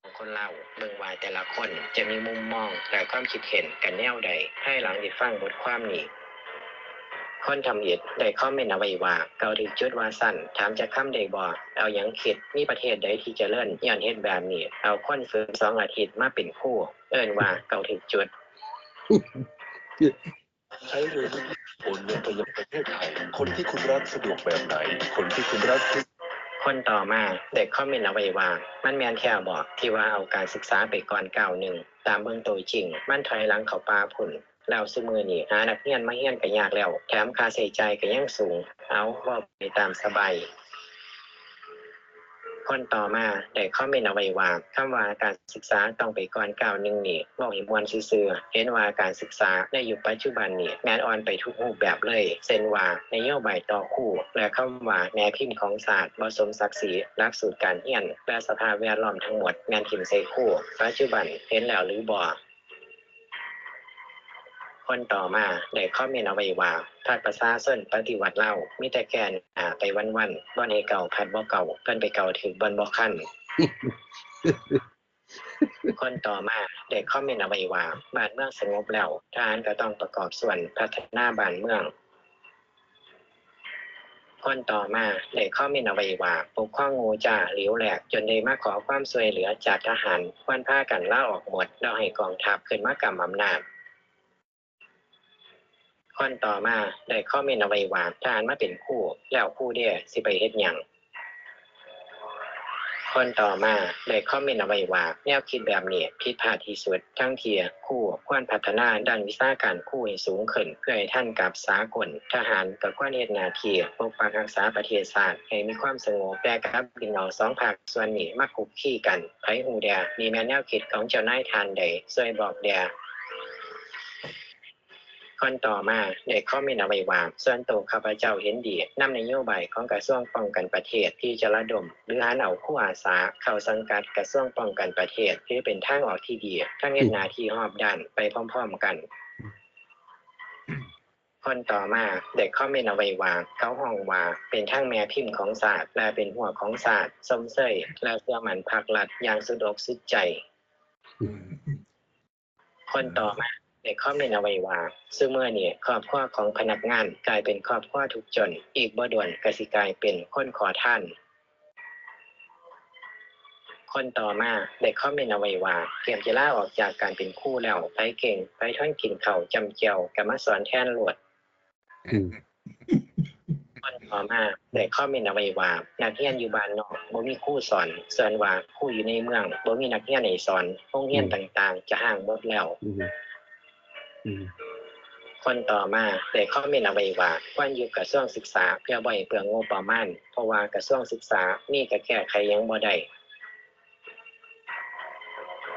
ຂອງຄົນລາວ ເບິ່ງວ່າແຕ່ລະຄົນຈະມີມຸມມອງ ແລະ ຄວາມຄິດເຫັນກັນແນວໃດ ພາຍຫຼັງທີ່ຟັງບົດຄວາມນີ້. ຄົນທຳອິດໄດ້ຄອມເມັນເອົາໄວ້ວ່າ ເຈົ້າຖືກຈຸດວ່າຊັ້ນ ຖາມຈັກຄຳໄດ້ບໍ່? ເອົາຫຍັງຄິດ? ມີປະເທດໃດທີ່ຈະເລີນຍ້ອນເຮັດແບບນີ້? ເອົາຄົນຝຶກສອງອາທິດມາເປັນຄູ ເອີ້ນວ່າເຈົ້າຖືກຈຸດ. ໃຊ້เวลิงโอนเงินไปยังประเทศไทย คนที่คุณรักสะดวกแบบไหน คนที่คุณรัก ຄົນຕໍ່ມາໄດ້ຄອມເມັນເອົາໄວ້ວ່າ ມັນແມ່ນແທ້ບໍ່ ທີ່ວ່າເອົາການສຶກສາໄປກ່ອນກ້າວໜຶ່ງ? ຕາມເບິ່ງໂຕຈິງ ມັນຖອຍຫຼັງເຂົ້າປ່າພຸ້ນ ແລ້ວຊຸມື້ນີ້ຫານັກຮຽນມາຮຽນກໍຍາກແລ້ວ ແຖມຄ່າໃຊ້ຈ່າຍກໍຍັງສູງ. ເອົາ ເວົ້າໄປຕາມສະບາຍ. ຄົນຕໍ່ມາໄດ້ຄອມເມັນເອົາໄວ້ວ່າ ຄຳວ່າການສຶກສາຕ້ອງໄປກ່ອນກ້າວໜຶ່ງນີ້ ເວົ້າໃຫ້ມ່ວນຊື່ໆ. ເຫັນວ່າການສຶກສາໃນຍຸກປັດຈຸບັນນີ້ແມ່ນອ່ອນໄປທຸກຮູບແບບເລີຍ ເຊັ່ນວ່າ ນະໂຍບາຍຕໍ່ຄູ ແລະ ຄຳວ່າແມ່ພິມຂອງຊາດບໍ່ສົມສັກສີ, ຫຼັກສູດການຮຽນ ແລະ ສະພາບແວດລ້ອມທັງໝົດແມ່ນຖິ້ມໃສ່ຄູ. ປັດຈຸບັນເຫັນແລ້ວຫຼືບໍ່? ຄົນຕໍ່ມາໄດ້ຄອມເມັນເອົາໄວ້ວ່າ ພັກປະຊາຊົນປະຕິວັດລາວ ມີແຕ່ແກ່ໜ້າໄປວັນໆ, ບ່ອນໃຫ້ເກົາພັດບໍ່ເກົາ, ເພິ່ນໄປເກົາຖືກບ່ອນບໍ່ຄັນ. ຄົນຕໍ່ມາໄດ້ຄອມເມັນເອົາໄວ້ວ່າ ບ້ານເມືອງສະຫງົບແລ້ວ, ທະຫານກໍຕ້ອງປະກອບສ່ວນພັດທະນາບ້ານເມືອງ. ຄົນຕໍ່ມາໄດ້ຄອມເມັນເອົາໄວ້ວ່າ ປົກຄອງໂງ່ຈ້າ ເຫຼວແຫຼກ ຈົນໄດ້ມາຂໍຄວາມຊ່ວຍເຫຼືອຈາກທະຫານ, ຄວນພາກັນລາອອກໝົດ ແລ້ວໃຫ້ກອງທັບຂຶ້ນມາກຳອຳນາດ. ຄົນຕໍ່ມາໄດ້ຄອມເມັນເອົາໄວ້ວ່າ ທະຫານມາເປັນຄູ ແລ້ວຄູເດ ຊິໄປເຮັດຫຍັງ? ຄົນຕໍ່ມາໄດ້ຄອມເມັນເອົາໄວ້ວ່າ ແນວຄິດແບບນີ້ຜິດພາດທີ່ສຸດ, ທັງທີ່ຄູຄວນພັດທະນາດ້ານວິຊາການຄູໃຫ້ສູງຂຶ້ນ ເພື່ອໃຫ້ທັນກັບສາກົນ, ທະຫານກໍຄວນເຮັດໜ້າທີ່ປົກປັກຮັກສາປະເທດຊາດໃຫ້ມີຄວາມສະຫງົບ, ແຕ່ກັບດຶງເອົາສອງພາກສ່ວນນີ້ມາຄຸກຄີກັນ. ໃຜຮູ້ແດ່ ນີ້ແມ່ນແນວຄິດຂອງເຈົ້ານາຍທ່ານໃດ? ຊ່ວຍບອກແດ່. ຄົນຕໍ່ມາໄດ້ຄອມເມັນເອົາໄວ້ວ່າ ສ່ວນໂຕຂ້າພະເຈົ້າເຫັນດີນຳນະໂຍບາຍຂອງກະຊວງປ້ອງກັນປະເທດ ທີ່ຈະລະດົມ ຫຼື ຫັນເອົາຄູອາສາເຂົ້າສັງກັດກະຊວງປ້ອງກັນປະເທດ ຖືເປັນທາງອອກທີ່ດີ ທັງເຮັດໜ້າທີ່ຮອບດ້ານໄປພ້ອມໆກັນ. ຄົນຕໍ່ມາໄດ້ຄອມເມັນເອົາໄວ້ວ່າ ເຂົາຮ້ອງວ່າເປັນທັງແມ່ພິມຂອງຊາດ ແລະ ເປັນຮົວຂອງຊາດ, ຊົມເຊີຍ ແລະ ເຊື່ອໝັ້ນພັກລັດຢ່າງສຸດອົກສຸດໃຈ. ຄົນຕໍ່ມາໄດ້ຄອມເມັນເອົາໄວ້ວ່າ ຊຸມື້ນີ້ຄອບຄົວຂອງພະນັກງານກາຍເປັນຄອບຄົວທຸກຈົນ, ອີກບໍ່ດົນກໍຊິກາຍເປັນຄົນຂໍທານ. ຄົນຕໍ່ມາໄດ້ຄອມເມັນເອົາໄວ້ວ່າ ກຽມຈະລາອອກຈາກການເປັນຄູແລ້ວ, ໃຜເກັ່ງ, ໃຜທົນກິນເຂົ້າຈ້ຳແຈ່ວກໍມາສອນແທນໂລດ. ອືມ ຄົນຕໍ່ມາໄດ້ຄອມເມັນເອົາໄວ້ວ່າ ນັກຮຽນຢູ່ບ້ານນອກບໍ່ມີຄູສອນ, ສ່ວນວ່າຄູຢູ່ໃນເມືອງບໍ່ມີນັກຮຽນໃຫ້ສອນ, ໂຮງຮຽນ ອືມ ຕ່າງໆຈະຮ້າງໝົດແລ້ວ. ອືມ ອືມ ຄົນຕໍ່ມາໄດ້ຄອມເມັນເອົາໄວ້ວ່າ ຄວນຍຸບກະຊວງສຶກສາເພື່ອບໍ່ໃຫ້ເປືອງງົບປະມານ, ເພາະວ່າກະຊວງສຶກສາມີກະແກ້ໄຂຫຍັງບໍ່ໄດ້.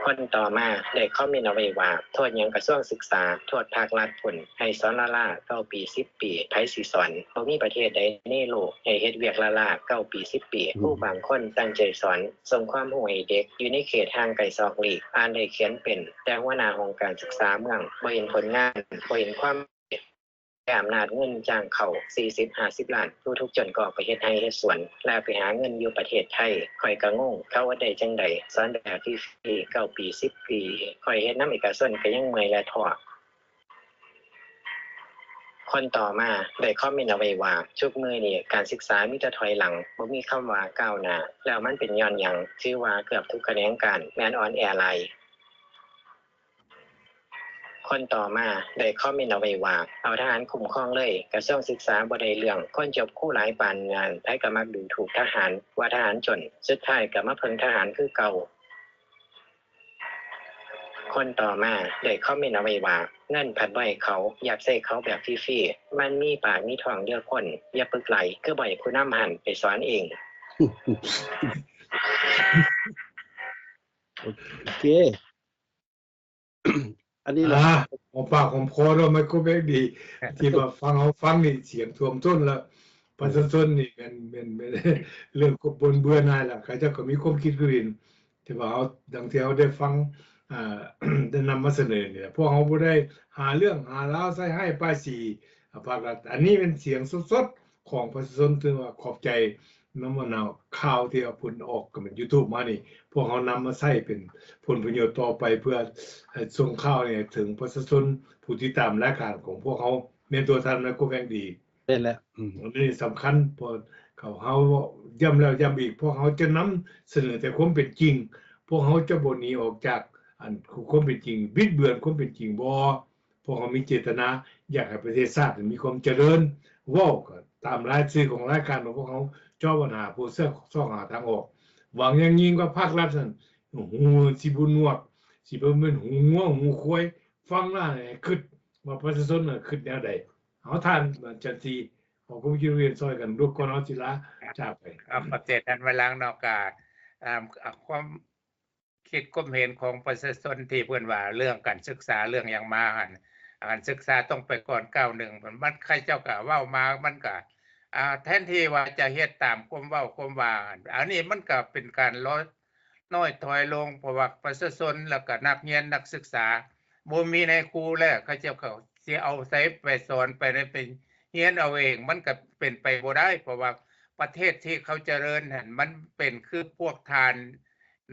ຄົນຕໍ່ມາໄດ້ຄອມເມັນເອົາໄວ້ວ່າ ໂທດຫຍັງກະຊວງສຶກສາ, ໂທດພາກລັດພຸ້ນ, ໃຫ້ສອນລ້າໆ ເກົ້າປີ ສິບປີ, ໃຜຊິສອນ? ບໍ່ມີປະເທດໃດໃນໂລກໃຫ້ເຮັດວຽກລ້າໆ ເກົ້າປີ ສິບປີ. ອືມ ຄູບາງຄົນຕັ້ງໃຈສອນ, ສົ່ງຄວາມຮູ້ໃຫ້ເດັກຢູ່ໃນເຂດຫ່າງໄກສອກຫຼີກ, ອ່ານໄດ້ຂຽນເປັນ, ແຕ່ຫົວໜ້າຫ້ອງການສຶກສາເມືອງບໍ່ເຫັນຜົນງານ, ບໍ່ເຫັນຄວາມ ແຕ່ອຳນາດເງິນຈ້າງເຂົ້າສີ່ສິບຫ້າສິບລ້ານ, ຜູ້ທຸກຈົນກໍໄປເຮັດໄຮ່ເຮັດສວນ ແລະ ໄປຫາເງິນຢູ່ປະເທດໄທ. ຂ້ອຍກໍງົງ ເຂົາອດໄດ້ຈັ່ງໃດ? ສອນແບບຟຣີໆ ເກົ້າປີ ສິບປີ, ຂ້ອຍເຮັດນຳເອກະຊົນກໍຍັງເມື່ອຍ ແລະ ທໍ້. ຄົນຕໍ່ມາໄດ້ຄອມເມັນເອົາໄວ້ວ່າ ທຸກມື້ນີ້ການສຶກສາມີແຕ່ຖອຍຫຼັງ, ບໍ່ມີຄຳວ່າກ້າວໜ້າ, ແລ້ວມັນເປັນຍ້ອນຫຍັງ? ຖືວ່າເກືອບທຸກຂະແໜງການແມ່ນອ່ອນແອຫຼາຍ. ຄົນຕໍ່ມາໄດ້ຄອມເມັນເອົາໄວ້ວ່າ ເອົາທະຫານຄຸ້ມຄອງເລີຍ, ກະຊວງສຶກສາບໍ່ໄດ້ເລື່ອງ, ຄົນຈົບຄູຫຼາຍປານນັ້ນ ໃຜກະມັກດູຖູກທະຫານ ວ່າທະຫານຈົນ, ສຸດທ້າຍກະມາເພິ່ງທະຫານຄືເກົ່າ. ຄົນຕໍ່ມາໄດ້ຄອມເມັນເອົາໄວ້ວ່າ ເງິນພັດບໍ່ໃຫ້ເຂົາ, ຢາກໃຊ້ເຂົາແບບຟຣີໆ, ມັນມີປາກມີທ້ອງເດີຄົນ, ຢ່າປຶກຫຼາຍ, ຄືບໍ່ໃຫ້ຜູ້ນຳຫັ້ນໄປສອນເອງ. ໂອເຄ ອັນນີ້ລະ ອ່າ ຫອມປາກຫອມຄໍເນາະ ມັນກໍແມ່ນດີ ທີ່ວ່າຟັງ ເຮົາຟັງນີ້ສຽງຖ້ວມທົນລະ ປະຊາຊົນນີ້ແມ່ນ ແມ່ນ ແມ່ນເລີ່ມກໍບົ່ນເບື່ອໜ່າຍລະ ເຂົາເຈົ້າກໍມີຄວາມຄິດຄືກັນ ທີ່ວ່າເຮົາ ດັ່ງທີ່ເຮົາໄດ້ຟັງ ອ່າ ໄດ້ນຳມາສະເໜີນີ້ລະ ພວກເຮົາບໍ່ໄດ້ຫາເລື່ອງຫາລາວໃສ່ຮ້າຍປ້າຍສີພາກລັດ ອັນນີ້ແມ່ນສຽງສົດໆ ຂອງປະຊາຊົນ ຖືວ່າຂອບໃຈນຳອັນນາຂ່າວທີ່ເອົາຜົນອອກ ກໍແມ່ນຢູທູບມານີ້ ພວກເຮົານຳມາໃຊ້ເປັນຜົນປະໂຫຍດຕໍ່ໄປ ເພື່ອໃຫ້ສົ່ງຂ່າວນີ້ເຖິງປະຊາຊົນຜູ້ຕິດຕາມລາຍການຂອງພວກເຮົາ ແມ່ນຕົວທ່ານໄມໂຄແບງດີ. ແມ່ນແລ້ວ ອືມ ອັນນີ້ສຳຄັນ ເພາະເຮົາຢ້ຳແລ້ວຢ້ຳອີກ ພວກເຮົາຈະນຳສະເໜີແຕ່ຄວາມເປັນຈິງ ພວກເຮົາຈະບໍ່ໜີອອກຈາກ ອັນ ຄວາມເປັນຈິງ ບິດເບືອນຄວາມເປັນຈິງບໍ່. ພວກເຮົາມີເຈດຕະນາຢາກໃຫ້ປະເທດຊາດມີຄວາມຈະເລີນ ເວົ້າກໍຕາມລາຍຊື່ຂອງລາຍການຂອງພວກເຮົາ ເຈາະບັນຫາ ໂພເຊີ ຊອກຫາທາງອອກ ຫວັງຢ່າງຍິ່ງວ່າພາກລັດນັ້ນ ຫູຊິບໍ່ໜວກ ຊິບໍ່ແມ່ນຫູງົວຫູຄວາຍ ຟັງແລ້ວໃຫ້ຄິດວ່າປະຊາຊົນນັ້ນຄິດແນວໃດ. ເອົາ ທ່ານຈັນຊີ ເອົາຄວາມຄິດເຫັນຊ່ອຍກັນດູ ກ່ອນເຮົາຊິລາຈາກໄປ. ຂອບໃຈທ່ານວະລັງເນາະ ກະ ອ່າ ຄວາມ ຄິດຄວາມເຫັນຂອງປະຊາຊົນທີ່ເພິ່ນວ່າເລື່ອງການສຶກສາເລື່ອງຫຍັງມາຫັ້ນ ການສຶກສາຕ້ອງໄປກ່ອນກ້າວໜຶ່ງ ມັນ ເຂົາເຈົ້າກະເວົ້າມາ ມັນກະ ອ່າ ແທນທີ່ວ່າຈະເຮັດຕາມຄວາມເວົ້າຄວາມວ່າ ອັນນີ້ມັນກະເປັນການ ນ້ອຍຖອຍລົງ ເພາະວ່າປະຊາຊົນ ແລ້ວກະນັກຮຽນນັກສຶກສາ ບໍ່ມີນາຍຄູແລ້ວ ເຂົາເຈົ້າ ເຂົາຊິເອົາໃສໄປສອນ ໄປໃນ ໄປຮຽນເອົາເອງ ມັນກະເປັນໄປບໍ່ໄດ້ ເພາະວ່າປະເທດທີ່ເຂົາຈະເລີນຫັ້ນ ມັນເປັນຄືພວກທ່ານ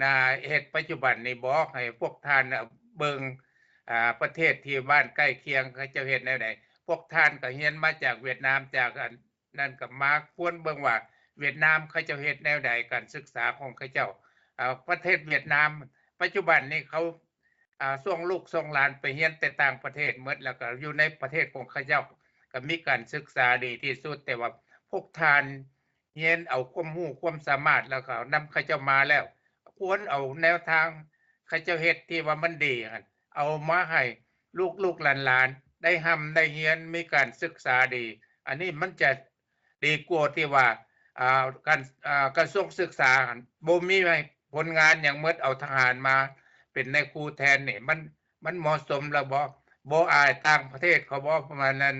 ນະ ເຮັດປັດຈຸບັນນີ້ບໍ ໃຫ້ພວກທ່ານເບິ່ງ ອ່າ ປະເທດທີ່ບ້ານໃກ້ຄຽງເຂົາເຈົ້າເຮັດແນວໃດ ພວກທ່ານກໍຮຽນມາຈາກຫວຽດນາມ ຈາກອັນນັ້ນກໍມາຄວນເບິ່ງວ່າຫວຽດນາມເຂົາເຈົ້າເຮັດແນວໃດ ການສຶກສາຂອງເຂົາເຈົ້າ ເອີ ປະເທດຫວຽດນາມ ປັດຈຸບັນນີ້ເຂົາ ອ່າ ສົ່ງລູກສົ່ງຫຼານໄປຮຽນແຕ່ຕ່າງປະເທດໝົດ ແລ້ວກໍຢູ່ໃນປະເທດຂອງເຂົາເຈົ້າກໍມີການສຶກສາດີທີ່ສຸດ ແຕ່ວ່າພວກທ່ານ ຮຽນເອົາຄວາມຮູ້ຄວາມສາມາດ ແລ້ວກໍນຳເຂົາເຈົ້າມາແລ້ວ ຄວນເອົາແນວທາງເຂົາເຈົ້າເຮັດທີ່ວ່າມັນດີຫັ້ນ ເອົາມາໃຫ້ລູກໆຫຼານໆໄດ້ຮ່ຳໄດ້ຮຽນ ມີການສຶກສາດີ ອັນນີ້ມັນຈະດີກວ່າທີ່ວ່າ ອ່າ ການ ອ່າ ກະຊວງສຶກສາຫັ້ນບໍ່ມີໃຫ້ຜົນງານຫຍັງໝົດ ເອົາທະຫານມາເປັນນາຍຄູແທນນີ້ ມັນ ມັນເໝາະສົມແລ້ວບໍ່? ບໍ່ອາຍຕ່າງປະເທດເຂົາບໍ່? ປະມານນັ້ນ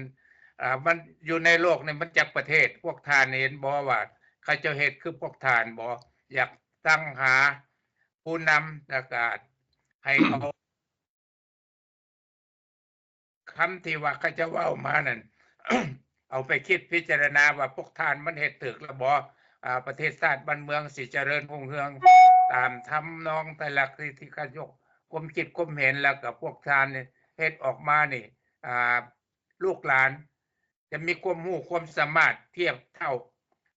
ອ່າ ມັນຢູ່ໃນໂລກນີ້ມັນຈັກປະເທດ? ພວກທ່ານເຫັນບໍ່ວ່າເຂົາເຈົ້າເຮັດຄືພວກທ່ານບໍ່? ຢາກຕັ້ງຫາຜູ້ນຳ ແລ້ວກະໃຫ້ເອົາຄຳທີ່ວ່າເຂົາເຈົ້າເວົ້າມານັ້ນ ເອົາໄປຄິດພິຈາລະນາວ່າພວກທ່ານມັນເຮັດຖືກແລ້ວບໍ່? ອ່າ ປະເທດຊາດບ້ານເມືອງຊິຈະເລີນຮຸ່ງເຮືອງຕາມທຳນອງແຕ່ລະທີ່ ທີ່ເຂົາເຈົ້າ ຄວາມຄິດຄວາມເຫັນ ແລ້ວກໍພວກທ່ານນີ້ເຮັດອອກມານີ້ ອ່າ ລູກຫຼານຈະມີຄວາມຮູ້ຄວາມສາມາດທຽບເທົ່າ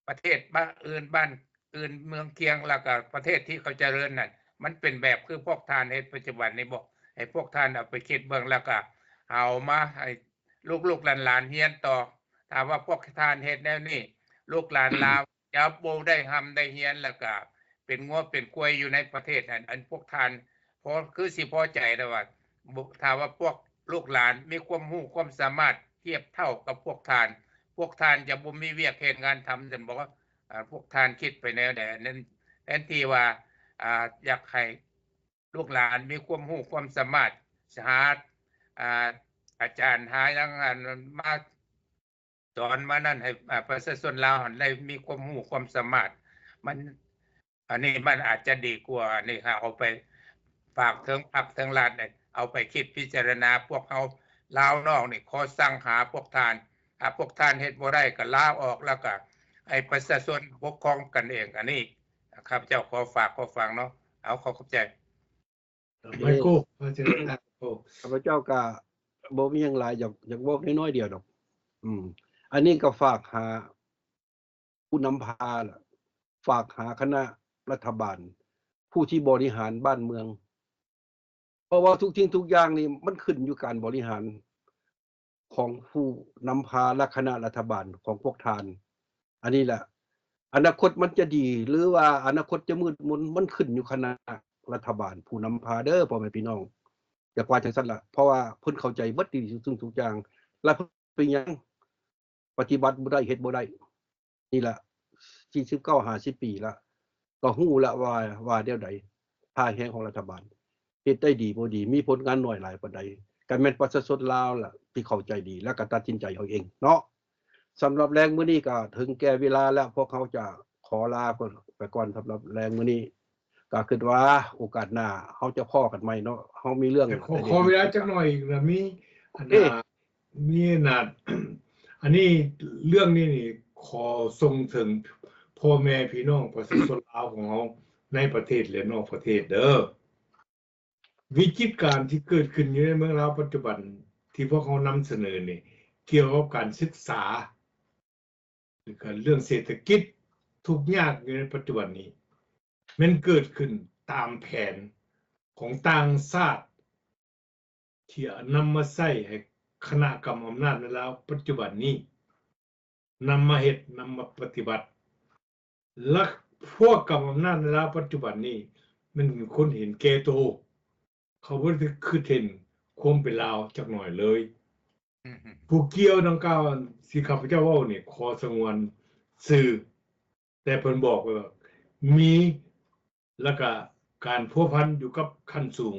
ປະເທດບ້ານອື່ນ ບ້ານອື່ນເມືອງຄຽງ ແລ້ວກໍປະເທດທີ່ເຂົາຈະເລີນນັ້ນ ມັນເປັນແບບຄືພວກທ່ານເຮັດປັດຈຸບັນນີ້ບໍ່? ໃຫ້ພວກທ່ານເອົາໄປຄິດເບິ່ງ ແລ້ວກໍເອົາມາໃຫ້ລູກໆຫຼານໆຮຽນຕໍ່. ຖ້າວ່າພວກທ່ານເຮັດແນວນີ້ ລູກຫຼານລາວ ຈະບໍ່ໄດ້ຮ່ຳໄດ້ຮຽນ ແລ້ວກະເປັນງົວເປັນຄວາຍຢູ່ໃນປະເທດຫັ້ນ ອັນພວກທ່ານພໍ ຄືຊິພໍໃຈແລ້ວວ່າ ບໍ່ ຖ້າວ່າພວກລູກຫຼານມີຄວາມຮູ້ຄວາມສາມາດທຽບເທົ່າກັບພວກທ່ານ ພວກທ່ານຈະບໍ່ມີວຽກເຮັດງານທຳຊັ້ນບໍ? ອາ ພວກທ່ານຄິດໄປແນວໃດ? ອັນນັ້ນ ແທນທີ່ວ່າ ອາ ຢາກໃຫ້ ລູກຫຼານມີຄວາມຮູ້ຄວາມສາມາດ ຫາ ອາ ອາຈານ ຫາຫຍັງ ອັນ ມາສອນມານັ້ນ ໃຫ້ ອາ ປະຊາຊົນລາວຫັ້ນໄດ້ມີຄວາມຮູ້ຄວາມສາມາດ ມັນ ອັນນີ້ມັນອາດຈະດີກວ່າ. ອັນນີ້ເຮົາເອົາໄປຝາກເຖິງພັກເຖິງລັດ ເອົາໄປຄິດພິຈາລະນາ. ພວກເຮົາລາວນອກນີ້ ຂໍສັ່ງຫາພວກທ່ານ ຖ້າພວກທ່ານເຮັດບໍ່ໄດ້ກໍລາອອກ ແລ້ວກໍໃຫ້ປະຊາຊົນປົກຄອງກັນເອງ. ອັນນີ້ ຂ້າພະເຈົ້າຂໍຝາກຂໍຝັງເນາະ. ເອົາ ຂໍຂອບໃຈ. ໄມໂຄ ເຊີນ ຂ້າພະເຈົ້າກະບໍ່ມີຫຍັງຫຼາຍ ຢາກ ຢາກເວົ້ານ້ອຍໆດຽວດອກ. ອືມ ອັນນີ້ກໍຝາກຫາຜູ້ນຳພາລະ ຝາກຫາຄະນະລັດຖະບານ ຜູ້ທີ່ບໍລິຫານບ້ານເມືອງ ເພາະວ່າທຸກສິ່ງທຸກຢ່າງນີ້ມັນຂຶ້ນຢູ່ການບໍລິຫານຂອງຜູ້ນຳພາ ແລະ ຄະນະລັດຖະບານຂອງພວກທ່ານ. ອັນນີ້ລະ ອະນາຄົດມັນຈະດີ ຫຼືວ່າອະນາຄົດຈະມືດມົນ ມັນຂຶ້ນຢູ່ຄະນະລັດຖະບານ ຜູ້ນຳພາເດີ ພໍ່ແມ່ພີ່ນ້ອງ. ຢາກວ່າຈັ່ງຊັ້ນລະ ເພາະວ່າເພິ່ນເຂົ້າໃຈເບິດທຸກສິ່ງທຸກຢ່າງ ລະເປັນຫຍັງປະຕິບັດບໍ່ໄດ້ ເຮັດບໍ່ໄດ້. ນີ້ລະ ສີ່ສິບເກົ້າ ຫ້າສິບປີລະ ກໍຮູ້ລະວ່າ ວ່າແນວໃດ ທ່າແຮງຂອງລັດຖະບານ ເຮັດໄດ້ດີບໍ່ດີ ມີຜົນງານໜ້ອຍຫຼາຍປານໃດ ກໍແມ່ນປະຊາຊົນລາວລະທີ່ເຂົ້າໃຈດີ ແລ້ວກໍຕັດສິນໃຈເອົາເອງເນາະ. ສຳລັບແລງມື້ນີ້ກໍເຖິງແກ່ເວລາແລ້ວ ພວກເຮົາຈະຂໍລາເພິ່ນໄປກ່ອນ ສຳລັບແລງມື້ນີ້ ກໍຄິດວ່າໂອກາດໜ້າເຮົາຈະພໍ້ກັນໃໝ່ເນາະ ເຮົາມີເລື່ອງ ແຕ່ຂໍ ຂໍເວລາຈັກໜ້ອຍອີກນະ ມີອັນ ເອີ ນະ ມີນະ ອັນນີ້ ເລື່ອງນີ້ນີ້ ຂໍສົ່ງເຖິງພໍ່ແມ່ພີ່ນ້ອງປະຊາຊົນລາວຂອງເຮົາໃນປະເທດ ແລະ ນອກປະເທດເດີ. ວິກິດການທີ່ເກີດຂຶ້ນຢູ່ໃນເມືອງລາວປັດຈຸບັນ ທີ່ພວກເຮົານຳສະເໜີນີ້ ກ່ຽວກັບການສຶກສາ ຫຼືການເລື່ອງເສດຖະກິດ ທຸກຍາກຢູ່ໃນປັດຈຸບັນນີ້ ແມ່ນເກີດຂຶ້ນຕາມແຜນຂອງຕ່າງຊາດ ທີ່ນຳມາໃຊ້ໃຫ້ຄະນະກຳອຳນາດໃນລາວປັດຈຸບັນນີ້ ນຳມາເຮັດ ນຳມາປະຕິບັດ ແລະ ພວກກຳອຳນາດໃນລາວປັດຈຸບັນນີ້ ແມ່ນເປັນຄົນເຫັນແກ່ໂຕ ເຂົາບໍ່ໄດ້ຄິດເຫັນຄວາມເປັນລາວຈັກໜ້ອຍເລີຍ. ອືມ ຜູ້ກ່ຽວດັ່ງກ່າວທີ່ຂ້າພະເຈົ້າເວົ້ານີ້ ຂໍສະຫງວນຊື່ ແຕ່ເພິ່ນບອກວ່າມີ ແລ້ວກະການພົວພັນຢູ່ກັບຂັ້ນສູງ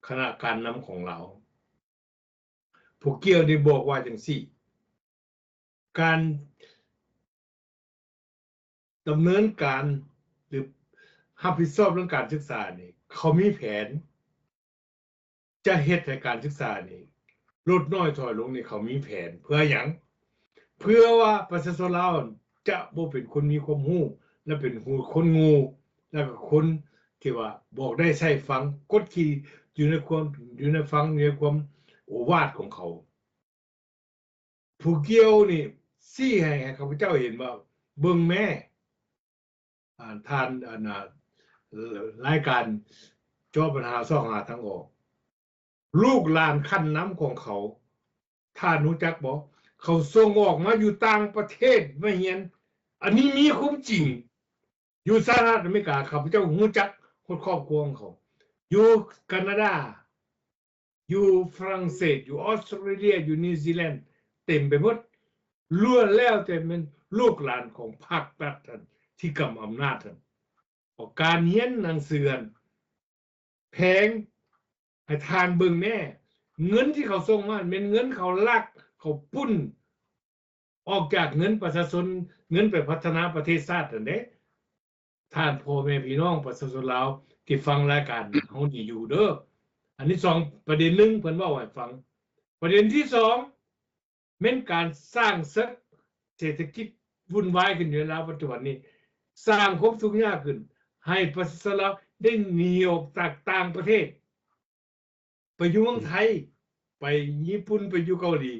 ຄະນະການນຳຂອງລາວ. ຜູ້ກ່ຽວໄດ້ບອກວ່າຈັ່ງຊີ້ ການດຳເນີນການ ຫຼື ຮັບຜິດຊອບເລື່ອງການສຶກສານີ້ ເຂົາມີແຜນ ຈະເຮັດໃຫ້ການສຶກສານີ້ ຫຼຸດນ້ອຍຖອຍລົງນີ້ ເຂົາມີແຜນເພື່ອຫຍັງ? ເພື່ອວ່າປະຊາຊົນລາວຈະບໍ່ເປັນຄົນມີຄວາມຮູ້ ແລະ ເປັນຄົນໂງ່ ແລະ ກໍຄົນທີ່ວ່າບອກໄດ້ໃຊ້ຟັງ ກົດຂີ່ຢູ່ໃນຄວາມ ຢູ່ໃນຟັງ ຢູ່ໃນຄວາມໂອວາດຂອງເຂົາ. ຜູ້ກ່ຽວນີ້ຊີ້ໃຫ້ ໃຫ້ຂ້າພະເຈົ້າເຫັນວ່າ ເບິ່ງແມ້ ອ່າ ທ່ານ ອັນນ່າ ລາຍການເຈາະບັນຫາຊອກຫາທາງອອກ ລູກຫຼານຂັ້ນນຳຂອງເຂົາ ທ່ານຮູ້ຈັກບໍ່? ເຂົາສົ່ງອອກມາຢູ່ຕ່າງປະເທດມາຮຽນ. ອັນນີ້ມີຄວາມຈິງ. ຢູ່ສະຫະລັດອາເມລິກາ ຂ້າພະເຈົ້າຮູ້ຈັກຮອດຄອບຄົວຂອງເຂົາ. ຢູ່ການາດາ ຢູ່ຝຣັ່ງເສດ ຢູ່ອອສເຕຣເລຍ ຢູ່ນິວຊີແລນ ເຕັມໄປໝົດ ລ້ວນແລ້ວແຕ່ແມ່ນລູກຫຼານຂອງພັກລັດຫັ້ນ ທີ່ກຳອຳນາດຫັ້ນ. ເພາະການຮຽນໜັງສືຫັ້ນແພງ ໃຫ້ທ່ານເບິ່ງແນ່ ເງິນທີ່ເຂົາສົ່ງມາແມ່ນເງິນເຂົາລັກ ເຂົາປຸ້ນ ອອກຈາກເງິນປະຊາຊົນ ເງິນໄປພັດທະນາປະເທດຊາດຫັ້ນເດ້. ທ່ານພໍ່ແມ່ພີ່ນ້ອງປະຊາຊົນລາວທີ່ຟັງລາຍການເຮົານີ້ຢູ່ເດີ. ອັນທີສອງ ປະເດັນໜຶ່ງ ເພິ່ນເວົ້າໃຫ້ຟັງ. ປະເດັນທີສອງ ແມ່ນການສ້າງເສິກເສດຖະກິດວຸ່ນວາຍຂຶ້ນຢູ່ໃນລາວປັດຈຸບັນນີ້ ສ້າງຄວາມທຸກຍາກຂຶ້ນ ໃຫ້ປະຊາຊົນລາວໄດ້ໜີອອກຈາກຕ່າງປະເທດ ໄປຢູ່ເມືອງໄທ ໄປຍີ່ປຸ່ນ ໄປຢູ່ເກົາຫຼີ.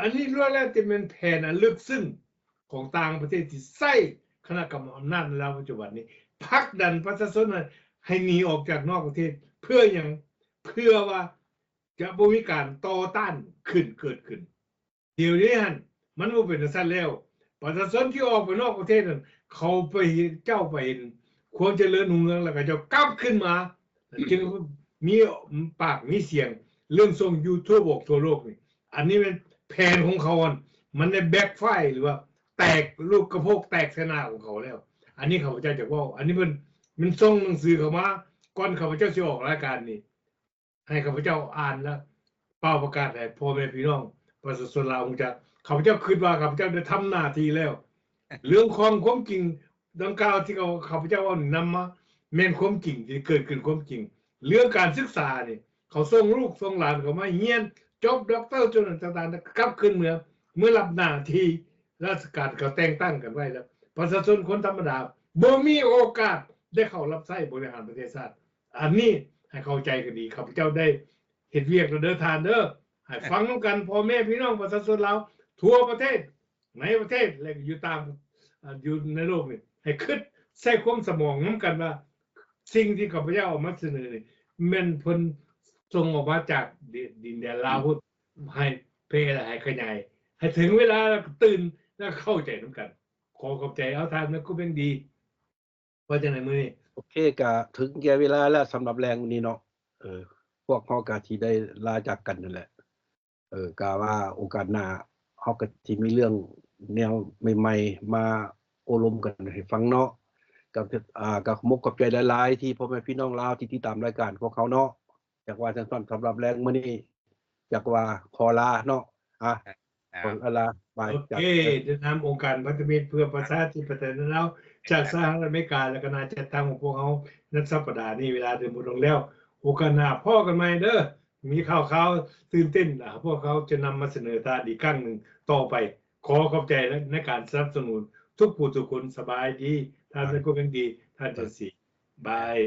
ອັນນີ້ລ້ວນແລ້ວແຕ່ແມ່ນແຜນອັນເລິກເຊິ່ງຂອງຕ່າງປະເທດທີ່ໃຊ້ຄະນະກຳອຳນາດໃນລາວປັດຈຸບັນນີ້ ຜັກດັນປະຊາຊົນໃຫ້ໜີອອກຈາກນອກປະເທດ. ເພື່ອຫຍັງ? ເພື່ອວ່າຈະບໍ່ມີການຕໍ່ຕ້ານຂຶ້ນ ເກີດຂຶ້ນ. ດຽວນີ້ຫັ້ນ ມັນບໍ່ເປັນຈັ່ງຊັ້ນແລ້ວ. ປະຊາຊົນທີ່ອອກໄປນອກປະເທດນັ້ນ ເຂົາໄປເຫັນ ເຈົ້າໄປເຫັນຄວາມຈະເລີນຮຸ່ງເຮືອງ ແລ້ວເຂົາເຈົ້າກັບຄືນມາ ຈຶ່ງມີປາກມີສຽງເລີ່ມສົ່ງຢູທູບອອກທົ່ວໂລກນີ້. ອັນນີ້ແມ່ນແຜນຂອງເຂົາ ອັນ ມັນໄດ້ແບັກໄຟ ຫຼືວ່າແຕກ ລູກກະໂພກແຕກໃສ່ໜ້າຂອງເຂົາແລ້ວ. ອັນນີ້ຂ້າພະເຈົ້າຈະເວົ້າ ອັນນີ້ເພິ່ນ ມັນສົ່ງໜັງສືເຂົ້າມາ ກ່ອນຂ້າພະເຈົ້າຊິອອກລາຍການນີ້ ໃຫ້ຂ້າພະເຈົ້າອ່ານ ແລະ ເປົ່າປະກາດໃຫ້ພໍ່ແມ່ພີ່ນ້ອງປະຊາຊົນລາວຮູ້ຈັກ. ຂ້າພະເຈົ້າຄິດວ່າຂ້າພະເຈົ້າໄດ້ທຳໜ້າທີ່ແລ້ວ. ເລື່ອງຂອງຄວາມຈິງດັ່ງກ່າວທີ່ເຂົາ ຂ້າພະເຈົ້າເວົ້ານີ້ນຳມາແມ່ນຄວາມຈິງທີ່ເກີດຂຶ້ນຄວາມຈິງ. ເລື່ອງການສຶກສານີ້ ເຂົາສົ່ງລູກສົ່ງຫຼານເຂົາມາຮຽນ ຈົບດັອກເຕີ ຈົນຕ່າງໆ ກັບຄືນເມືອ ເມືອຮັບໜ້າທີ່ ລາຊະການເຂົາແຕ່ງຕັ້ງກັນໄວ້ແລ້ວ ປະຊາຊົນຄົນທຳມະດາບໍ່ມີໂອກາດໄດ້ເຂົ້າຮັບໃຊ້ບໍລິຫານປະເທດຊາດ. ອັນນີ້ໃຫ້ເຂົ້າໃຈກັນດີ. ຂ້າພະເຈົ້າໄດ້ເຮັດວຽກແລ້ວເດີທ່ານເດີ. ໃຫ້ຟັງນຳກັນ ພໍ່ແມ່ພີ່ນ້ອງປະຊາຊົນລາວ ທົ່ວປະເທດ ໃນປະເທດ ແລະ ຢູ່ຕ່າງ ອາ ຢູ່ໃນໂລກນີ້ ໃຫ້ຄິດໃຊ້ຄວາມສະໝອງນຳກັນວ່າ ສິ່ງທີ່ຂ້າພະເຈົ້າເອົາມາສະເໜີນີ້ ແມ່ນເພິ່ນສົ່ງອອກມາຈາກດິນແດນລາວພຸ້ນ ໃຫ້ແຜ່ ແລະ ໃຫ້ຂະຫຍາຍ ໃຫ້ເຖິງເວລາ ແລ້ວກໍຕື່ນ ແລ້ວກໍເຂົ້າໃຈນຳກັນ. ຂໍຂອບໃຈ ເອົາ ທ່ານແມ່ຄູແພງດີ ວ່າຈັ່ງໃດມື້ນີ້? ໂອເຄ ກະເຖິງແກ່ເວລາແລ້ວ ສຳລັບແລງມື້ນີ້ເນາະ ເອີ ພວກເຮົາກະຊິໄດ້ລາຈາກກັນນັ້ນແຫຼະ. ເອີ ກະວ່າໂອກາດໜ້າ ເຮົາກະຊິມີເລື່ອງແນວໃໝ່ໆ ມາໂອ້ລົມກັນໃຫ້ຟັງເນາະ. ກະ ອາ ກະຂອບອົກຂອບໃຈຫຼາຍໆ ທີ່ພໍ່ແມ່ພີ່ນ້ອງລາວທີ່ຕິດຕາມລາຍການພວກເຮົາເນາະ. ຈັກວ່າຈັ່ງຊັ້ນ ສຳລັບແລງມື້ນີ້ ຈັກວ່າຂໍລາເນາະ. ອາ ຂໍລາ ບາຍ. ໂອເຄ ຈາກ ໃນນາມອົງການພັນທະມິດເພື່ອປະຊາທິປະໄຕລາວ ຈາກສະຫະລັດອາເມລິກາ ແລະ ຄະນະຈັດຕັ້ງຂອງພວກເຮົາ ໃນສັບປະດານີ້ ເວລາໄດ້ໝົດລົງແລ້ວ. ໂອກາດໜ້າພໍ້ກັນໃໝ່ເດີ. ມີຂ່າວຄາວຕື່ນເຕັ້ນ ພວກເຮົາຈະນຳມາສະເໜີທ່ານອີກຄັ້ງໜຶ່ງຕໍ່ໄປ. ຂໍຂອບໃຈໃນການສະໜັບສະໜູນທຸກຜູ້ທຸກຄົນ. ສະບາຍດີ ທ່ານ ແມ່ຄູແພງດີ ທ່ານຈັນສີ. ບາຍ.